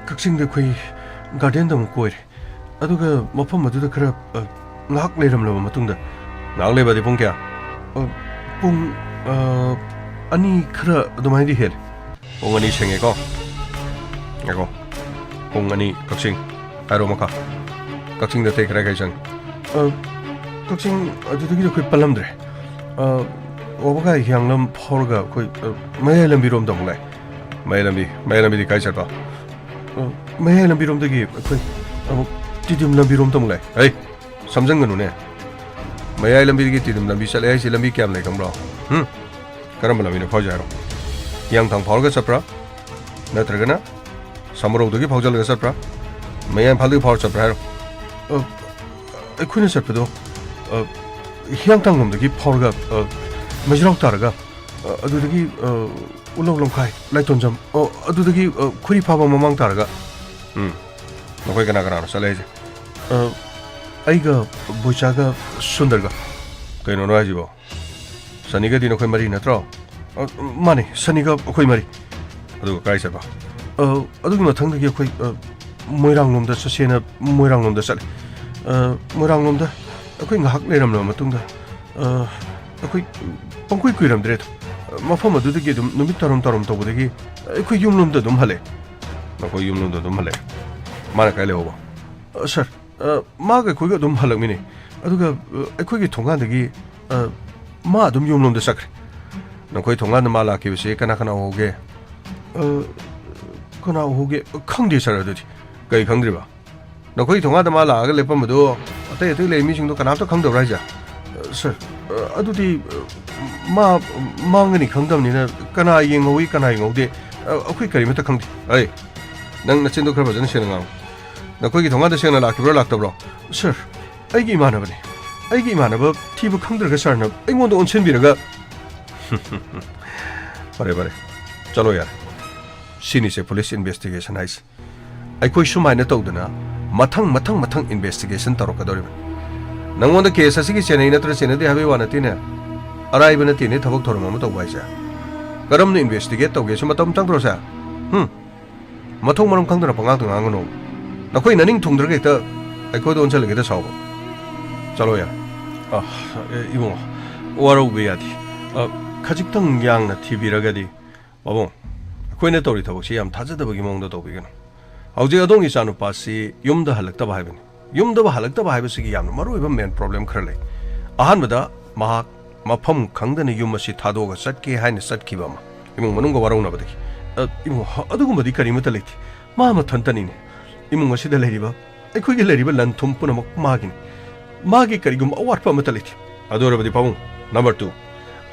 ꯀꯛꯆꯤꯡꯗ ꯑꯩꯈꯣꯏ ꯒꯥꯔꯗꯦꯟꯗ ꯑꯃꯨꯛ ꯀꯣꯏꯔꯦ, ꯑꯗꯨꯒ ꯃꯐꯝ ꯑꯗꯨꯗ ꯈꯔ, ꯑ, ꯉꯥꯏꯍꯥꯛ ꯂꯩꯔꯝꯂꯕ ꯃꯇꯨꯡꯗ, ꯉꯥꯏꯍꯥꯛ ꯂꯩꯕꯗꯤ ꯄꯨꯡ ꯀꯌꯥ? ꯑ, ꯄꯨꯡ, ꯑ, ꯑꯅꯤ ꯈꯔ ꯑꯗꯨꯃꯥꯏꯅꯗꯤ ꯍꯦꯜꯂꯦ꯫ ꯄꯨꯡ ꯑꯅꯤ ꯁꯦꯡꯉꯦꯀꯣ? ꯉꯥꯏꯈꯣ꯫ ꯄꯨꯡ ꯑꯅꯤ ꯀꯛꯆꯤꯡ꯫ ꯍꯥꯏꯔꯣ ꯃꯈꯥ꯫ ꯀꯛꯆꯤꯡꯗ ꯑꯇꯩ ꯀꯔꯥꯏ ꯀꯔꯥꯏ ꯆꯪꯉꯤ? ꯑ, ꯀꯛꯆꯤꯡ ꯑꯗꯨꯗꯒꯤꯗꯤ ꯑꯩꯈꯣꯏ ꯄꯜꯂꯝꯗ꯭ꯔꯦ꯫ ꯑ, ꯋꯥꯕꯒꯥꯏ ꯍꯤꯌꯥꯡꯂꯝ ꯐꯥꯎꯔꯒ ꯑꯩꯈꯣꯏ, ꯑ, ꯃꯌꯥꯏ ꯂꯝꯕꯤꯔꯣꯝꯗ ꯑꯃꯨꯛ ꯂꯥꯛꯑꯦ꯫ ꯃꯌꯥꯏ ꯂꯝꯕꯤ, ꯃꯌꯥꯏ ꯂꯝꯕꯤꯗꯤ ꯀꯥꯏ ꯆꯠꯄ? ꯑ, ꯃꯌꯥꯏ ꯂꯝꯕꯤꯔꯣꯝꯗꯒꯤ ꯑꯩꯈꯣꯏ ꯑꯃꯨꯛ ꯇꯤꯗꯤꯝ ꯂꯝꯕꯤꯔꯣꯝꯗ ꯑꯃꯨꯛ ꯂꯥꯛꯑꯦ꯫ ꯍꯩ! ꯁꯝꯖꯟꯒꯅꯨꯅꯦ꯫ ꯃꯌꯥꯏ ꯂꯝꯕꯤꯗꯒꯤ ꯇꯤꯗꯤꯝ ꯂꯝꯕꯤ ꯆꯠꯂꯦ ꯍꯥꯏꯁꯦ ꯂꯝꯕꯤ ꯀꯌꯥꯝ ꯂꯩ ꯈꯪꯕ꯭ꯔꯣ? ꯍꯨꯝ? ꯀꯔꯝꯕ ꯂꯝꯕꯤꯅꯣ ꯐꯥꯎꯔꯤꯁꯦ ꯍꯥꯏꯔꯣ? ꯍꯤꯌꯥꯡꯊꯥꯡ ꯐꯥꯎꯔꯒ ꯆꯠꯄ꯭ꯔꯥ? ꯅꯠꯇ꯭ꯔꯒꯅ ꯁꯃꯨꯔꯧꯗꯒꯤ ꯐꯥꯎꯖꯜꯂꯒ ꯆꯠꯄ꯭ꯔꯥ? ꯃꯌꯥꯏ ꯏꯝꯐꯥꯜꯗꯒꯤ ꯐꯥꯎꯔ ꯆꯠꯄ꯭ꯔꯥ ꯍꯥꯏꯔꯣ? ꯑ, ꯑꯩꯈꯣꯏꯅ ꯆꯠꯄꯗꯣ, ꯑ, ꯍꯤꯌꯥꯡꯊꯥꯡꯂꯣꯝꯗꯒꯤ ꯐꯥꯎꯔꯒ, ꯑ, ꯃꯩꯖ꯭ꯔꯥꯎ ꯇꯥꯔꯒ, ꯑ, ꯑꯗꯨꯗꯒꯤ, ꯑ, ꯎꯂꯧ ꯂꯝꯈꯥꯏ, ꯂꯥꯏꯇꯣꯟꯖꯝ, ꯑ, ꯑꯗꯨꯗꯒꯤ, ꯑ, ꯈꯨꯔꯤ ꯐꯥꯕ ꯃꯃꯥꯡ ꯇꯥꯔꯒ꯫ ꯎꯝ꯫ ꯅꯈꯣꯏ ꯀꯅꯥ ꯀꯅꯥꯅꯣ ꯆꯠꯂꯦ ꯍꯥꯏꯁꯦ? ꯑ, ꯑꯩꯒ ꯕꯣꯏꯆꯥꯒ ꯁꯨꯟꯗꯔꯒ꯫ ꯀꯩꯅꯣꯅꯣ ꯍꯥꯏꯁꯤꯕꯣ? ꯁꯅꯤꯒꯗꯤ ꯅꯈꯣꯏ ꯃꯔꯤ ꯅꯠꯇ꯭ꯔꯣ? ꯑ, ꯃꯥꯅꯦ, ꯁꯅꯤꯒ ꯑꯩꯈꯣꯏ ꯃꯔꯤ꯫ ꯑꯗꯨꯒ ꯀꯥꯏ ꯆꯠꯄ? ꯑ, ꯑꯗꯨꯒꯤ ꯃꯊꯪꯗꯒꯤ ꯑꯩꯈꯣꯏ, ꯑ, ꯃꯣꯏꯔꯥꯡꯂꯣꯝꯗ ꯆꯠꯁꯦꯅ ꯃꯣꯏꯔꯥꯡꯂꯣꯝꯗ ꯆꯠꯂꯦ꯫ ꯑ, ꯃꯣꯏꯔꯥꯡꯂꯣꯝꯗ ꯑꯩꯈꯣꯏ ꯉꯥꯏꯍꯥꯛ ꯂꯩꯔꯝꯂꯕ ꯃꯇꯨꯡꯗ, ꯑ, ꯑꯩꯈꯣꯏ ꯄꯪꯀꯨꯏ ꯀꯨꯏꯔꯝꯗ꯭ꯔꯦꯗ꯫ ꯃꯐꯝ ꯑꯗꯨꯗꯒꯤ ꯑꯗꯨꯝ ꯅꯨꯃꯤꯠ ꯇꯥꯔꯝ ꯇꯥꯔꯝ ꯇꯧꯕꯗꯒꯤ ꯑꯩꯈꯣꯏ ꯌꯨꯝꯂꯣꯝꯗ ꯑꯗꯨꯝ ꯍꯜꯂꯛꯑꯦ꯫ ꯅꯈꯣꯏ ꯌꯨꯝꯂꯣꯝꯗ ꯑꯗꯨꯝ ꯍꯜꯂꯛꯑꯦ? ꯃꯥꯅ ꯀꯥꯏ ꯂꯩꯍꯧꯕ? ꯑ, ꯁꯥꯔ, ꯑ, ꯃꯥꯒ ꯑꯩꯈꯣꯏꯒ ꯑꯗꯨꯝ ꯍꯜꯂꯛꯃꯤꯟꯅꯩ꯫ ꯑꯗꯨꯒ, ꯑ, ꯑꯩꯈꯣꯏꯒꯤ ꯊꯣꯡꯒꯥꯟꯗꯒꯤ, ꯑ, ꯃꯥ ꯑꯗꯨꯝ ꯌꯨꯝꯂꯣꯝꯗ ꯆꯠꯈ꯭ꯔꯦ꯫ ꯅꯈꯣꯏ ꯊꯣꯡꯒꯥꯟꯗ ꯃꯥ ꯂꯥꯛꯈꯤꯕꯁꯦ ꯀꯅꯥ ꯀꯅꯥ ꯎꯍꯧꯒꯦ? ꯑ, ꯀꯅꯥ ꯎꯍꯧꯒꯦ? ꯈꯪꯗꯦ, ꯁꯥꯔ, ꯑꯗꯨꯗꯤ꯫ ꯀꯩ ꯈꯪꯗ꯭ꯔꯤꯕ? ꯅꯈꯣꯏ ꯊꯣꯡꯒꯥꯟꯗ ꯃꯥ ꯂꯥꯛꯑꯒ ꯂꯦꯞꯄꯝꯕꯗꯣ ꯑꯇꯩ ꯑꯇꯩ ꯂꯩ ꯃꯤꯁꯤꯡꯗꯣ ꯀꯅꯥꯝꯇ ꯈꯪꯗꯕ꯭ꯔꯥ ꯍꯥꯏꯁꯦ? ꯑ, ꯁꯥꯔ, ꯑ, ꯑꯗꯨꯗꯤ, ꯑ, ꯃꯥ ꯃꯥꯡꯒꯅꯤ ꯈꯪꯗꯕꯅꯤꯅ ꯀꯅꯥ ꯌꯦꯡꯍꯧꯋꯤ, ꯀꯅꯥ ꯌꯦꯡꯍꯧꯗꯦ, ꯑ, ꯑꯩꯈꯣꯏ ꯀꯔꯤꯃꯠꯇ ꯈꯪꯗꯦ꯫ ꯑꯩ, ꯅꯪ ꯅꯆꯤꯟꯗꯣ ꯈꯔ ꯐꯖꯅ ꯁꯦꯡꯅ ꯉꯥꯡꯉꯨ꯫ ꯅꯈꯣꯏꯒꯤ ꯊꯣꯡꯒꯥꯟꯗ ꯁꯦꯡꯅ ꯂꯥꯛꯈꯤꯕ꯭ꯔꯥ ꯂꯥꯛꯇꯕ꯭ꯔꯣ? ꯁꯥꯔ, ꯑꯩꯒꯤ ꯏꯃꯥꯟꯅꯕꯅꯦ꯫ ꯑꯩꯒꯤ ꯏꯃꯥꯟꯅꯕ ꯊꯤꯕ ꯈꯪꯗ꯭ꯔꯒ ꯁꯥꯔꯅ ꯑꯩꯉꯣꯟꯗ ꯑꯣꯟꯁꯤꯟꯕꯤꯔꯒ꯫ ꯐꯔꯦ, ꯐꯔꯦ꯫ ꯆꯠꯂꯣ ꯌꯥꯔꯦ꯫ ꯁꯤꯅꯤꯁꯦ ꯄꯨꯂꯤꯁ ꯏꯟꯚꯦꯁꯇꯤꯒꯦꯁꯟ ꯍꯥꯏꯁꯦ꯫ ꯑꯩꯈꯣꯏ ꯁꯨꯃꯥꯏꯅ ꯇꯧꯗꯅ ꯃꯊꯪ, ꯃꯊꯪ, ꯃꯊꯪ ꯏꯟꯚꯦꯁꯇꯤꯒꯦꯁꯟ ꯇꯧꯔꯛꯀꯗꯧꯔꯤꯕꯅꯤ꯫ ꯅꯪꯉꯣꯟꯗ ꯀꯦꯁ ꯑꯁꯤꯒꯤ ꯆꯦꯟꯅꯩ ꯅꯠꯇ꯭ꯔ ꯆꯦꯟꯅꯗꯦ ꯍꯥꯏꯕꯒꯤ ꯋꯥ ꯅꯠꯇꯦꯅꯦ꯫ ꯑꯔꯥꯏꯕ ꯅꯠꯇꯦꯅꯦ ꯊꯕꯛ ꯊꯧꯔꯝ ꯑꯃ ꯇꯧꯕ ꯍꯥꯏꯁꯦ꯫ ꯀꯔꯝꯅ ꯏꯟꯚꯦꯁꯇꯤꯒꯦꯠ ꯇꯧꯒꯦꯁꯨ ꯃꯇꯝ ꯆꯪꯗ꯭ꯔꯣ, ꯁꯥꯔ? ꯍꯨꯝ? ꯃꯊꯣꯡ ꯃꯔꯝ ꯈꯪꯗꯅ ꯄꯉꯥꯡꯗ ꯉꯥꯡꯒꯅꯣ꯫ ꯅꯈꯣꯏ ꯅꯅꯤꯡ ꯊꯨꯡꯗ꯭ꯔꯒ ꯍꯦꯛꯇ ꯑꯩꯈꯣꯏꯗ ꯑꯣꯟꯁꯤꯜꯂꯒꯦꯗ ꯁꯥꯎꯕ꯫ ꯆꯠꯂꯣ ꯌꯥꯔꯦ꯫ ꯑ, ꯑꯦ, ꯏꯕꯨꯡꯉꯣ, ꯋꯥꯔꯧꯕ ꯌꯥꯗꯦ꯫ ꯑ, ꯈꯖꯤꯛꯇꯪ ꯌꯥꯡꯅ ꯊꯤꯕꯤꯔꯒꯗꯤ꯫ ꯄꯥꯕꯨꯡ, ꯑꯩꯈꯣꯏꯅ ꯇꯧꯔꯤ ꯊꯕꯛꯁꯤ ꯌꯥꯝ ꯊꯥꯖꯗꯕꯒꯤ ꯃꯑꯣꯡꯗ ꯇꯧꯕꯤꯒꯅꯨ꯫ ꯍꯧꯖꯤꯛ ꯑꯗꯣꯝꯒꯤ ꯏꯆꯥꯅꯨꯄꯥꯁꯤ ꯌꯨꯝꯗ ꯍꯜꯂꯛꯇꯕ ꯍꯥꯏꯕꯅꯤ꯫ ꯌꯨꯝꯗꯕ ꯍꯜꯂꯛꯇꯕ ꯍꯥꯏꯕꯁꯤꯒꯤ ꯌꯥꯝꯅ ꯃꯔꯨꯑꯣꯏꯕ main problem ꯈꯔ ꯂꯩ꯫ ꯑꯍꯥꯟꯕꯗ, ꯃꯍꯥꯛ ꯃꯐꯝ ꯈꯪꯗꯅ ꯌꯨꯝ ꯑꯁꯤ ꯊꯥꯗꯣꯛꯑꯒ ꯆꯠꯀꯦ ꯍꯥꯏꯅ ꯆꯠꯈꯤꯕ ꯑꯃ, ꯏꯃꯨꯡ ꯃꯅꯨꯡꯒ ꯋꯥꯔꯧꯅꯕꯗꯒꯤ꯫ ꯑ, ꯏꯃꯨꯡ, ꯑꯗꯨꯒꯨꯝꯕꯗꯤ ꯀꯔꯤꯃꯠꯇ ꯂꯩꯇꯦ꯫ ꯃꯥ ꯃꯊꯟꯇꯅꯤꯅꯦ꯫ ꯏꯃꯨꯡ ꯑꯁꯤꯗ ꯂꯩꯔꯤꯕ, ꯑꯩꯈꯣꯏꯒꯤ ꯂꯩꯔꯤꯕ ꯂꯟ ꯊꯨꯝ ꯄꯨꯝꯅꯃꯛ ꯃꯥꯒꯤꯅꯤ꯫ ꯃꯥꯒꯤ ꯀꯔꯤꯒꯨꯝꯕ ꯑꯋꯥꯠꯄ ꯑꯃꯠꯇ ꯂꯩꯇꯦ꯫ ꯑꯗꯨ ꯑꯣꯏꯔꯕꯗꯤ ꯄꯥꯕꯨꯡ, number two,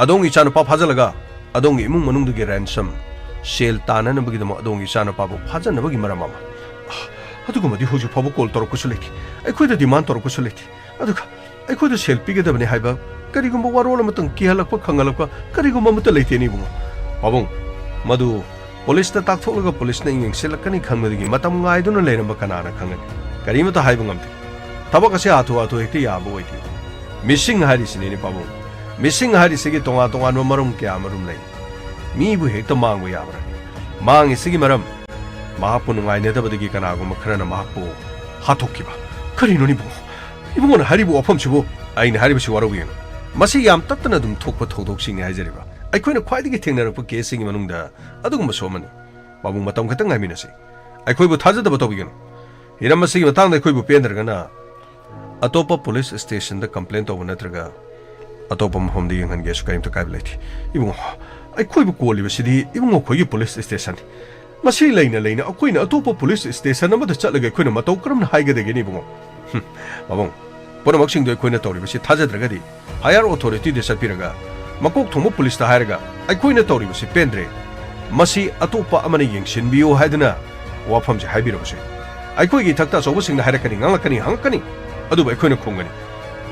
ꯑꯗꯣꯝꯒꯤ ꯏꯆꯥꯅꯨꯄꯥ ꯐꯥꯖꯤꯜꯂꯒ ꯑꯗꯣꯝꯒꯤ ꯏꯃꯨꯡ ꯃꯅꯨꯡꯗꯒꯤ ransom, ꯁꯦꯜ ꯇꯥꯅꯅꯕꯒꯤꯗꯃꯛ ꯑꯗꯣꯝꯒꯤ ꯏꯆꯥꯅꯨꯄꯥꯕꯨ ꯐꯥꯖꯅꯕꯒꯤ ꯃꯔꯝ ꯑꯃ꯫ ꯑꯗꯨꯒꯨꯝꯕꯗꯤ ꯍꯧꯖꯤꯛ ꯐꯥꯎꯕ call ꯇꯧꯔꯛꯄꯁꯨ ꯂꯩꯇꯦ, ꯑꯩꯈꯣꯏꯗ demand ꯇꯧꯔꯛꯄꯁꯨ ꯂꯩꯇꯦ꯫ ꯑꯗꯨꯒ ꯑꯩꯈꯣꯏꯗ ꯁꯦꯜ ꯄꯤꯒꯗꯕꯅꯤ ꯍꯥꯏꯕ ꯀꯔꯤꯒꯨꯝꯕ ꯋꯥꯔꯣꯜ ꯑꯃꯇꯪ ꯀꯤꯍꯜꯂꯛꯄ, ꯈꯪꯍꯜꯂꯛꯄ ꯀꯔꯤꯒꯨꯝꯕ ꯑꯃꯠꯇ ꯂꯩꯇꯦꯅꯦ ꯏꯕꯨꯡꯉꯣ꯫ ꯄꯥꯕꯨꯡ, ꯃꯗꯨ ꯄꯨꯂꯤꯁꯇ ꯇꯥꯛꯊꯣꯛꯂꯒ ꯄꯨꯂꯤꯁꯅ ꯌꯦꯡꯁꯤꯜꯂꯛꯀꯅꯤ ꯈꯟꯕꯗꯒꯤ ꯃꯇꯝ ꯉꯥꯏꯗꯨꯅ ꯂꯩꯔꯝꯕ ꯀꯅꯥꯅ ꯈꯪꯒꯅꯤ? ꯀꯔꯤꯃꯠꯇ ꯍꯥꯏꯕ ꯉꯝꯗꯦ꯫ ꯊꯕꯛ ꯑꯁꯤ ꯍꯥꯊꯨ ꯍꯥꯊꯨ ꯍꯦꯛꯇ ꯌꯥꯕ ꯑꯣꯏꯗꯦ꯫ Missing ꯍꯥꯏꯔꯤꯁꯤꯅꯤꯅꯦ ꯄꯥꯕꯨꯡ꯫ Missing ꯍꯥꯏꯔꯤꯁꯤꯒꯤ ꯇꯣꯉꯥꯟ ꯇꯣꯉꯥꯟꯕ ꯃꯔꯝ ꯀꯌꯥ ꯑꯃꯔꯣꯝ ꯂꯩ꯫ ꯃꯤꯕꯨ ꯍꯦꯛꯇ ꯃꯥꯡꯕ ꯌꯥꯕ꯭ꯔꯥ? ꯃꯥꯡꯉꯤꯁꯤꯒꯤ ꯃꯔꯝ, ꯃꯍꯥꯛꯄꯨ ꯅꯨꯡꯉꯥꯏꯅꯗꯕꯗꯒꯤ ꯀꯅꯥꯒꯨꯝꯕ ꯈꯔꯅ ꯃꯍꯥꯛꯄꯨ ꯍꯥꯠꯇꯣꯛꯈꯤꯕ꯫ ꯀꯔꯤꯅꯣꯅꯦ ꯏꯕꯨꯡꯉꯣ? ꯏꯕꯨꯡꯉꯣꯅ ꯍꯥꯏꯔꯤꯕ ꯋꯥꯐꯝꯁꯤꯕꯨ? ꯑꯩꯅ ꯍꯥꯏꯔꯤꯕꯁꯤ ꯋꯥꯔꯧꯕꯤꯒꯅꯨ꯫ ꯃꯁꯤ ꯌꯥꯝ ꯇꯠꯇꯅ ꯑꯗꯨꯝ ꯊꯣꯛꯄ ꯊꯧꯗꯣꯛꯁꯤꯡꯅꯤ ꯍꯥꯏꯖꯔꯤꯕ꯫ ꯑꯩꯈꯣꯏꯅ ꯈ꯭ꯋꯥꯏꯗꯒꯤ ꯊꯦꯡꯅꯔꯛꯄ caseꯁꯤꯡꯒꯤ ꯃꯅꯨꯡꯗ ꯑꯗꯨꯒꯨꯝꯕꯁꯨ ꯑꯃꯅꯤ꯫ ꯄꯥꯕꯨꯡ, ꯃꯇꯝ ꯈꯛꯇꯪ ꯉꯥꯏꯃꯤꯟꯅꯁꯤ꯫ ꯑꯩꯈꯣꯏꯕꯨ ꯊꯥꯖꯗꯕ ꯇꯧꯕꯤꯒꯅꯨ꯫ ꯍꯤꯔꯝ ꯑꯁꯤꯒꯤ ꯃꯇꯥꯡꯗ ꯑꯩꯈꯣꯏꯕꯨ ꯄꯦꯟꯗ꯭ꯔꯒꯅ ꯑꯇꯣꯞꯄ police stationꯗ complain ꯇꯧꯕ ꯅꯠꯇ꯭ꯔꯒ ꯑꯇꯣꯞꯄ ꯃꯐꯝꯗ ꯌꯦꯡꯍꯟꯒꯦꯁꯨ ꯀꯔꯤꯝꯇ ꯀꯥꯏꯕ ꯂꯩꯇꯦ꯫ ꯏꯕꯨꯡꯉꯣ, ꯑꯩꯈꯣꯏꯕꯨ ꯀꯣꯜꯂꯤꯕꯁꯤꯗꯤ ꯏꯕꯨꯡꯉꯣ ꯑꯩꯈꯣꯏꯒꯤ police stationꯅꯤ꯫ ꯃꯁꯤ ꯂꯩꯅ ꯂꯩꯅ ꯑꯩꯈꯣꯏꯅ ꯑꯇꯣꯞꯄ police station ꯑꯃꯗ ꯆꯠꯂꯒ ꯑꯩꯈꯣꯏꯅ ꯃꯇꯧ ꯀꯔꯝꯅ ꯍꯥꯏꯒꯗꯒꯦꯅꯦ ꯏꯕꯨꯡꯉꯣ? ꯍꯨꯝ, ꯄꯥꯕꯨꯡ, ꯄꯨꯝꯅꯃꯛꯁꯤꯡꯗꯣ ꯑꯩꯈꯣꯏꯅ ꯇꯧꯔꯤꯕꯁꯤ ꯊꯥꯖꯗ꯭ꯔꯒꯗꯤ higher authorityꯗ ꯆꯠꯄꯤꯔꯒ ꯃꯀꯣꯛ ꯊꯣꯡꯕ ꯄꯨꯂꯤꯁꯇ ꯍꯥꯏꯔꯒ ꯑꯩꯈꯣꯏꯅ ꯇꯧꯔꯤꯕꯁꯤ ꯄꯦꯟꯗ꯭ꯔꯦ, ꯃꯁꯤ ꯑꯇꯣꯞꯄ ꯑꯃꯅ ꯌꯦꯡꯁꯤꯟꯕꯤꯌꯨ ꯍꯥꯏꯗꯨꯅ ꯋꯥꯐꯝꯁꯦ ꯍꯥꯏꯕꯤꯔꯕꯁꯨ ꯌꯥꯏ꯫ ꯑꯩꯈꯣꯏꯒꯤ ꯏꯊꯛꯇ ꯑꯆꯧꯕꯁꯤꯡꯅ ꯍꯥꯏꯔꯛꯀꯅꯤ, ꯉꯥꯡꯂꯛꯀꯅꯤ, ꯍꯪꯉꯛꯀꯅꯤ, ꯑꯗꯨꯕꯨ ꯑꯩꯈꯣꯏꯅ ꯈꯨꯝꯒꯅꯤ꯫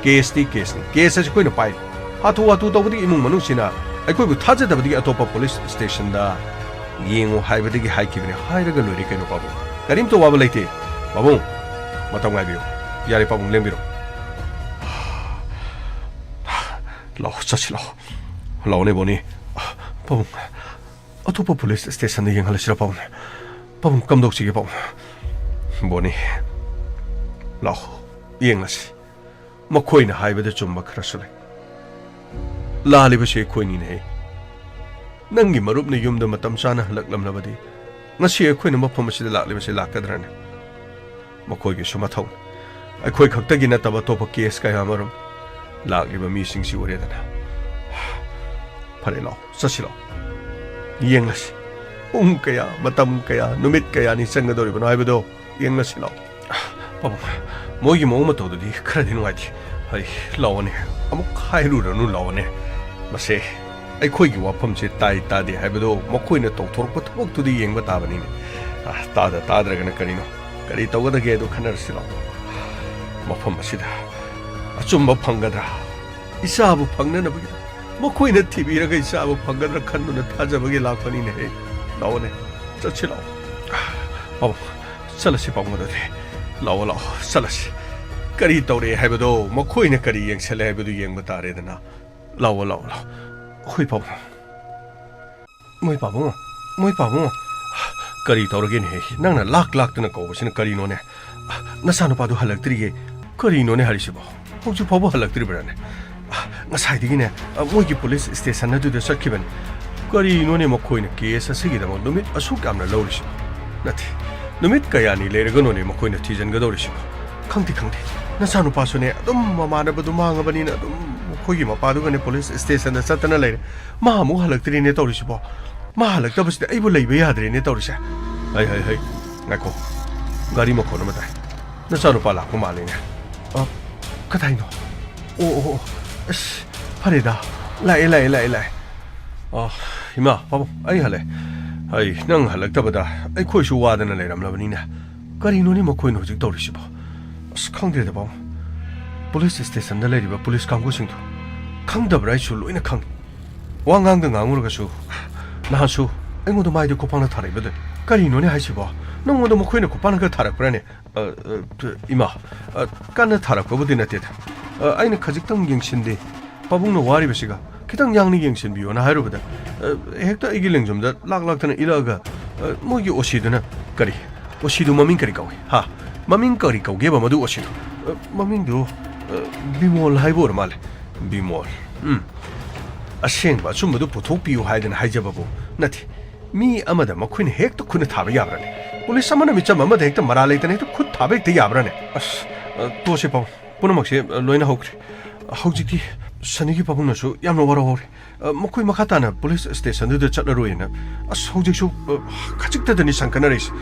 Caseꯇꯤ caseꯅꯤ, case ꯑꯁꯤ ꯑꯩꯈꯣꯏꯅ ꯄꯥꯏꯔꯤ꯫ ꯍꯥꯊꯨ ꯍꯥꯊꯨ ꯇꯧꯕꯗꯒꯤ ꯏꯃꯨꯡ ꯃꯅꯨꯡꯁꯤꯅ ꯑꯩꯈꯣꯏꯕꯨ ꯊꯥꯖꯗꯕꯗꯒꯤ ꯑꯇꯣꯞꯄ police stationꯗ ꯌꯦꯡꯉꯨ ꯍꯥꯏꯕꯗꯒꯤ ꯍꯥꯏꯈꯤꯕꯅꯤ꯫ ꯍꯥꯏꯔꯒ ꯂꯣꯏꯔꯦ ꯀꯩꯅꯣ ꯄꯥꯕꯨꯡ꯫ ꯀꯔꯤꯝꯇ ꯋꯥꯕ ꯂꯩꯇꯦ꯫ ꯄꯥꯕꯨꯡ, ꯃꯇꯝ ꯉꯥꯏꯕꯤꯌꯨ꯫ ꯌꯥꯔꯦ ꯄꯥꯕꯨꯡ, ꯂꯦꯡꯕꯤꯔꯣ꯫ ꯂꯥꯛꯑꯣ, ꯆꯠꯁꯤ ꯂꯥꯛꯑꯣ꯫ ꯂꯥꯛꯑꯣꯅꯦ ꯕꯣꯅꯤ꯫ ꯄꯥꯕꯨꯡ, ꯑꯇꯣꯞꯄ police stationꯗ ꯌꯦꯡꯍꯜꯂꯁꯤꯔ ꯄꯥꯕꯨꯡ? ꯄꯥꯕꯨꯡ, ꯀꯝꯗꯧꯁꯤꯒꯦ ꯄꯥꯕꯨꯡ? ꯕꯣꯅꯤ, ꯂꯥꯛꯑꯣ, ꯌꯦꯡꯂꯁꯤ꯫ ꯃꯈꯣꯏꯅ ꯍꯥꯏꯕꯗ ꯆꯨꯝꯕ ꯈꯔꯁꯨ ꯂꯩ꯫ ꯂꯥꯜꯂꯤꯕꯁꯤ ꯑꯩꯈꯣꯏꯅꯤꯅꯦ꯫ ꯅꯪꯒꯤ ꯃꯔꯨꯞꯅ ꯌꯨꯝꯗ ꯃꯇꯝ ꯆꯥꯅ ꯍꯜꯂꯛꯂꯝꯂꯕꯗꯤ ꯉꯁꯤ ꯑꯩꯈꯣꯏꯅ ꯃꯐꯝ ꯑꯁꯤꯗ ꯂꯥꯛꯂꯤꯕꯁꯤ ꯂꯥꯛꯀꯗ꯭ꯔꯅꯦ? ꯃꯈꯣꯏꯒꯤꯁꯨ ꯃꯊꯧꯅꯤ꯫ ꯑꯩꯈꯣꯏ ꯈꯛꯇꯒꯤ ꯅꯠꯇꯕ ꯑꯇꯣꯞꯄ ꯀꯦꯁ ꯀꯌꯥ ꯑꯃꯔꯣꯝ ꯂꯥꯛꯂꯤꯕ ꯃꯤꯁꯤꯡꯁꯤ ꯎꯔꯦꯗꯅ꯫ ꯐꯔꯦ, ꯂꯥꯛꯑꯣ, ꯆꯠꯁꯤ ꯂꯥꯛꯑꯣ꯫ ꯌꯦꯡꯂꯁꯤ꯫ ꯄꯨꯡ ꯀꯌꯥ, ꯃꯇꯝ ꯀꯌꯥ, ꯅꯨꯃꯤꯠ ꯀꯌꯥꯅꯤ ꯆꯪꯒꯗꯧꯔꯤꯕꯅꯣ ꯍꯥꯏꯕꯗꯣ ꯌꯦꯡꯂꯁꯤ ꯂꯥꯛꯑꯣ꯫ ꯄꯥꯕꯨꯡ, ꯃꯣꯏꯒꯤ ꯃꯑꯣꯡ ꯃꯇꯧꯗꯨꯗꯤ ꯈꯔꯗꯤ ꯅꯨꯡꯉꯥꯏꯇꯦ꯫ ꯍꯩ, ꯂꯥꯛꯑꯣꯅꯦ, ꯑꯃꯨꯛ ꯍꯥꯏꯔꯨꯔꯅꯨ, ꯂꯥꯛꯑꯣꯅꯦ꯫ ꯃꯁꯦ ꯑꯩꯈꯣꯏꯒꯤ ꯋꯥꯐꯝꯁꯦ ꯇꯥꯏ ꯇꯥꯗꯦ ꯍꯥꯏꯕꯗꯣ ꯃꯈꯣꯏꯅ ꯇꯧꯊꯣꯔꯛꯄ ꯊꯕꯛꯇꯨꯗꯤ ꯌꯦꯡꯕ ꯇꯥꯕꯅꯤꯅꯦ꯫ ꯑ, ꯇꯥꯗ ꯇꯥꯗ꯭ꯔꯒꯅ ꯀꯔꯤꯅꯣ? ꯀꯔꯤ ꯇꯧꯒꯗꯒꯦ ꯑꯗꯨ ꯈꯟꯅꯔꯁꯤ ꯂꯥꯛꯑꯣ꯫ ꯃꯐꯝ ꯑꯁꯤꯗ ꯑꯆꯨꯝꯕ ꯐꯪꯒꯗ꯭ꯔꯥ? ꯏꯆꯥꯕꯨ ꯐꯪꯅꯅꯕꯒꯤ ꯃꯈꯣꯏꯅ ꯊꯤꯕꯤꯔꯒ ꯏꯆꯥꯕꯨ ꯐꯪꯒꯗ꯭ꯔꯥ ꯈꯟꯗꯨꯅ ꯊꯥꯖꯕꯒꯤ ꯂꯥꯛꯄꯅꯤꯅꯦꯍꯦ꯫ ꯂꯥꯛꯑꯣꯅꯦ, ꯆꯠꯁꯤ ꯂꯥꯛꯑꯣ꯫ ꯄꯥꯕꯨꯡ, ꯆꯠꯂꯁꯤ ꯄꯥꯕꯨꯡ ꯑꯗꯨꯗꯤ꯫ ꯂꯥꯛꯑꯣ, ꯂꯥꯛꯑꯣ, ꯆꯠꯂꯁꯤ꯫ ꯀꯔꯤ ꯇꯧꯔꯦ ꯍꯥꯏꯕꯗꯣ, ꯃꯈꯣꯏꯅ ꯀꯔꯤ ꯌꯦꯡꯁꯜꯂꯦ ꯍꯥꯏꯕꯗꯨ ꯌꯦꯡꯕ ꯇꯥꯔꯦꯗꯅ꯫ ꯂꯥꯛꯑꯣ, ꯂꯥꯛꯑꯣ, ꯂꯥꯛꯑꯣ꯫ ꯍꯣꯏ, ꯄꯥꯕꯨꯡ꯫ ꯃꯣꯏ ꯄꯥꯕꯨꯡ, ꯃꯣꯏ ꯄꯥꯕꯨꯡ꯫ ꯀꯔꯤ ꯇꯧꯔꯒꯦꯅꯦꯍꯦ? ꯅꯪꯅ ꯂꯥꯛ ꯂꯥꯛꯇꯅ ꯀꯧꯕꯁꯤꯅ ꯀꯔꯤꯅꯣꯅꯦ? ꯅꯆꯥꯅꯨꯄꯥꯗꯨ ꯍꯜꯂꯛꯇ꯭ꯔꯤꯌꯦ꯫ ꯀꯔꯤꯅꯣꯅꯦ ꯍꯥꯏꯔꯤꯁꯤꯕꯣ? ꯍꯧꯖꯤꯛ ꯐꯥꯎꯕ ꯍꯜꯂꯛꯇ꯭ꯔꯤꯕ꯭ꯔꯥꯅꯦ? ꯉꯁꯥꯏꯗꯒꯤꯅꯦ, ꯃꯣꯏꯒꯤ ꯄꯨꯂꯤꯁ ꯁ꯭ꯇꯦꯁꯟ ꯑꯗꯨꯗ ꯆꯠꯈꯤꯕꯅꯤ꯫ ꯀꯔꯤꯅꯣꯅꯦ ꯃꯈꯣꯏꯅ ꯀꯦꯁ ꯑꯁꯤꯒꯤꯗꯃꯛ ꯅꯨꯃꯤꯠ ꯑꯁꯨꯛ ꯌꯥꯝꯅ ꯂꯧꯔꯤꯁꯤꯕꯣ? ꯅꯠꯇꯦ, ꯅꯨꯃꯤꯠ ꯀꯌꯥꯅꯤ ꯂꯩꯔꯒꯅꯣꯅꯦ ꯃꯈꯣꯏꯅ ꯊꯤꯖꯤꯟꯒꯗꯧꯔꯤꯁꯤꯕꯣ? ꯈꯪꯗꯦ, ꯈꯪꯗꯦ꯫ ꯅꯆꯥꯅꯨꯄꯥꯁꯨꯅꯦ, ꯑꯗꯨꯝ ꯃꯃꯥꯟꯅꯕꯗꯨ ꯃꯥꯡꯉꯕꯅꯤꯅ ꯑꯗꯨꯝ ꯃꯈꯣꯏꯒꯤ ꯃꯄꯥꯗꯨꯒꯅꯦ ꯄꯨꯂꯤꯁ ꯁ꯭ꯇꯦꯁꯟꯗ ꯆꯠꯇꯅ ꯂꯩꯔꯦ꯫ ꯃꯥ ꯑꯃꯨꯛ ꯍꯜꯂꯛꯇ꯭ꯔꯤꯅꯦ ꯇꯧꯔꯤꯁꯤꯕꯣ꯫ ꯃꯥ ꯍꯜꯂꯛꯇꯕꯁꯤꯗ ꯑꯩꯕꯨ ꯂꯩꯕ ꯌꯥꯗ꯭ꯔꯦꯅꯦ ꯇꯧꯔꯤꯁꯦ꯫ ꯍꯩ, ꯍꯩ, ꯍꯩ, ꯉꯥꯏꯈꯣ꯫ ꯒꯥꯔꯤ ꯃꯈꯣꯟ ꯑꯃ ꯇꯥꯏ꯫ ꯅꯆꯥꯅꯨꯄꯥ ꯂꯥꯛꯄ ꯃꯥꯜꯂꯤꯅꯦ꯫ ꯑ, ꯀꯗꯥꯏꯅꯣ? ꯑꯣ, ꯑꯣ, ꯑꯣ꯫ ꯑꯁ, ꯐꯔꯦꯗ꯫ ꯂꯥꯛꯑꯦ, ꯂꯥꯛꯑꯦ, ꯂꯥꯛꯑꯦ, ꯂꯥꯛꯑꯦ꯫ ꯑ, ꯏꯃꯥ, ꯄꯥꯕꯨꯡ, ꯑꯩ ꯍꯜꯂꯛꯑꯦ꯫ ꯑꯩ ꯅꯪ ꯍꯜꯂꯛꯇꯕꯗ ꯑꯩꯈꯣꯏꯁꯨ ꯋꯥꯗꯅ ꯂꯩꯔꯝꯂꯕꯅꯤꯅꯦ꯫ ꯀꯔꯤꯅꯣꯅꯦ ꯃꯈꯣꯏꯅ ꯍꯧꯖꯤꯛ ꯇꯧꯔꯤꯁꯤꯕꯣ? ꯑꯁ, ꯈꯪꯗꯦꯗ, ꯄꯥꯕꯨꯡ꯫ ꯄꯨꯂꯤꯁ ꯁ꯭ꯇꯦꯁꯟꯗ ꯂꯩꯔꯤꯕ ꯄꯨꯂꯤꯁ ꯀꯥꯡꯕꯨꯁꯤꯡꯗꯣ ꯈꯪꯗꯕ꯭ꯔꯥ? ꯑꯩꯁꯨ ꯂꯣꯏꯅ ꯈꯪꯉꯤ꯫ ꯋꯥ ꯉꯥꯡꯗ ꯉꯥꯡꯉꯨꯔꯒꯁꯨ ꯅꯍꯥꯟꯁꯨ ꯑꯩꯉꯣꯟꯗ ꯃꯥꯏꯗ ꯈꯨꯄꯥꯛꯅ ꯊꯥꯔꯛꯏꯕꯗꯨ ꯀꯔꯤꯅꯣꯅꯦ ꯍꯥꯏꯁꯤꯕꯣ? ꯅꯉꯣꯟꯗ ꯃꯈꯣꯏꯅ ꯈꯨꯄꯥꯛꯅꯒ ꯊꯥꯔꯛꯄ꯭ꯔꯥꯅꯦ? ꯑ, ꯑ, ꯏꯃꯥ, ꯑ, ꯀꯟꯅ ꯊꯥꯔꯛꯄꯕꯨꯗꯤ ꯅꯠꯇꯦꯗ꯫ ꯑ, ꯑꯩꯅ ꯈꯖꯤꯛꯇꯪ ꯌꯦꯡꯁꯤꯟꯗꯦ꯫ ꯄꯥꯕꯨꯡꯅ ꯋꯥꯔꯤꯕꯁꯤꯒ ꯈꯤꯇꯪ ꯌꯥꯡꯅ ꯌꯦꯡꯁꯤꯟꯕꯤꯌꯣꯅ ꯍꯥꯏꯔꯨꯕꯗ, ꯑ, ꯍꯦꯛꯇ ꯑꯩꯒꯤ ꯂꯦꯡꯖꯨꯝꯗ ꯂꯥꯛ ꯂꯥꯛꯇꯅ ꯏꯜꯂꯛꯑꯒ, ꯑ, ꯃꯣꯏꯒꯤ ꯑꯣ ꯁꯤꯗꯨꯅ ꯀꯔꯤ? ꯑꯣ ꯁꯤꯗꯨ ꯃꯃꯤꯡ ꯀꯔꯤ ꯀꯧꯏ? ꯍꯥ? ꯃꯃꯤꯡ ꯀꯔꯤ ꯀꯧꯒꯦꯕ ꯃꯗꯨ ꯑꯣ ꯁꯤꯗꯨ? ꯑ, ꯃꯃꯤꯡꯗꯨ, ꯑ, ꯕꯤꯃꯣꯜ ꯍꯥꯏꯕ ꯑꯣꯏꯔ ꯃꯥꯜꯂꯦ꯫ ꯕꯤꯃꯣꯜ꯫ ꯎꯝ꯫ ꯑꯁꯦꯡꯕ ꯑꯆꯨꯝꯕꯗꯨ ꯄꯨꯊꯣꯛꯄꯤꯌꯨ ꯍꯥꯏꯗꯅ ꯍꯥꯏꯖꯕꯕꯨ ꯅꯠꯇꯦ꯫ ꯃꯤ ꯑꯃꯗ ꯃꯈꯣꯏꯅ ꯍꯦꯛꯇ ꯈꯨꯠꯅ ꯊꯥꯕ ꯌꯥꯕ꯭ꯔꯅꯦ? ꯄꯨꯂꯤꯁ ꯑꯃꯅ ꯃꯤꯆꯝ ꯑꯃꯗ ꯍꯦꯛꯇ ꯃꯔꯥꯜ ꯂꯩꯇꯅ ꯍꯦꯛꯇ ꯈꯨꯠ ꯊꯥꯕ ꯍꯦꯛꯇ ꯌꯥꯕ꯭ꯔꯅꯦ? ꯑꯁ, ꯑ, ꯇꯣꯛꯁꯤ ꯄꯥꯕꯨꯡ꯫ ꯄꯨꯝꯅꯃꯛꯁꯦ, ꯑ, ꯂꯣꯏꯅ ꯍꯧꯈ꯭ꯔꯦ꯫ ꯑ, ꯍꯧꯖꯤꯛꯇꯤ ꯁꯅꯤꯒꯤ ꯄꯥꯕꯨꯡꯅꯁꯨ ꯌꯥꯝꯅ ꯋꯥꯔꯧꯍꯧꯔꯦ꯫ ꯑ, ꯃꯈꯣꯏ ꯃꯈꯥ ꯇꯥꯅ ꯄꯨꯂꯤꯁ ꯁ꯭ꯇꯦꯁꯟꯗꯨꯗ ꯆꯠꯂꯔꯣꯏꯅ꯫ ꯑꯁ, ꯍꯧꯖꯤꯛꯁꯨ, ꯑ, ꯈꯖꯤꯛꯇꯗꯅꯤ ꯁꯪꯀꯠꯅꯔꯛꯏꯁꯦ꯫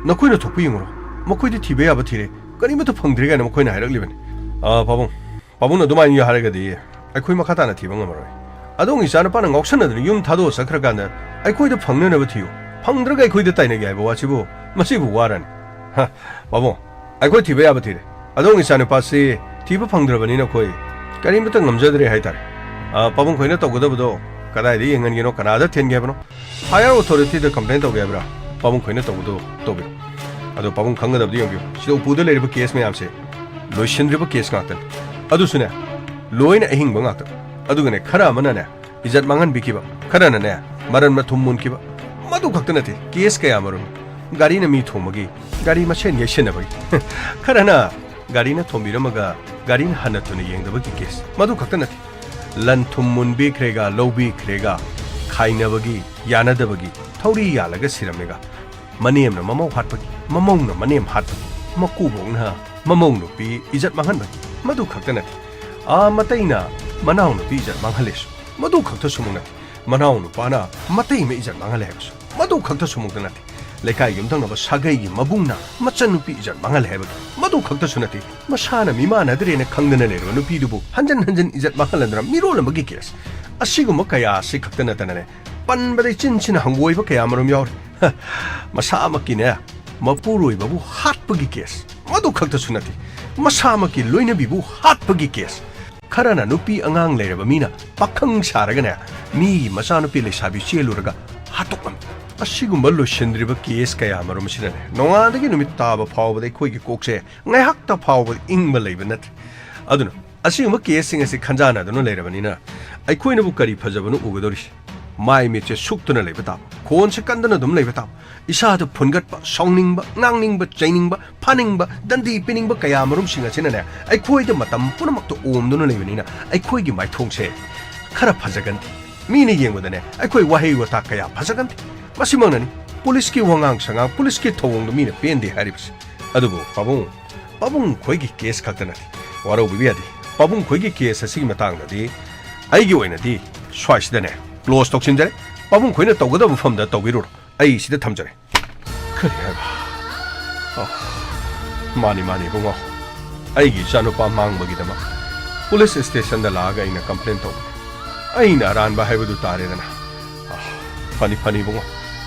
ꯅꯈꯣꯏꯅ ꯊꯣꯛꯄ ꯌꯦꯡꯉꯨꯔꯣ꯫ ꯃꯈꯣꯏꯗꯤ ꯊꯤꯕ ꯌꯥꯕ ꯊꯤꯔꯦ꯫ ꯀꯔꯤꯃꯠꯇ ꯐꯪꯗ꯭ꯔꯦ ꯀꯥꯏꯅ ꯃꯈꯣꯏꯅ ꯍꯥꯏꯔꯛꯂꯤꯕꯅꯤ꯫ ꯑ, ꯄꯥꯕꯨꯡ, ꯄꯥꯕꯨꯡꯅ ꯑꯗꯨꯃꯥꯏꯅ ꯍꯥꯏꯔꯒꯗꯤ ꯑꯩꯈꯣꯏ ꯃꯈꯥ ꯇꯥꯅ ꯊꯤꯕ ꯉꯝꯃꯔꯣꯏ꯫ ꯑꯗꯣꯝꯒꯤ ꯏꯆꯥꯅꯨꯄꯥꯅ ꯉꯥꯎꯁꯟꯅꯗꯨꯅ ꯌꯨꯝ ꯊꯥꯗꯣꯛꯑ ꯆꯠꯈ꯭ꯔꯀꯥꯟꯗ ꯑꯩꯈꯣꯏꯗ ꯐꯪꯅꯅꯕ ꯊꯤꯌꯨ꯫ ꯐꯪꯗ꯭ꯔꯒ ꯑꯩꯈꯣꯏꯗ ꯇꯥꯏꯅꯒꯦ ꯍꯥꯏꯕ ꯋꯥꯁꯤꯕꯨ ꯃꯁꯤꯕꯨ ꯋꯥꯔꯅꯤ꯫ ꯍ, ꯄꯥꯕꯨꯡ, ꯑꯩꯈꯣꯏ ꯊꯤꯕ ꯌꯥꯕ ꯊꯤꯔꯦ꯫ ꯑꯗꯣꯝꯒꯤ ꯏꯆꯥꯅꯨꯄꯥꯁꯤ ꯊꯤꯕ ꯐꯪꯗ꯭ꯔꯕꯅꯤꯅ ꯑꯩꯈꯣꯏ ꯀꯔꯤꯃꯇ ꯉꯝꯖꯗ꯭ꯔꯦ ꯍꯥꯏꯇꯥꯔꯦ꯫ ꯑ, ꯄꯥꯕꯨꯡ ꯈꯣꯏꯅ ꯇꯧꯒꯗꯕꯗꯣ ꯀꯗꯥꯏꯗ ꯌꯦꯡꯍꯟꯒꯦꯅꯣ, ꯀꯅꯥꯗ ꯊꯤꯟꯒꯦ ꯍꯥꯏꯕꯅꯣ? Higher authorityꯗ complain ꯇꯧꯒꯦ ꯍꯥꯏꯕ꯭ꯔꯥ? ꯄꯥꯕꯨꯡ ꯈꯣꯏꯅ ꯇꯧꯕꯗꯣ ꯇꯧꯕꯤꯔꯣ꯫ ꯑꯗꯣ ꯄꯥꯕꯨꯡ ꯈꯪꯒꯗꯕꯗꯤ ꯌꯦꯡꯕꯤꯌꯨ꯫ ꯁꯤꯗ ꯎꯄꯨꯗ ꯂꯩꯔꯤꯕ case ꯃꯌꯥꯝꯁꯦ ꯂꯣꯏꯁꯤꯟꯗ꯭ꯔꯤꯕ case ꯉꯥꯛꯇꯅꯤ꯫ ꯑꯗꯨꯁꯨꯅꯦ, ꯂꯣꯏꯅ ꯑꯍꯤꯡꯕ ꯉꯥꯛꯇ꯫ ꯑꯗꯨꯒꯅꯦ, ꯈꯔ ꯑꯃꯅꯅꯦ, ꯏꯖꯠ ꯃꯥꯡꯍꯟꯕꯤꯈꯤꯕ, ꯈꯔꯅꯅꯦ, ꯃꯔꯟ ꯃꯊꯨꯝ ꯃꯨꯟꯈꯤꯕ꯫ ꯃꯗꯨ ꯈꯛꯇ ꯅꯠꯇꯦ, case ꯀꯌꯥ ꯃꯔꯨꯝ꯫ ꯒꯥꯔꯤꯅ ꯃꯤ ꯊꯣꯝꯕꯒꯤ, ꯒꯥꯔꯤ ꯃꯁꯦꯟ ꯌꯩꯁꯤꯟꯅꯕꯒꯤ꯫ ꯈꯔꯅ ꯒꯥꯔꯤꯅ ꯊꯣꯝꯕꯤꯔꯝꯃꯒ ꯒꯥꯔꯤꯅ ꯍꯟꯅ ꯊꯨꯅ ꯌꯦꯡꯗꯕꯒꯤ case꯫ ꯃꯗꯨ ꯈꯛꯇ ꯅꯠꯇꯦ, ꯂꯟ ꯊꯨꯝ ꯃꯨꯟꯕꯤꯈ꯭ꯔꯦꯒ ꯂꯧꯕꯤꯈ꯭ꯔꯦꯒ ꯈꯥꯏꯅꯕꯒꯤ, ꯌꯥꯅꯗꯕꯒꯤ ꯊꯧꯔꯤ ꯌꯥꯜꯂꯒ ꯁꯤꯔꯝꯃꯦꯒ꯫ ꯃꯅꯦꯝꯅ ꯃꯃꯧ ꯍꯥꯠꯄꯒꯤ, ꯃꯃꯧꯅ ꯃꯅꯦꯝ ꯍꯥꯠꯄꯒꯤ, ꯃꯀꯨꯕꯣꯛꯅ ꯃꯃꯧ ꯅꯨꯄꯤ ꯏꯖꯠ ꯃꯥꯡꯍꯟꯕꯒꯤ꯫ ꯃꯗꯨ ꯈꯛꯇ ꯅꯠꯇꯦ, ꯑꯥ, ꯃꯇꯩꯅ ꯃꯅꯥꯎ ꯅꯨꯄꯤ ꯏꯖꯠ ꯃꯥꯡꯍꯜꯂꯦꯁꯨ꯫ ꯃꯗꯨ ꯈꯛꯇꯁꯨꯃꯨꯛ ꯅꯠꯇꯦ, ꯃꯅꯥꯎ ꯅꯨꯄꯥꯅ ꯃꯇꯩꯃ ꯏꯖꯠ ꯃꯥꯡꯍꯜꯂꯦ ꯍꯥꯏꯕꯁꯨ꯫ ꯃꯗꯨ ꯈꯛꯇꯁꯨꯃꯨꯛꯇ ꯅꯠꯇꯦ, ꯂꯩꯀꯥꯏ ꯌꯨꯝꯊꯪꯅꯕ ꯁꯥꯒꯩꯒꯤ ꯃꯕꯨꯡꯅ ꯃꯆꯟꯅꯨꯄꯤ ꯏꯖꯠ ꯃꯥꯡꯍꯜꯂꯦ ꯍꯥꯏꯕꯒꯤ꯫ ꯃꯗꯨ ꯈꯛꯇꯁꯨ ꯅꯠꯇꯦ, ꯃꯁꯥꯅ ꯃꯤꯃꯥꯟꯅꯗ꯭ꯔꯦꯅ ꯈꯪꯗꯅ ꯂꯩꯔꯕ ꯅꯨꯄꯤꯗꯨꯕꯨ ꯍꯟꯖꯟ ꯍꯟꯖꯟ ꯏꯖꯠ ꯃꯥꯡꯍꯜꯂꯗꯨꯅ ꯃꯤꯔꯣꯜ ꯑꯃꯒꯤ case꯫ ꯑꯁꯤꯒꯨꯝꯕ ꯀꯌꯥ ꯑꯁꯤ ꯈꯛꯇ ꯅꯠꯇꯅꯅꯦ, ꯄꯟꯕꯗ ꯆꯤꯟꯁꯤꯅ ꯍꯪꯒꯣꯏꯕ ꯀꯌꯥ ꯃꯔꯨꯝ ꯌꯥꯎꯔꯤ꯫ ꯃꯁꯥꯃꯛꯀꯤꯅꯦ, ꯃꯄꯨꯔꯣꯏꯕꯕꯨ ꯍꯥꯠꯄꯒꯤ case꯫ ꯃꯗꯨ ꯈꯛꯇꯁꯨ ꯅꯠꯇꯦ, ꯃꯁꯥꯃꯛꯀꯤ ꯂꯣꯏꯅꯕꯤꯕꯨ ꯍꯥꯠꯄꯒꯤ case꯫ ꯈꯔꯅ ꯅꯨꯄꯤ ꯑꯉꯥꯡ ꯂꯩꯔꯕ ꯃꯤꯅ ꯄꯥꯈꯪ ꯁꯥꯔꯒꯅꯦ, ꯃꯤꯒꯤ ꯃꯆꯥꯅꯨꯄꯤ ꯂꯩꯁꯥꯕꯤ ꯆꯦꯜꯂꯨꯔꯒ ꯍꯥꯠꯇꯣꯛꯂꯝꯃꯤ꯫ ꯑꯁꯤꯒꯨꯝꯕ ꯂꯣꯏꯁꯤꯟꯗ꯭ꯔꯤꯕ case ꯀꯌꯥ ꯃꯔꯨꯝ ꯑꯁꯤꯅꯅꯦ, ꯅꯣꯡꯉꯥꯟꯗꯒꯤ ꯅꯨꯃꯤꯠ ꯇꯥꯕ ꯐꯥꯎꯕꯗ ꯑꯩꯈꯣꯏꯒꯤ ꯀꯣꯛꯁꯦ ꯉꯥꯏꯍꯥꯛꯇ ꯐꯥꯎꯕ ꯏꯪꯕ ꯂꯩꯕ ꯅꯠꯇ꯭ꯔꯦ꯫ ꯑꯗꯨꯅ ꯑꯁꯤꯒꯨꯝꯕ caseꯁꯤꯡ ꯑꯁꯤ ꯈꯟꯖꯥꯟꯅꯗꯨꯅ ꯂꯩꯔꯕꯅꯤꯅ ꯑꯩꯈꯣꯏꯅꯕꯨ ꯀꯔꯤ ꯐꯖꯕꯅ ꯎꯒꯗꯧꯔꯤꯁꯦ? ꯃꯥꯏ ꯃꯤꯠꯁꯦ ꯁꯨꯛꯇꯨꯅ ꯂꯩꯕ ꯇꯥꯕ, ꯈꯣꯟꯁꯦ ꯀꯟꯗꯅ ꯑꯗꯨꯝ ꯂꯩꯕ ꯇꯥꯕ, ꯏꯁꯥꯗ ꯐꯨꯟꯒꯠꯄ, ꯁꯥꯎꯅꯤꯡꯕ, ꯉꯥꯡꯅꯤꯡꯕ, ꯆꯩꯅꯤꯡꯕ, ꯐꯥꯅꯤꯡꯕ, ꯗꯟꯗꯤ ꯄꯤꯅꯤꯡꯕ ꯀꯌꯥ ꯃꯔꯨꯝꯁꯤꯡ ꯑꯁꯤꯅꯅꯦ, ꯑꯩꯈꯣꯏꯗ ꯃꯇꯝ ꯄꯨꯝꯅꯃꯛꯇ ꯑꯣꯝꯗꯨꯅ ꯂꯩꯕꯅꯤꯅ ꯑꯩꯈꯣꯏꯒꯤ ꯃꯥꯏꯊꯣꯡꯁꯦ ꯈꯔ ꯐꯖꯒꯟꯗꯦ꯫ ꯃꯤꯅ ꯌꯦꯡꯕꯗꯅꯦ, ꯑꯩꯈꯣꯏ ꯋꯥꯍꯩ ꯋꯥꯇꯥ ꯀꯌꯥ ꯐꯖꯒꯟꯗꯦ꯫ ꯃꯁꯤꯃꯛꯅꯅꯤ ꯄꯨꯂꯤꯁꯀꯤ ꯋꯥꯉꯥꯡ ꯁꯉꯥꯡ, ꯄꯨꯂꯤꯁꯀꯤ ꯊꯧꯑꯣꯡꯗꯣ ꯃꯤꯅ ꯄꯦꯟꯗꯦ ꯍꯥꯏꯔꯤꯕꯁꯦ꯫ ꯑꯗꯨꯕꯨ ꯄꯥꯕꯨꯡ, ꯄꯥꯕꯨꯡ ꯈꯣꯏꯒꯤ ꯀꯦꯁ ꯈꯛꯇ ꯅꯠꯇꯦ꯫ ꯋꯥꯔꯧꯕꯤꯕ ꯌꯥꯗꯦ꯫ ꯄꯥꯕꯨꯡ ꯈꯣꯏꯒꯤ ꯀꯦꯁ ꯑꯁꯤꯒꯤ ꯃꯇꯥꯡꯗꯗꯤ ꯑꯩꯒꯤ ꯑꯣꯏꯅꯗꯤ ꯁ꯭ꯋꯥꯏꯁꯤꯗꯅꯦ ꯀ꯭ꯂꯣꯖ ꯇꯧꯁꯤꯟꯖꯔꯦ꯫ ꯄꯥꯕꯨꯡ ꯈꯣꯏꯅ ꯇꯧꯒꯗꯕ ꯃꯐꯝꯗ ꯇꯧꯕꯤꯔꯨꯔꯣ꯫ ꯑꯩ ꯁꯤꯗ ꯊꯝꯖꯔꯦ꯫ ꯀꯔꯤ ꯍꯥꯏꯕ? ꯑꯣ, ꯃꯥꯅꯤ, ꯃꯥꯅꯤ, ꯏꯕꯨꯡꯉꯣ꯫ ꯑꯩꯒꯤ ꯏꯆꯥꯅꯨꯄꯥ ꯃꯥꯡꯕꯒꯤꯗꯃꯛ ꯄꯨꯂꯤꯁ ꯁ꯭ꯇꯦꯁꯟꯗ ꯂꯥꯛꯑꯒ ꯑꯩꯅ ꯀꯝꯄ꯭ꯂꯦꯟ ꯇꯧꯕꯅꯤ꯫ ꯑꯩꯅ ꯑꯔꯥꯟꯕ ꯍꯥꯏꯕꯗꯨ ꯇꯥꯔꯦꯗꯅ꯫ ꯑꯥ, ꯐꯅꯤ, ꯐꯅꯤ, ꯏꯕꯨꯡꯉꯣ꯫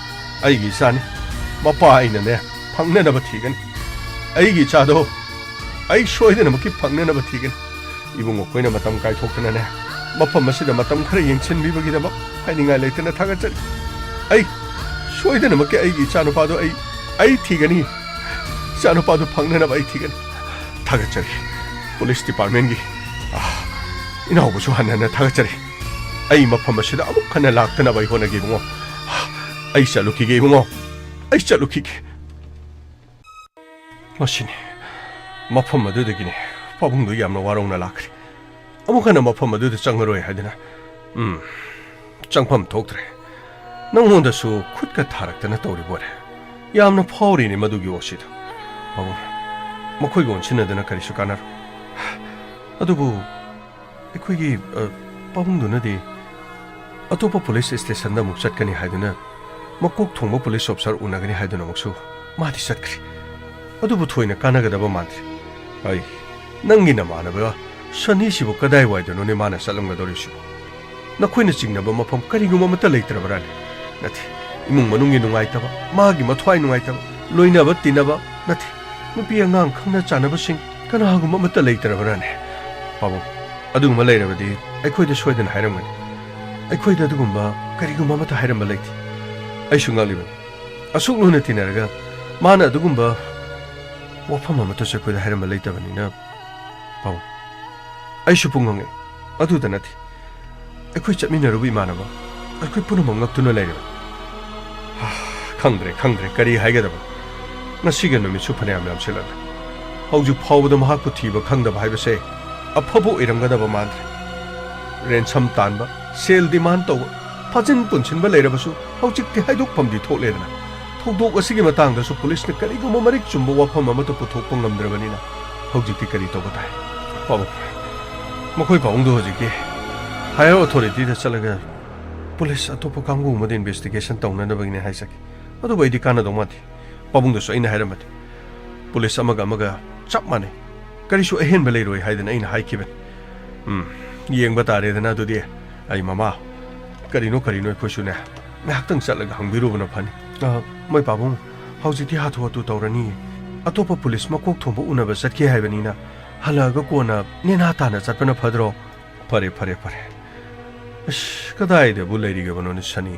ꯑꯩꯒꯤ ꯏꯆꯥꯅꯤ꯫ ꯃꯄꯥ ꯑꯩꯅꯅꯦ, ꯐꯪꯅꯅꯕ ꯊꯤꯒꯅꯤ꯫ ꯑꯩꯒꯤ ꯏꯆꯥꯗꯣ ꯑꯩ ꯁꯣꯏꯗꯅꯃꯛꯀꯤ ꯐꯪꯅꯅꯕ ꯊꯤꯒꯅꯤ꯫ ꯏꯕꯨꯡꯉꯣ ꯈꯣꯏꯅ ꯃꯇꯝ ꯀꯥꯏꯊꯣꯛꯇꯅꯅꯦ, ꯃꯐꯝ ꯑꯁꯤꯗ ꯃꯇꯝ ꯈꯔ ꯌꯦꯡꯁꯤꯟꯕꯤꯕꯒꯤꯗꯃꯛ ꯍꯥꯏꯅꯤꯡꯉꯥꯏ ꯂꯩꯇꯅ ꯊꯥꯒꯠꯆꯔꯤ꯫ ꯑꯩ ꯁꯣꯏꯗꯅꯃꯛꯀꯤ ꯑꯩꯒꯤ ꯏꯆꯥꯅꯨꯄꯥꯗꯣ ꯑꯩ, ꯑꯩ ꯊꯤꯒꯅꯤ꯫ ꯏꯆꯥꯅꯨꯄꯥꯗꯨ ꯐꯪꯅꯅꯕ ꯑꯩ ꯊꯤꯒꯅꯤ꯫ ꯊꯥꯒꯠꯆꯔꯤ꯫ ꯄꯨꯂꯤꯁ ꯗꯤꯄꯥꯔꯠꯃꯦꯟꯒꯤ, ꯑꯥ, ꯏꯅꯥꯎꯕꯁꯨ ꯍꯟꯅ ꯍꯟꯅ ꯊꯥꯒꯠꯆꯔꯤ꯫ ꯑꯩ ꯃꯐꯝ ꯑꯁꯤꯗ ꯑꯃꯨꯛ ꯍꯟꯅ ꯂꯥꯛꯇꯅꯕ ꯑꯩ ꯍꯣꯠꯅꯒꯦ, ꯏꯕꯨꯡꯉꯣ꯫ ꯑꯩ ꯆꯠꯂꯨꯈꯤꯒꯦ, ꯏꯕꯨꯡꯉꯣ꯫ ꯑꯩ ꯆꯠꯂꯨꯈꯤꯒꯦ꯫ ꯃꯁꯤꯅꯤ꯫ ꯃꯐꯝ ꯑꯗꯨꯗꯒꯤꯅꯤ ꯄꯥꯕꯨꯡꯗꯨ ꯌꯥꯝꯅ ꯋꯥꯔꯧꯅ ꯂꯥꯛꯈ꯭ꯔꯦ꯫ ꯑꯃꯨꯛ ꯍꯟꯅ ꯃꯐꯝ ꯑꯗꯨꯗ ꯆꯪꯉꯔꯣꯏ ꯍꯥꯏꯗꯨꯅ꯫ ꯎꯝ, ꯆꯪꯐꯝ ꯊꯣꯛꯇ꯭ꯔꯦ꯫ ꯅꯪꯉꯣꯟꯗꯁꯨ ꯈꯨꯠꯀ ꯊꯥꯔꯛꯇꯅ ꯇꯧꯔꯤꯕꯣꯔꯦ꯫ ꯌꯥꯝꯅ ꯐꯥꯎꯔꯤꯅꯦ ꯃꯗꯨꯒꯤ ꯑꯣꯛꯁꯤꯗꯣ꯫ ꯄꯥꯕꯨꯡ, ꯃꯈꯣꯏꯒ ꯑꯣꯟꯁꯤꯟꯅꯗꯨꯅ ꯀꯔꯤꯁꯨ ꯀꯥꯟꯅꯔꯣꯏ꯫ ꯑꯗꯨꯕꯨ ꯑꯩꯈꯣꯏꯒꯤ, ꯑ, ꯄꯥꯕꯨꯡꯗꯨꯅꯗꯤ ꯑꯇꯣꯞꯄ ꯄꯨꯂꯤꯁ ꯁ꯭ꯇꯦꯁꯟꯗ ꯑꯃꯨꯛ ꯆꯠꯀꯅꯤ ꯍꯥꯏꯗꯨꯅ, ꯃꯀꯣꯛ ꯊꯣꯡꯕ ꯄꯨꯂꯤꯁ ꯑꯣꯐꯤꯁꯥꯔ ꯎꯅꯒꯅꯤ ꯍꯥꯏꯗꯨꯅ ꯑꯃꯨꯛꯁꯨ ꯃꯥꯗꯤ ꯆꯠꯈ꯭ꯔꯦ꯫ ꯑꯗꯨꯕꯨ ꯊꯣꯏꯅ ꯀꯥꯟꯅꯒꯗꯕ ꯃꯥꯟꯗ꯭ꯔꯦ꯫ ꯑꯩ, ꯅꯪꯒꯤ ꯅꯃꯥꯟꯅꯕ ꯁꯅꯤꯁꯤꯕꯨ ꯀꯗꯥꯏꯋꯥꯏꯗꯅꯣꯅꯦ ꯃꯥꯅ ꯆꯠꯂꯝꯒꯗꯧꯔꯤꯁꯤꯕꯨ? ꯅꯈꯣꯏꯅ ꯆꯤꯡꯅꯕ ꯃꯐꯝ ꯀꯔꯤꯒꯨꯝꯕ ꯑꯃꯠꯇ ꯂꯩꯇ꯭ꯔꯕ꯭ꯔꯥꯅꯦ? ꯅꯠꯇꯦ, ꯏꯃꯨꯡ ꯃꯅꯨꯡꯒꯤ ꯅꯨꯡꯉꯥꯏꯇꯕ, ꯃꯥꯒꯤ ꯃꯊ꯭ꯋꯥꯏ ꯅꯨꯡꯉꯥꯏꯇꯕ, ꯂꯣꯏꯅꯕ ꯇꯤꯟꯅꯕ, ꯅꯠꯇꯦ, ꯅꯨꯄꯤ ꯑꯉꯥꯡ ꯈꯪꯅ ꯆꯥꯟꯅꯕꯁꯤꯡ ꯀꯅꯥꯒꯨꯝꯕ ꯑꯃꯠꯇ ꯂꯩꯇ꯭ꯔꯕ꯭ꯔꯥꯅꯦ? ꯄꯥꯕꯨꯡ, ꯑꯗꯨꯒꯨꯝꯕ ꯂꯩꯔꯕꯗꯤ ꯑꯩꯈꯣꯏꯗ ꯁꯣꯏꯗꯅ ꯍꯥꯏꯔꯝꯒꯅꯤ꯫ ꯑꯩꯈꯣꯏꯗ ꯑꯗꯨꯒꯨꯝꯕ ꯀꯔꯤꯒꯨꯝꯕ ꯑꯃꯠꯇ ꯍꯥꯏꯔꯝꯕ ꯂꯩꯇꯦ꯫ ꯑꯩꯁꯨ ꯉꯛꯂꯤꯕꯅꯤ꯫ ꯑꯁꯨꯛ ꯂꯨꯅ ꯇꯤꯟꯅꯔꯒ ꯃꯥꯅ ꯑꯗꯨꯒꯨꯝꯕ ꯋꯥꯐꯝ ꯑꯃꯠꯇꯁꯨ ꯑꯩꯈꯣꯏꯗ ꯍꯥꯏꯔꯝꯕ ꯂꯩꯇꯕꯅꯤꯅ, ꯄꯥꯕꯨꯡ, ꯑꯩꯁꯨ ꯄꯨꯡꯉꯪ ꯉꯛꯏ꯫ ꯑꯗꯨꯗ ꯅꯠꯇꯦ, ꯑꯩꯈꯣꯏ ꯆꯠꯃꯤꯟꯅꯔꯨꯕ ꯏꯃꯥꯟꯅꯕ, ꯑꯩꯈꯣꯏ ꯄꯨꯝꯅꯃꯛ ꯉꯛꯇꯨꯅ ꯂꯩꯔꯦ꯫ ꯍꯥ, ꯈꯪꯗ꯭ꯔꯦ, ꯈꯪꯗ꯭ꯔꯦ, ꯀꯔꯤ ꯍꯥꯏꯒꯗꯕ? ꯉꯁꯤꯒꯤ ꯅꯨꯃꯤꯠꯁꯨ ꯐꯅꯌꯥꯝ ꯌꯥꯝꯁꯤꯜꯂꯛꯂꯦ꯫ ꯍꯧꯖꯤꯛ ꯐꯥꯎꯕꯗ ꯃꯍꯥꯛꯄꯨ ꯊꯤꯕ ꯈꯪꯗꯕ ꯍꯥꯏꯕꯁꯦ ꯑꯐꯕ ꯑꯣꯏꯔꯝꯒꯗꯕ ꯃꯥꯟꯗ꯭ꯔꯦ꯫ ꯔꯦꯟꯁꯝ ꯇꯥꯟꯕ, ꯁꯦꯜ ꯗꯤꯃꯥꯟ ꯇꯧꯕ, ꯐꯥꯖꯤꯟ ꯄꯨꯟꯁꯤꯟꯕ ꯂꯩꯔꯕꯁꯨ ꯍꯧꯖꯤꯛꯇꯤ ꯍꯥꯏꯗꯣꯛꯐꯝꯗꯤ ꯊꯣꯛꯂꯦꯗꯅ꯫ ꯊꯧꯗꯣꯛ ꯑꯁꯤꯒꯤ ꯃꯇꯥꯡꯗꯁꯨ ꯄꯨꯂꯤꯁꯅ ꯀꯔꯤꯒꯨꯝꯕ ꯃꯔꯤꯛ ꯆꯨꯝꯕ ꯋꯥꯐꯝ ꯑꯃꯠꯇ ꯄꯨꯊꯣꯛꯄ ꯉꯝꯗ꯭ꯔꯕꯅꯤꯅ ꯍꯧꯖꯤꯛꯇꯤ ꯀꯔꯤ ꯇꯧꯕ ꯇꯥꯏ? ꯄꯥꯕꯨꯡ, ꯃꯈꯣꯏ ꯄꯥꯕꯨꯡꯗꯨ ꯍꯧꯖꯤꯛꯇꯤ higher authority ꯗ ꯆꯠꯂꯒ ꯄꯨꯂꯤꯁ ꯑꯇꯣꯞꯄ ꯀꯥꯡꯕꯨ ꯑꯃꯗ investigation ꯇꯧꯅꯅꯕꯒꯤꯅꯦ ꯍꯥꯏꯖꯒꯦ꯫ ꯑꯗꯨꯕꯨ ꯑꯩꯗꯤ ꯀꯥꯟꯅꯗꯧ ꯃꯥꯟꯗꯦ꯫ ꯄꯥꯕꯨꯡꯗꯁꯨ ꯑꯩꯅ ꯍꯥꯏꯔꯝꯕꯅꯤ, ꯄꯨꯂꯤꯁ ꯑꯃꯒ ꯑꯃꯒ ꯆꯞ ꯃꯥꯟꯅꯩ, ꯀꯔꯤꯁꯨ ꯑꯍꯦꯟꯕ ꯂꯩꯔꯣꯏ ꯍꯥꯏꯗꯅ ꯑꯩꯅ ꯍꯥꯏꯈꯤꯕꯅꯤ꯫ ꯎꯝ, ꯌꯦꯡꯕ ꯇꯥꯔꯦꯗꯅ ꯑꯗꯨꯗꯤ꯫ ꯑꯩ ꯃꯃꯥ, ꯀꯔꯤꯅꯣ ꯀꯔꯤꯅꯣ ꯑꯩꯈꯣꯏꯁꯨꯅꯦ ꯉꯥꯏꯍꯥꯛꯇꯪ ꯆꯠꯂꯒ ꯍꯪꯕꯤꯔꯨꯕꯅ ꯐꯅꯤ꯫ ꯑ, ꯃꯣꯏ ꯄꯥꯕꯨꯡ, ꯍꯧꯖꯤꯛꯇꯤ ꯍꯥꯊꯨ ꯍꯥꯊꯨ ꯇꯧꯔꯅꯤ꯫ ꯑꯇꯣꯞꯄ ꯄꯨꯂꯤꯁ ꯃꯀꯣꯛ ꯊꯣꯡꯕ ꯎꯅꯕ ꯆꯠꯈꯤ ꯍꯥꯏꯕꯅꯤꯅ ꯍꯜꯂꯛꯑꯒ ꯀꯣꯟꯅ ꯅꯦꯅꯥ ꯇꯥꯅ ꯆꯠꯄꯅ ꯐꯗ꯭ꯔꯣ? ꯐꯔꯦ, ꯐꯔꯦ, ꯐꯔꯦ꯫ ꯑꯁ, ꯀꯗꯥꯏꯗꯕꯨ ꯂꯩꯔꯤꯒꯕꯅꯣꯅꯦ ꯁꯅꯤ?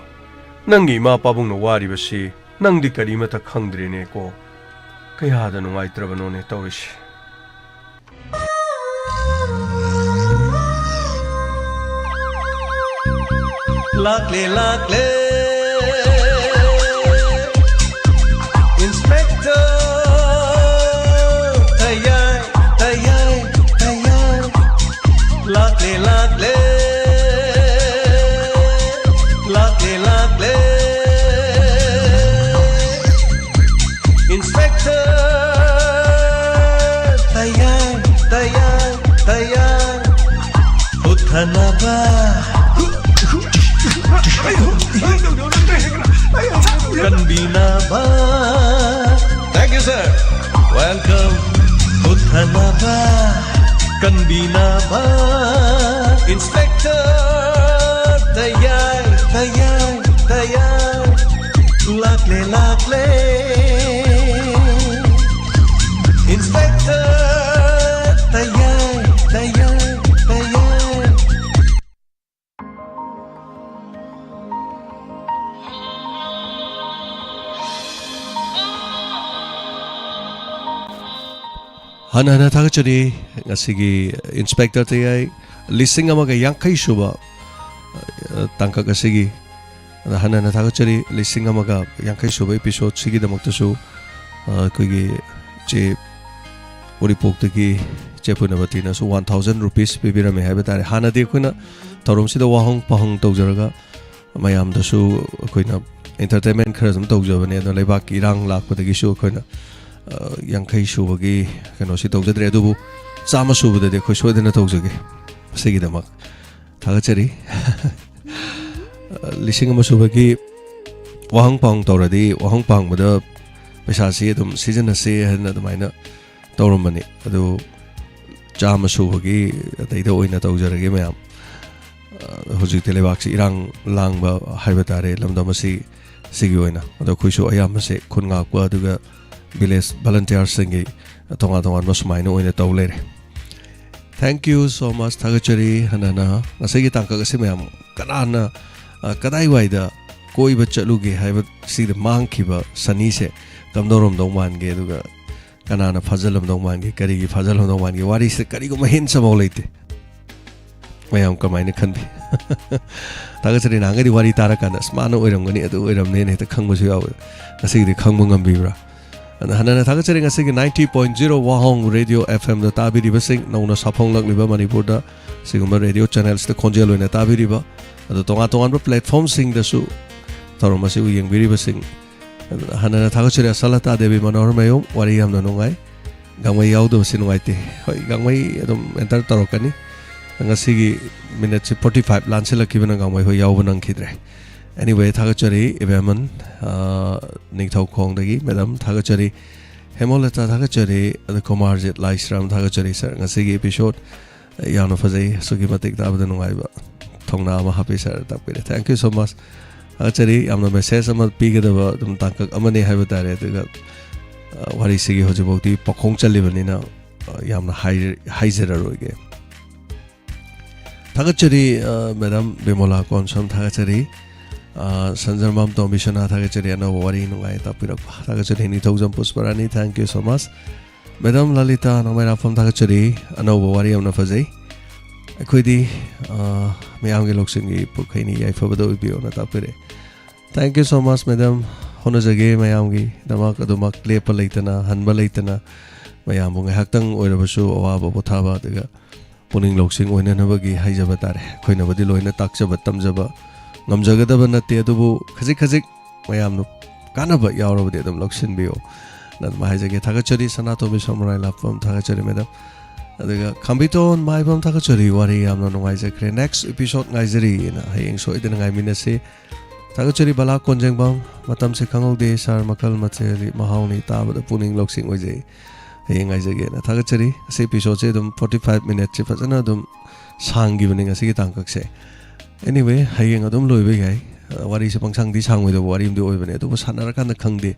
ꯅꯪꯒꯤ ꯏꯃꯥ ꯄꯥꯕꯨꯡꯅ ꯋꯥꯔꯤꯕꯁꯤ ꯅꯪꯗꯤ ꯀꯔꯤꯃꯠꯇ ꯈꯪꯗ꯭ꯔꯦꯅꯦꯀꯣ꯫ ꯀꯌꯥꯗ ꯅꯨꯡꯉꯥꯏꯇ꯭ꯔꯕꯅꯣꯅꯦ ꯇꯧꯔꯤꯁꯦ꯫ ꯂꯥꯛꯂꯦ, ꯂꯥꯛꯂꯦ, Inspector ꯇꯌꯥꯏ, ꯇꯌꯥꯏ, ꯇꯌꯥꯏ꯫ ꯂꯥꯛꯂꯦ, ꯂꯥꯛꯂꯦ, ꯂꯥꯛꯂꯦ, ꯂꯥꯛꯂꯦ, Inspector Tayai, Tayai, ꯇꯌꯥꯏ꯫ ꯍꯨꯠꯊꯅꯕ, ꯀꯟꯕꯤꯅꯕ꯫ Thank you, sir. Welcome. ꯍꯨꯠꯊꯅꯕ, ꯀꯟꯕꯤꯅꯕ, Inspector Tayai, Tayai, ꯇꯌꯥꯏ꯫ ꯂꯥꯛꯂꯦ, ꯂꯥꯛꯂꯦ, Inspector ꯇꯌꯥꯏ, ꯇꯌꯥꯏ, ꯇꯌꯥꯏ꯫ ꯍꯟꯅ ꯍꯟꯅ ꯊꯥꯒꯠꯆꯔꯤ ꯉꯁꯤꯒꯤ Inspector ꯇꯌꯥꯏ ꯂꯤꯁꯤꯡ ꯑꯃꯒ ꯌꯥꯡꯈꯩ ꯁꯨꯕ, ꯑ, ꯇꯥꯡꯀꯛ ꯑꯁꯤꯒꯤ꯫ ꯑꯗ ꯍꯟꯅ ꯍꯟꯅ ꯊꯥꯒꯠꯆꯔꯤ ꯂꯤꯁꯤꯡ ꯑꯃꯒ ꯌꯥꯡꯈꯩ ꯁꯨꯕ episode ꯁꯤꯒꯤꯗꯃꯛꯇꯁꯨ, ꯑ, ꯑꯩꯈꯣꯏꯒꯤ ꯏꯆꯦ ꯎꯔꯤꯄꯣꯛꯇꯒꯤ ꯆꯦ ꯄꯨꯅꯕꯇꯤꯅꯁꯨ one thousand rupees ꯄꯤꯕꯤꯔꯝꯃꯦ ꯍꯥꯏꯕ ꯇꯥꯔꯦ꯫ ꯍꯥꯟꯅꯗꯤ ꯑꯩꯈꯣꯏꯅ ꯊꯧꯔꯝꯁꯤꯗ ꯋꯥꯍꯪ ꯄꯥꯍꯪ ꯇꯧꯖꯔꯒ ꯃꯌꯥꯝꯗꯁꯨ ꯑꯩꯈꯣꯏꯅ entertainment ꯈꯔ ꯑꯗꯨꯝ ꯇꯧꯖꯕꯅꯦ꯫ ꯑꯗꯣ ꯂꯩꯕꯥꯛꯀꯤ ꯏꯔꯥꯡ ꯂꯥꯛꯄꯗꯒꯤꯁꯨ ꯑꯩꯈꯣꯏꯅ, ꯑ, ꯌꯥꯡꯈꯩ ꯁꯨꯕꯒꯤ ꯀꯩꯅꯣꯁꯤ ꯇꯧꯖꯗ꯭ꯔꯦ꯫ ꯑꯗꯨꯕꯨ ꯆꯥꯝꯃ ꯁꯨꯕꯗꯗꯤ ꯑꯩꯈꯣꯏ ꯁꯣꯏꯗꯅ ꯇꯧꯖꯒꯦ꯫ ꯃꯁꯤꯒꯤꯗꯃꯛ ꯊꯥꯒꯠꯆꯔꯤ꯫ ꯂꯤꯁꯤꯡ ꯑꯃ ꯁꯨꯕꯒꯤ ꯋꯥꯍꯪ ꯄꯥꯎꯪ ꯇꯧꯔꯗꯤ, ꯋꯥꯍꯪ ꯄꯥꯎꯪꯕꯗ ꯄꯩꯁꯥꯁꯤ ꯑꯗꯨꯝ ꯁꯤꯖꯤꯟꯅꯁꯦ ꯍꯥꯏꯅ ꯑꯗꯨꯃꯥꯏꯅ ꯇꯧꯔꯝꯕꯅꯤ꯫ ꯑꯗꯨ ꯆꯥꯝꯃ ꯁꯨꯕꯒꯤ ꯑꯗꯩꯗ ꯑꯣꯏꯅ ꯇꯧꯖꯔꯒꯦ ꯃꯌꯥꯝ꯫ ꯑ, ꯍꯧꯖꯤꯛꯇꯤ ꯂꯩꯕꯥꯛꯁꯤ ꯏꯔꯥꯡ ꯂꯥꯡꯕ ꯍꯥꯏꯕ ꯇꯥꯔꯦ, ꯂꯝꯗꯝ ꯑꯁꯤ, ꯁꯤꯒꯤ ꯑꯣꯏꯅ꯫ ꯑꯗꯣ ꯑꯩꯈꯣꯏꯁꯨ ꯑꯌꯥꯝꯕꯁꯦ ꯈꯨꯟ ꯉꯥꯛꯄ ꯑꯗꯨꯒ village volunteerꯁꯤꯡꯒꯤ ꯇꯣꯉꯥꯟ ꯇꯣꯉꯥꯟꯕ ꯁꯨꯃꯥꯏꯅ ꯑꯣꯏꯅ ꯇꯧ ꯂꯩꯔꯦ꯫ Thank you so much, ꯊꯥꯒꯠꯆꯔꯤ꯫ ꯍꯟꯅ ꯍꯟꯅ ꯉꯁꯤꯒꯤ ꯇꯥꯡꯀꯛ ꯑꯁꯤ ꯃꯌꯥꯝ ꯀꯅꯥꯅ, ꯑ, ꯀꯗꯥꯏꯋꯥꯏꯗ ꯀꯣꯏꯕ ꯆꯠꯂꯨꯒꯦ ꯍꯥꯏꯕ ꯁꯤꯗ ꯃꯥꯡꯈꯤꯕ ꯁꯅꯤꯁꯦ ꯀꯝꯗꯧꯔꯝꯗꯧ ꯃꯥꯟꯒꯦ, ꯑꯗꯨꯒ ꯀꯅꯥꯅ ꯐꯥꯖꯤꯜꯂꯝꯗꯧ ꯃꯥꯟꯒꯦ, ꯀꯔꯤꯒꯤ ꯐꯥꯖꯤꯜꯂꯝꯗꯧ ꯃꯥꯟꯒꯦ, ꯋꯥꯔꯤꯁꯤꯗ ꯀꯔꯤꯒꯨꯝꯕ hints ꯑꯃꯐꯥꯎ ꯂꯩꯇꯦ꯫ ꯃꯌꯥꯝ ꯀꯃꯥꯏꯅ ꯈꯟꯕꯤ? ꯊꯥꯒꯠꯆꯔꯤ꯫ ꯅꯍꯥꯟꯒꯩꯗꯤ ꯋꯥꯔꯤ ꯇꯥꯔꯀꯥꯟꯗ, "ꯑꯁ, ꯃꯥꯅ ꯑꯣꯏꯔꯝꯒꯅꯤ, ꯑꯗꯨ ꯑꯣꯏꯔꯝꯅꯦꯅ" ꯍꯦꯛꯇ ꯈꯪꯕꯁꯨ ꯌꯥꯎꯋꯦ꯫ ꯉꯁꯤꯒꯤꯗꯤ ꯈꯪꯕ ꯉꯝꯕꯤꯕ꯭ꯔꯥ? ꯑꯗ ꯍꯟꯅ ꯍꯟꯅ ꯊꯥꯒꯠꯆꯔꯤ꯫ ꯉꯁꯤꯒꯤ ninety point zero ꯋꯥꯍꯣꯡ Radio FMꯗ ꯇꯥꯕꯤꯔꯤꯕꯁꯤꯡ, ꯅꯧꯅ ꯁꯥꯐꯣꯡꯂꯛꯂꯤꯕ ꯃꯅꯤꯄꯨꯔꯗ ꯁꯤꯒꯨꯝꯕ radio channelsꯇ ꯈꯣꯟꯖꯦꯜ ꯑꯣꯏꯅ ꯇꯥꯕꯤꯔꯤꯕ, ꯑꯗꯣ ꯇꯣꯉꯥꯟ ꯇꯣꯉꯥꯟꯕ platformꯁꯤꯡꯗꯁꯨ ꯊꯧꯔꯝ ꯑꯁꯤꯕꯨ ꯌꯦꯡꯕꯤꯔꯤꯕꯁꯤꯡ, ꯑꯗꯨ ꯍꯟꯅ ꯍꯟꯅ ꯊꯥꯒꯠꯆꯔꯤ꯫ ꯑꯁꯥꯂꯇꯥ ꯗꯦꯕꯤ ꯃꯅꯣꯍꯔꯃꯌꯨꯝ, ꯋꯥꯔꯤ ꯌꯥꯝꯅ ꯅꯨꯡꯉꯥꯏ꯫ ꯒꯥꯡꯃꯩ ꯌꯥꯎꯗꯕꯁꯤ ꯅꯨꯡꯉꯥꯏꯇꯦ꯫ ꯍꯣꯏ, ꯒꯥꯡꯃꯩ ꯑꯗꯨꯝ enter ꯇꯧꯔꯛꯀꯅꯤ꯫ ꯉꯁꯤꯒꯤ minuteꯁꯤ forty five ꯂꯥꯟꯁꯤꯜꯂꯛꯈꯤꯕꯅ ꯒꯥꯡꯃꯩ ꯍꯣꯏ ꯌꯥꯎꯕ ꯅꯪꯈꯤꯗ꯭ꯔꯦ꯫ Anyway, ꯊꯥꯒꯠꯆꯔꯤ ꯏꯕꯦꯝꯃꯟ, ꯑ, ꯅꯤꯡꯊꯧꯈꯣꯡꯗꯒꯤ madam ꯊꯥꯒꯠꯆꯔꯤ, ꯍꯦꯃꯣꯂꯇꯥ ꯊꯥꯒꯠꯆꯔꯤ, ꯑꯗ ꯀꯨꯃꯥꯔꯖꯤꯠ ꯂꯥꯏꯁ꯭ꯔꯥꯝ ꯊꯥꯒꯠꯆꯔꯤ꯫ Sir, ꯉꯁꯤꯒꯤ episode ꯌꯥꯝꯅ ꯐꯖꯩ, ꯑꯁꯨꯛꯀꯤ ꯃꯇꯤꯛ ꯇꯥꯕꯗ ꯅꯨꯡꯉꯥꯏꯕ꯫ ꯊꯧꯅꯥ ꯑꯃ ꯍꯥꯞꯄꯤ sir, ꯇꯥꯛꯄꯤꯔꯦ꯫ Thank you so much꯫ ꯊꯥꯒꯠꯆꯔꯤ꯫ ꯌꯥꯝꯅ message ꯑꯃ ꯄꯤꯒꯗꯕ ꯑꯗꯨꯝ ꯇꯥꯡꯀꯛ ꯑꯃꯅꯤ ꯍꯥꯏꯕ ꯇꯥꯔꯦ꯫ ꯑꯗꯨꯒ, ꯑ, ꯋꯥꯔꯤꯁꯤꯒꯤ ꯍꯧꯖꯤꯛꯐꯥꯎꯗꯤ ꯄꯥꯈꯣꯡ ꯆꯜꯂꯤꯕꯅꯤꯅ, ꯑ, ꯌꯥꯝꯅ ꯍꯥꯏ-, ꯍꯥꯏꯖꯔꯔꯣꯏꯒꯦ꯫ ꯊꯥꯒꯠꯆꯔꯤ, ꯑ, madam ꯕꯤꯃꯣꯂꯥ ꯀꯣꯟꯁꯝ ꯊꯥꯒꯠꯆꯔꯤ꯫ ꯑ, ꯁꯟꯖꯔꯃꯥꯝ ꯇꯣꯝꯕꯤꯁꯅꯥ ꯊꯥꯒꯠꯆꯔꯤ꯫ ꯑꯅꯧꯕ ꯋꯥꯔꯤ ꯅꯨꯡꯉꯥꯏ ꯇꯥꯛꯄꯤꯔꯛꯄ ꯊꯥꯒꯠꯆꯔꯤ꯫ ꯅꯤꯡꯊꯧꯖꯝ ꯄꯨꯁꯄꯔꯥꯅꯤ, thank you so much꯫ Madam ꯂꯂꯤꯇꯥ ꯅꯣꯡꯃꯩꯔꯥꯛꯐꯝ ꯊꯥꯒꯠꯆꯔꯤ꯫ ꯑꯅꯧꯕ ꯋꯥꯔꯤ ꯌꯥꯝꯅ ꯐꯖꯩ꯫ ꯑꯩꯈꯣꯏꯗꯤ, ꯑ, ꯃꯌꯥꯝꯒꯤ ꯂꯧꯁꯤꯡꯒꯤ ꯄꯨꯈꯩꯅꯤ, ꯌꯥꯏꯐꯕꯗ ꯑꯣꯏꯕꯤꯌꯣꯅ ꯇꯥꯛꯄꯤꯔꯛꯑꯦ꯫ Thank you so much, madam꯫ ꯍꯣꯠꯅꯖꯒꯦ ꯃꯌꯥꯝꯒꯤꯗꯃꯛ ꯑꯗꯨꯃꯛ ꯂꯦꯞꯄ ꯂꯩꯇꯅ, ꯍꯟꯕ ꯂꯩꯇꯅ, ꯃꯌꯥꯝꯕꯨ ꯉꯥꯏꯍꯥꯛꯇꯪ ꯑꯣꯏꯔꯕꯁꯨ ꯑꯋꯥꯕ ꯄꯣꯊꯥꯕ, ꯑꯗꯨꯒ ꯄꯨꯛꯅꯤꯡ ꯂꯧꯁꯤꯡ ꯑꯣꯏꯅꯅꯕꯒꯤ ꯍꯥꯏꯖꯕ ꯇꯥꯔꯦ꯫ ꯑꯩꯈꯣꯏꯅꯕꯨꯗꯤ ꯂꯣꯏꯅ ꯇꯥꯛꯆꯕ ꯇꯝꯖꯕ ꯉꯝꯖꯒꯗꯕ ꯅꯠꯇꯦ, ꯑꯗꯨꯕꯨ ꯈꯖꯤꯛ ꯈꯖꯤꯛ ꯃꯌꯥꯝꯅ ꯀꯥꯟꯅꯕ ꯌꯥꯎꯔꯕꯗꯤ ꯑꯗꯨꯝ ꯂꯧꯁꯤꯟꯕꯤꯌꯨ꯫ ꯑꯗꯨꯝ ꯍꯥꯏꯖꯒꯦ꯫ ꯊꯥꯒꯠꯆꯔꯤ ꯁꯅꯥꯇꯣꯝꯕꯤ ꯁꯣꯃꯣꯔꯥꯏ ꯂꯥꯛꯄꯝ, ꯊꯥꯒꯠꯆꯔꯤ ꯃꯦꯗꯥꯝ꯫ ꯑꯗꯨꯒ ꯈꯥꯝꯕꯤꯇꯣꯟ ꯃꯥꯏꯕꯝ, ꯊꯥꯒꯠꯆꯔꯤ, ꯋꯥꯔꯤ ꯌꯥꯝꯅ ꯅꯨꯡꯉꯥꯏꯖꯈ꯭ꯔꯦ, next episode ꯉꯥꯏꯖꯔꯤꯅ꯫ ꯍꯌꯦꯡ ꯁꯣꯏꯗꯅ ꯉꯥꯏꯃꯤꯟꯅꯁꯤ꯫ ꯊꯥꯒꯠꯆꯔꯤ ꯕꯂꯥ ꯀꯣꯟꯖꯦꯡꯕꯝ, ꯃꯇꯝꯁꯦ ꯈꯪꯍꯧꯗꯦ ꯁꯥꯔ, ꯃꯈꯜ ꯃꯊꯦꯜꯒꯤ ꯃꯍꯥꯎꯅꯤ, ꯇꯥꯕꯗ ꯄꯨꯛꯅꯤꯡ ꯂꯧꯁꯤꯡ ꯑꯣꯏꯖꯩ꯫ ꯍꯌꯦꯡ ꯉꯥꯏꯖꯒꯦꯅ꯫ ꯊꯥꯒꯠꯆꯔꯤ꯫ ꯑꯁꯤ episodeꯁꯦ ꯑꯗꯨꯝ forty five minutesꯁꯦ ꯐꯖꯅ ꯑꯗꯨꯝ ꯁꯥꯡꯈꯤꯕꯅꯤ ꯉꯁꯤꯒꯤ ꯇꯥꯡꯀꯛꯁꯦ꯫ Anyway, ꯍꯌꯦꯡ ꯑꯗꯨꯝ ꯂꯣꯏꯕ ꯌꯥꯏ꯫ ꯑ, ꯋꯥꯔꯤꯁꯦ ꯄꯪꯁꯥꯡꯗꯤ ꯁꯥꯡꯉꯣꯏꯗꯕ ꯋꯥꯔꯤ ꯑꯃꯗꯤ ꯑꯣꯏꯕꯅꯦ, ꯑꯗꯨꯕꯨ ꯁꯥꯟꯅꯔꯀꯥꯟꯗ ꯈꯪꯗꯦ꯫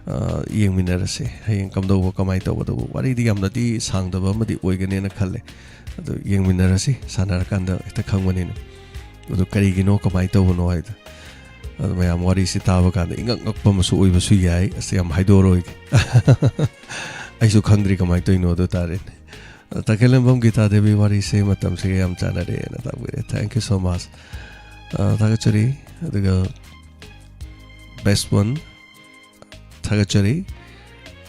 ꯑ, ꯌꯦꯡꯃꯤꯟꯅꯔꯁꯦ ꯍꯌꯦꯡ ꯀꯝꯗꯧꯕ ꯀꯃꯥꯏꯅ ꯇꯧꯕꯗꯨꯕꯨ꯫ ꯋꯥꯔꯤꯗꯤ ꯌꯥꯝꯅꯗꯤ ꯁꯥꯡꯗꯕ ꯑꯃꯗꯤ ꯑꯣꯏꯒꯅꯦꯅ ꯈꯜꯂꯦ, ꯑꯗꯨ ꯌꯦꯡꯃꯤꯟꯅꯔꯁꯤ, ꯁꯥꯟꯅꯔꯀꯥꯟꯗ ꯍꯦꯛꯇ ꯈꯪꯕꯅꯤꯅ꯫ ꯑꯗꯨ ꯀꯔꯤꯒꯤꯅꯣ, ꯀꯃꯥꯏꯅ ꯇꯧꯕꯅꯣ ꯍꯥꯏꯗꯣ꯫ ꯑꯗꯨ ꯃꯌꯥꯝ ꯋꯥꯔꯤꯁꯤ ꯇꯥꯕ ꯀꯥꯟꯗ ꯏꯉꯛ ꯉꯛꯄ ꯑꯃꯁꯨ ꯑꯣꯏꯕꯁꯨ ꯌꯥꯏ꯫ ꯑꯁ, ꯌꯥꯝ ꯍꯥꯏꯗꯣꯛꯑꯔꯣꯏꯒꯦ꯫ ꯑꯩꯁꯨ ꯈꯪꯗ꯭ꯔꯤ ꯀꯃꯥꯏꯅ ꯇꯧꯔꯤꯅꯣ ꯑꯗꯨ ꯇꯥꯔꯦꯅꯦ꯫ ꯑ, ꯇꯈꯦꯜꯂꯦꯝꯕꯝ ꯒꯤꯇꯥ ꯗꯦꯕꯤ, ꯋꯥꯔꯤꯁꯦ ꯃꯇꯝꯁꯤꯒ ꯌꯥꯝ ꯆꯥꯟꯅꯔꯦꯅ ꯇꯥꯛꯄꯤꯔꯦ꯫ Thank you so much꯫ ꯑ, ꯊꯥꯒꯠꯆꯔꯤ꯫ ꯑꯗꯨꯒ best one, ꯊꯥꯒꯠꯆꯔꯤ꯫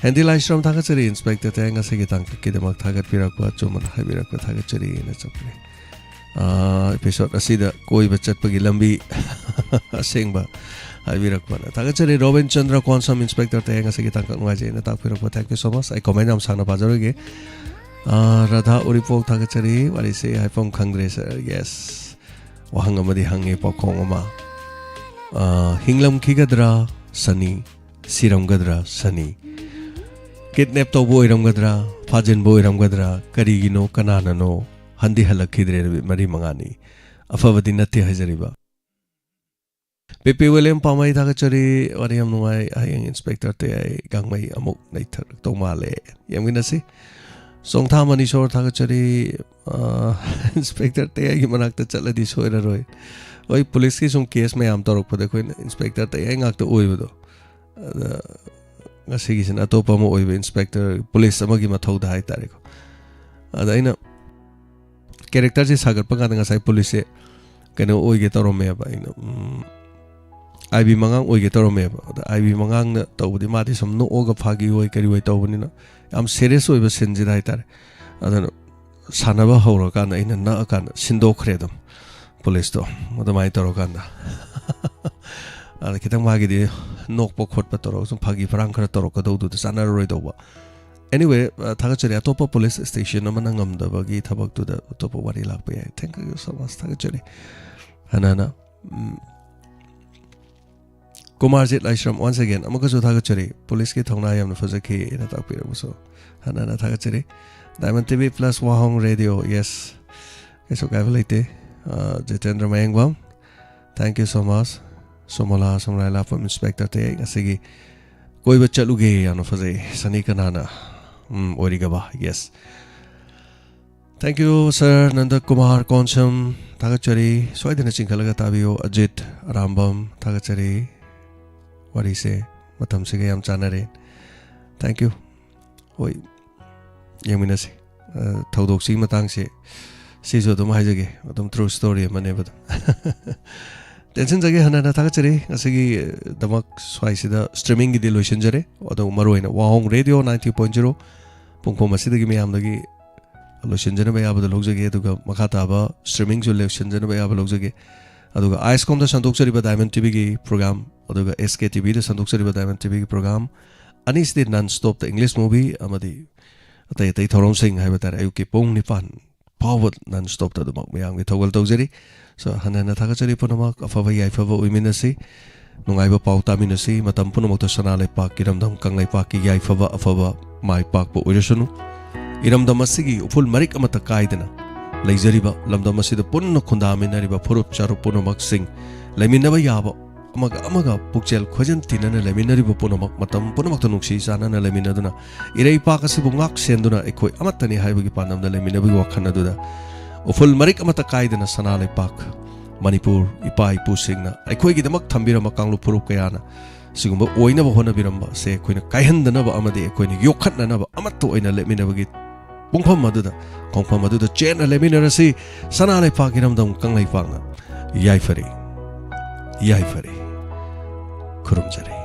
ꯍꯦꯟꯗꯤ ꯂꯥꯏꯁ꯭ꯔꯝ, ꯊꯥꯒꯠꯆꯔꯤ꯫ Inspector ꯇꯌꯥꯏ, ꯉꯁꯤꯒꯤ ꯇꯥꯡꯀꯛꯀꯤꯗꯃꯛ ꯊꯥꯒꯠꯄꯤꯔꯛꯄ, ꯑꯆꯨꯝꯕ ꯍꯥꯏꯕꯤꯔꯛꯄ ꯊꯥꯒꯠꯆꯔꯤꯅ ꯆꯠꯄꯤꯔꯦ꯫ ꯑ, episode ꯑꯁꯤꯗ ꯀꯣꯏꯕ ꯆꯠꯄꯒꯤ ꯂꯝꯕꯤ ꯑꯁꯦꯡꯕ ꯍꯥꯏꯕꯤꯔꯛꯄꯅ ꯊꯥꯒꯠꯆꯔꯤ꯫ ꯔꯣꯕꯤꯟ ꯆꯟꯗ꯭ꯔ ꯀꯣꯟꯁꯝ, Inspector ꯇꯌꯥꯏ, ꯉꯁꯤꯒꯤ ꯇꯥꯡꯀꯛ ꯅꯨꯡꯉꯥꯏꯖꯩꯅ ꯇꯥꯛꯄꯤꯔꯛꯄ, thank you so much꯫ ꯑꯩ comment ꯌꯥꯝ ꯁꯥꯡꯅ ꯄꯥꯖꯔꯣꯏꯒꯦ꯫ ꯑ, ꯔꯥꯙꯥ ꯎꯔꯤꯄꯣꯛ, ꯊꯥꯒꯠꯆꯔꯤ꯫ ꯋꯥꯔꯤꯁꯦ ꯍꯥꯏꯐꯝ ꯈꯪꯗ꯭ꯔꯦ ꯁꯥꯔ꯫ Yes꯫ ꯋꯥꯍꯪ ꯑꯃꯗꯤ ꯍꯪꯉꯤ, ꯄꯥꯎꯈꯣꯡ ꯑꯃ꯫ ꯑ, ꯍꯤꯡꯂꯝꯈꯤꯒꯗ꯭ꯔꯥ ꯁꯅꯤ, ꯁꯤꯔꯝꯒꯗ꯭ꯔꯥ ꯁꯅꯤ? Kidnap ꯇꯧꯕ ꯑꯣꯏꯔꯝꯒꯗ꯭ꯔꯥ, ꯐꯥꯖꯤꯟꯕ ꯑꯣꯏꯔꯝꯒꯗ꯭ꯔꯥ, ꯀꯔꯤꯒꯤꯅꯣ, ꯀꯅꯥꯅꯅꯣ? ꯍꯟꯗꯤ ꯍꯜꯂꯛꯈꯤꯗ꯭ꯔꯦ ꯅꯨꯃꯤꯠ ꯃꯔꯤ ꯃꯉꯥꯅꯤ꯫ ꯑꯐꯕꯗꯤ ꯅꯠꯇꯦ ꯍꯥꯏꯖꯔꯤꯕ꯫ ꯄꯦꯄꯦ ꯋꯤꯂꯤꯌꯝ ꯄꯥꯝꯃꯩ, ꯊꯥꯒꯠꯆꯔꯤ꯫ ꯋꯥꯔꯤ ꯌꯥꯝ ꯅꯨꯡꯉꯥꯏ꯫ ꯍꯌꯦꯡ Inspector ꯇꯌꯥꯏ ꯒꯥꯡꯃꯩ ꯑꯃꯨꯛ ꯅꯩꯊꯔꯛꯇꯧ ꯃꯥꯜꯂꯦ꯫ ꯌꯦꯡꯃꯤꯟꯅꯁꯤ꯫ ꯆꯣꯡꯊꯥ ꯃꯅꯤꯁꯣꯔ, ꯊꯥꯒꯠꯆꯔꯤ꯫ ꯑ, Inspector ꯇꯌꯥꯏꯒꯤ ꯃꯅꯥꯛꯇ ꯆꯠꯂꯗꯤ ꯁꯣꯏꯔꯔꯣꯏ꯫ ꯍꯣꯏ, policeꯀꯤ ꯁꯨꯝ case ꯃꯌꯥꯝ ꯇꯧꯔꯛꯄꯗ ꯑꯩꯈꯣꯏꯅ Inspector ꯇꯌꯥꯏ ꯉꯥꯛꯇ ꯑꯣꯏꯕꯗꯣ꯫ ꯑꯗ ꯉꯁꯤꯒꯤꯁꯤꯅ ꯑꯇꯣꯞꯄ ꯑꯃ ꯑꯣꯏꯕ, inspector, police ꯑꯃꯒꯤ ꯃꯊꯧꯗ ꯍꯥꯏꯇꯥꯔꯦꯀꯣ꯫ ꯑꯗ ꯑꯩꯅ characterꯁꯦ ꯁꯥꯒꯠꯄ ꯀꯥꯟꯗ ꯉꯁꯥꯏ policeꯁꯦ ꯀꯩꯅꯣ ꯑꯣꯏꯒꯦ ꯇꯧꯔꯝꯃꯦꯕ꯫ ꯑꯩꯅ, ꯎꯝ, ꯑꯥꯏ ꯕꯤ ꯃꯉꯥꯡ ꯑꯣꯏꯒꯦ ꯇꯧꯔꯝꯃꯦꯕ꯫ ꯑꯗ ꯑꯥꯏ ꯕꯤ ꯃꯉꯥꯡꯅ ꯇꯧꯕꯗꯤ ꯃꯥꯗꯤ ꯁꯨꯝ ꯅꯣꯛꯑꯒ ꯐꯥꯒꯤ ꯑꯣꯏ ꯀꯔꯤ ꯑꯣꯏ ꯇꯧꯕꯅꯤꯅ ꯌꯥꯝ ꯁꯦꯔꯤꯌꯁ ꯑꯣꯏꯕ ꯁꯤꯟꯁꯤꯗ ꯍꯥꯏꯇꯥꯔꯦ꯫ ꯑꯗꯨꯅ ꯁꯥꯟꯅꯕ ꯍꯧꯔꯀꯥꯟꯗ ꯑꯩꯅ ꯅꯛꯑꯀꯥꯟꯗ ꯁꯤꯟꯗꯣꯛꯈ꯭ꯔꯦ ꯑꯗꯨꯝ ꯄꯨꯂꯤꯁꯇꯣ꯫ ꯑꯗꯨꯃꯥꯏꯅ ꯇꯧꯔꯀꯥꯟꯗ ꯑꯗ ꯈꯤꯇꯪ ꯃꯥꯒꯤꯗꯤ ꯅꯣꯛꯄ ꯈꯣꯠꯄ ꯇꯧꯔꯒ ꯁꯨꯝ ꯐꯥꯒꯤ ꯐꯔꯥꯡ ꯈꯔ ꯇꯧꯔꯛꯀꯗꯧꯗꯨꯗ ꯆꯥꯟꯅꯔꯔꯣꯏꯗꯧꯕ꯫ Anyway, ꯊꯥꯒꯠꯆꯔꯤ꯫ ꯑꯇꯣꯞꯄ ꯄꯨꯂꯤꯁ ꯁ꯭ꯇꯦꯁꯟ ꯑꯃꯅ ꯉꯝꯗꯕꯒꯤ ꯊꯕꯛꯇꯨꯗ ꯑꯇꯣꯞꯄ ꯋꯥꯔꯤ ꯂꯥꯛꯄ ꯌꯥꯏ꯫ Thank you so much꯫ ꯊꯥꯒꯠꯆꯔꯤ꯫ ꯍꯟꯅ ꯍꯟꯅ꯫ ꯎꯝ꯫ ꯀꯨꯃꯥꯔꯖꯤꯠ ꯂꯥꯏꯁ꯭ꯔꯝ, once again ꯑꯃꯨꯛꯀꯁꯨ ꯊꯥꯒꯠꯆꯔꯤ꯫ ꯄꯨꯂꯤꯁꯀꯤ ꯊꯧꯅꯥ ꯌꯥꯝꯅ ꯐꯖꯈꯤ ꯑꯩꯅ ꯇꯥꯛꯄꯤꯔꯛꯄꯁꯨ ꯍꯟꯅ ꯍꯟꯅ ꯊꯥꯒꯠꯆꯔꯤ꯫ Diamond ꯇꯤ ꯚꯤ plus ꯋꯥꯍꯣꯡ ꯔꯦꯗꯤꯑꯣ, yes, ꯀꯩꯁꯨ ꯀꯥꯏꯕ ꯂꯩꯇꯦ꯫ ꯑ, ꯖꯤꯇꯦꯟꯗ꯭ꯔ ꯃꯌꯦꯡꯕꯝ, thank you so much꯫ ꯁꯣꯃꯣꯂꯥ ꯁꯣꯃꯂꯥꯏ ꯂꯥꯛꯄꯝ, ꯏꯟꯁꯄꯦꯛꯇꯔ ꯇꯌꯦꯛ, ꯉꯁꯤꯒꯤ ꯀꯣꯏꯕ ꯆꯠꯂꯨꯒꯦ, ꯌꯥꯝꯅ ꯐꯖꯩ꯫ ꯁꯅꯤ ꯀꯅꯥꯅ? ꯎꯝ, ꯑꯣꯏꯔꯤꯒꯕ? Yes꯫ Thank you, sir꯫ Nanda Kumar Konsam, ꯊꯥꯒꯠꯆꯔꯤ꯫ ꯁꯣꯏꯗꯅ ꯆꯤꯡꯈꯠꯂꯒ ꯇꯥꯕꯤꯌꯨ꯫ ꯑꯖꯤꯠ ꯑꯔꯥꯝꯕꯝ, ꯊꯥꯒꯠꯆꯔꯤ꯫ ꯋꯥꯔꯤꯁꯦ ꯃꯇꯝꯁꯤꯒ ꯌꯥꯝ ꯆꯥꯟꯅꯔꯦ꯫ Thank you꯫ ꯍꯣꯏ, ꯌꯦꯡꯃꯤꯟꯅꯁꯤ꯫ ꯑ, ꯊꯧꯗꯣꯛꯁꯤꯒꯤ ꯃꯇꯥꯡꯁꯦ ꯁꯤꯁꯨ ꯑꯗꯨꯝ ꯍꯥꯏꯖꯒꯦ, ꯑꯗꯨꯝ true story ꯑꯃꯅꯦꯕ ꯑꯗꯨꯝ꯫ ꯇꯦꯟꯁꯤꯟꯖꯒꯦ, ꯍꯟꯅ ꯍꯟꯅ ꯊꯥꯒꯠꯆꯔꯤ꯫ ꯉꯁꯤꯒꯤꯗꯃꯛ ꯁ꯭ꯋꯥꯏꯁꯤꯗ streamingꯒꯤꯗꯤ ꯂꯣꯏꯁꯤꯟꯖꯔꯦ꯫ ꯑꯗꯨ ꯃꯔꯨꯑꯣꯏꯅ ꯋꯥꯍꯣꯡ ꯔꯦꯗꯤꯑꯣ ninety point zero ꯄꯨꯡꯈꯣꯡ ꯑꯁꯤꯗꯒꯤ ꯃꯌꯥꯝꯗꯒꯤ ꯂꯣꯏꯁꯤꯟꯖꯅꯕ ꯑꯌꯥꯕꯗ ꯂꯧꯖꯒꯦ, ꯑꯗꯨꯒ ꯃꯈꯥ ꯇꯥꯕ streamingꯁꯨ ꯂꯣꯏꯁꯤꯟꯖꯅꯕ ꯑꯌꯥꯕ ꯂꯧꯖꯒꯦ꯫ ꯑꯗꯨꯒ ꯑꯥꯏꯁꯀꯣꯝꯗ ꯁꯟꯗꯣꯛꯆꯔꯤꯕ Diamond ꯇꯤꯚꯤꯒꯤ program, ꯑꯗꯨꯒ ꯑꯦꯁ ꯀꯦ ꯇꯤꯚꯤꯗ ꯁꯟꯗꯣꯛꯆꯔꯤꯕ Diamond ꯇꯤꯚꯤꯒꯤ program ꯑꯅꯤꯁꯤꯗꯤ non stopꯇ English movie ꯑꯃꯗꯤ ꯑꯇꯩ ꯑꯇꯩ ꯊꯧꯔꯝꯁꯤꯡ ꯍꯥꯏꯕ ꯇꯥꯔꯦ, ꯑꯌꯨꯛꯀꯤ ꯄꯨꯡ ꯅꯤꯄꯥꯟ ꯐꯥꯎꯕ non stopꯇ ꯑꯗꯨꯃꯛ ꯃꯌꯥꯝꯒꯤ ꯊꯧꯒꯜ ꯇꯧꯖꯔꯤ꯫ So, ꯍꯟꯅ ꯍꯟꯅ ꯊꯥꯒꯠꯆꯔꯤ ꯄꯨꯝꯅꯃꯛ꯫ ꯑꯐꯕ ꯌꯥꯏꯐꯕ ꯑꯣꯏꯃꯤꯟꯅꯁꯤ, ꯅꯨꯡꯉꯥꯏꯕ ꯄꯥꯎ ꯇꯥꯃꯤꯟꯅꯁꯤ꯫ ꯃꯇꯝ ꯄꯨꯝꯅꯃꯛꯇ ꯁꯅꯥ ꯂꯩꯄꯥꯛ, ꯏꯔꯝꯗꯝ ꯀꯪꯂꯩꯄꯥꯛꯀꯤ ꯌꯥꯏꯐꯕ, ꯑꯐꯕ ꯃꯥꯏ ꯄꯥꯛꯄ ꯑꯣꯏꯔꯁꯅꯨ꯫ ꯏꯔꯝꯗꯝ ꯑꯁꯤꯒꯤ ꯎꯐꯨꯜ ꯃꯔꯤꯛ ꯑꯃꯠꯇ ꯀꯥꯏꯗꯅ ꯂꯩꯖꯔꯤꯕ, ꯂꯝꯗꯝ ꯑꯁꯤꯗ ꯄꯨꯟꯅ ꯈꯨꯟꯗꯥꯃꯤꯟꯅꯔꯤꯕ ꯐꯨꯔꯨꯞ ꯆꯥꯔꯨꯞ ꯄꯨꯝꯅꯃꯛꯁꯤꯡ ꯂꯩꯃꯤꯟꯅꯕ ꯌꯥꯕ, ꯑꯃꯒ ꯑꯃꯒ ꯄꯨꯛꯆꯦꯜ ꯈꯣꯏꯖꯟ ꯇꯤꯟꯅꯅ ꯂꯩꯃꯤꯟꯅꯔꯤꯕ ꯄꯨꯝꯅꯃꯛ ꯃꯇꯝ ꯄꯨꯝꯅꯃꯛꯇ ꯅꯨꯡꯁꯤ ꯆꯥꯟꯅꯅ ꯂꯩꯃꯤꯟꯅꯗꯨꯅ ꯏꯔꯩꯄꯥꯛ ꯑꯁꯤꯕꯨ ꯉꯥꯛ ꯁꯦꯟꯗꯨꯅ ꯑꯩꯈꯣꯏ ꯑꯃꯠꯇꯅꯤ ꯍꯥꯏꯕꯒꯤ ꯄꯥꯟꯗꯝꯗ ꯂꯩꯃꯤꯟꯅꯕꯒꯤ ꯋꯥꯈꯜ ꯑꯗꯨꯗ ꯎꯐꯨꯜ ꯃꯔꯤꯛ ꯑꯃꯠꯇ ꯀꯥꯏꯗꯅ ꯁꯅꯥ ꯂꯩꯄꯥꯛ ꯃꯅꯤꯄꯨꯔ ꯏꯄꯥ ꯏꯄꯨꯁꯤꯡꯅ ꯑꯩꯈꯣꯏꯒꯤꯗꯃꯛ ꯊꯝꯕꯤꯔꯝꯕ ꯀꯥꯡꯂꯨꯞ ꯐꯨꯔꯨꯞ ꯀꯌꯥꯅ ꯁꯤꯒꯨꯝꯕ ꯑꯣꯏꯅꯕ ꯍꯣꯠꯅꯕꯤꯔꯝꯕ ꯑꯁꯦ ꯑꯩꯈꯣꯏꯅ ꯀꯥꯏꯍꯟꯗꯅꯕ ꯑꯃꯗꯤ ꯑꯩꯈꯣꯏꯅ ꯌꯣꯛꯈꯠꯅꯅꯕ ꯑꯃꯠꯇ ꯑꯣꯏꯅ ꯂꯦꯞꯃꯤꯟꯅꯕꯒꯤ ꯄꯨꯡꯐꯝ ꯑꯗꯨꯗ, ꯈꯣꯡꯐꯝ ꯑꯗꯨꯗ ꯆꯦꯠꯅ ꯂꯦꯞꯃꯤꯟꯅꯔꯁꯤ꯫ ꯁꯅꯥ ꯂꯩꯄꯥꯛ ꯏꯔꯝꯗꯝ ꯀꯪꯂꯩꯄꯥꯛꯅ ꯌꯥꯏꯐꯔꯦ, ꯌꯥꯏꯐꯔꯦ꯫ ꯈꯨꯔꯨꯝꯖꯔꯤ꯫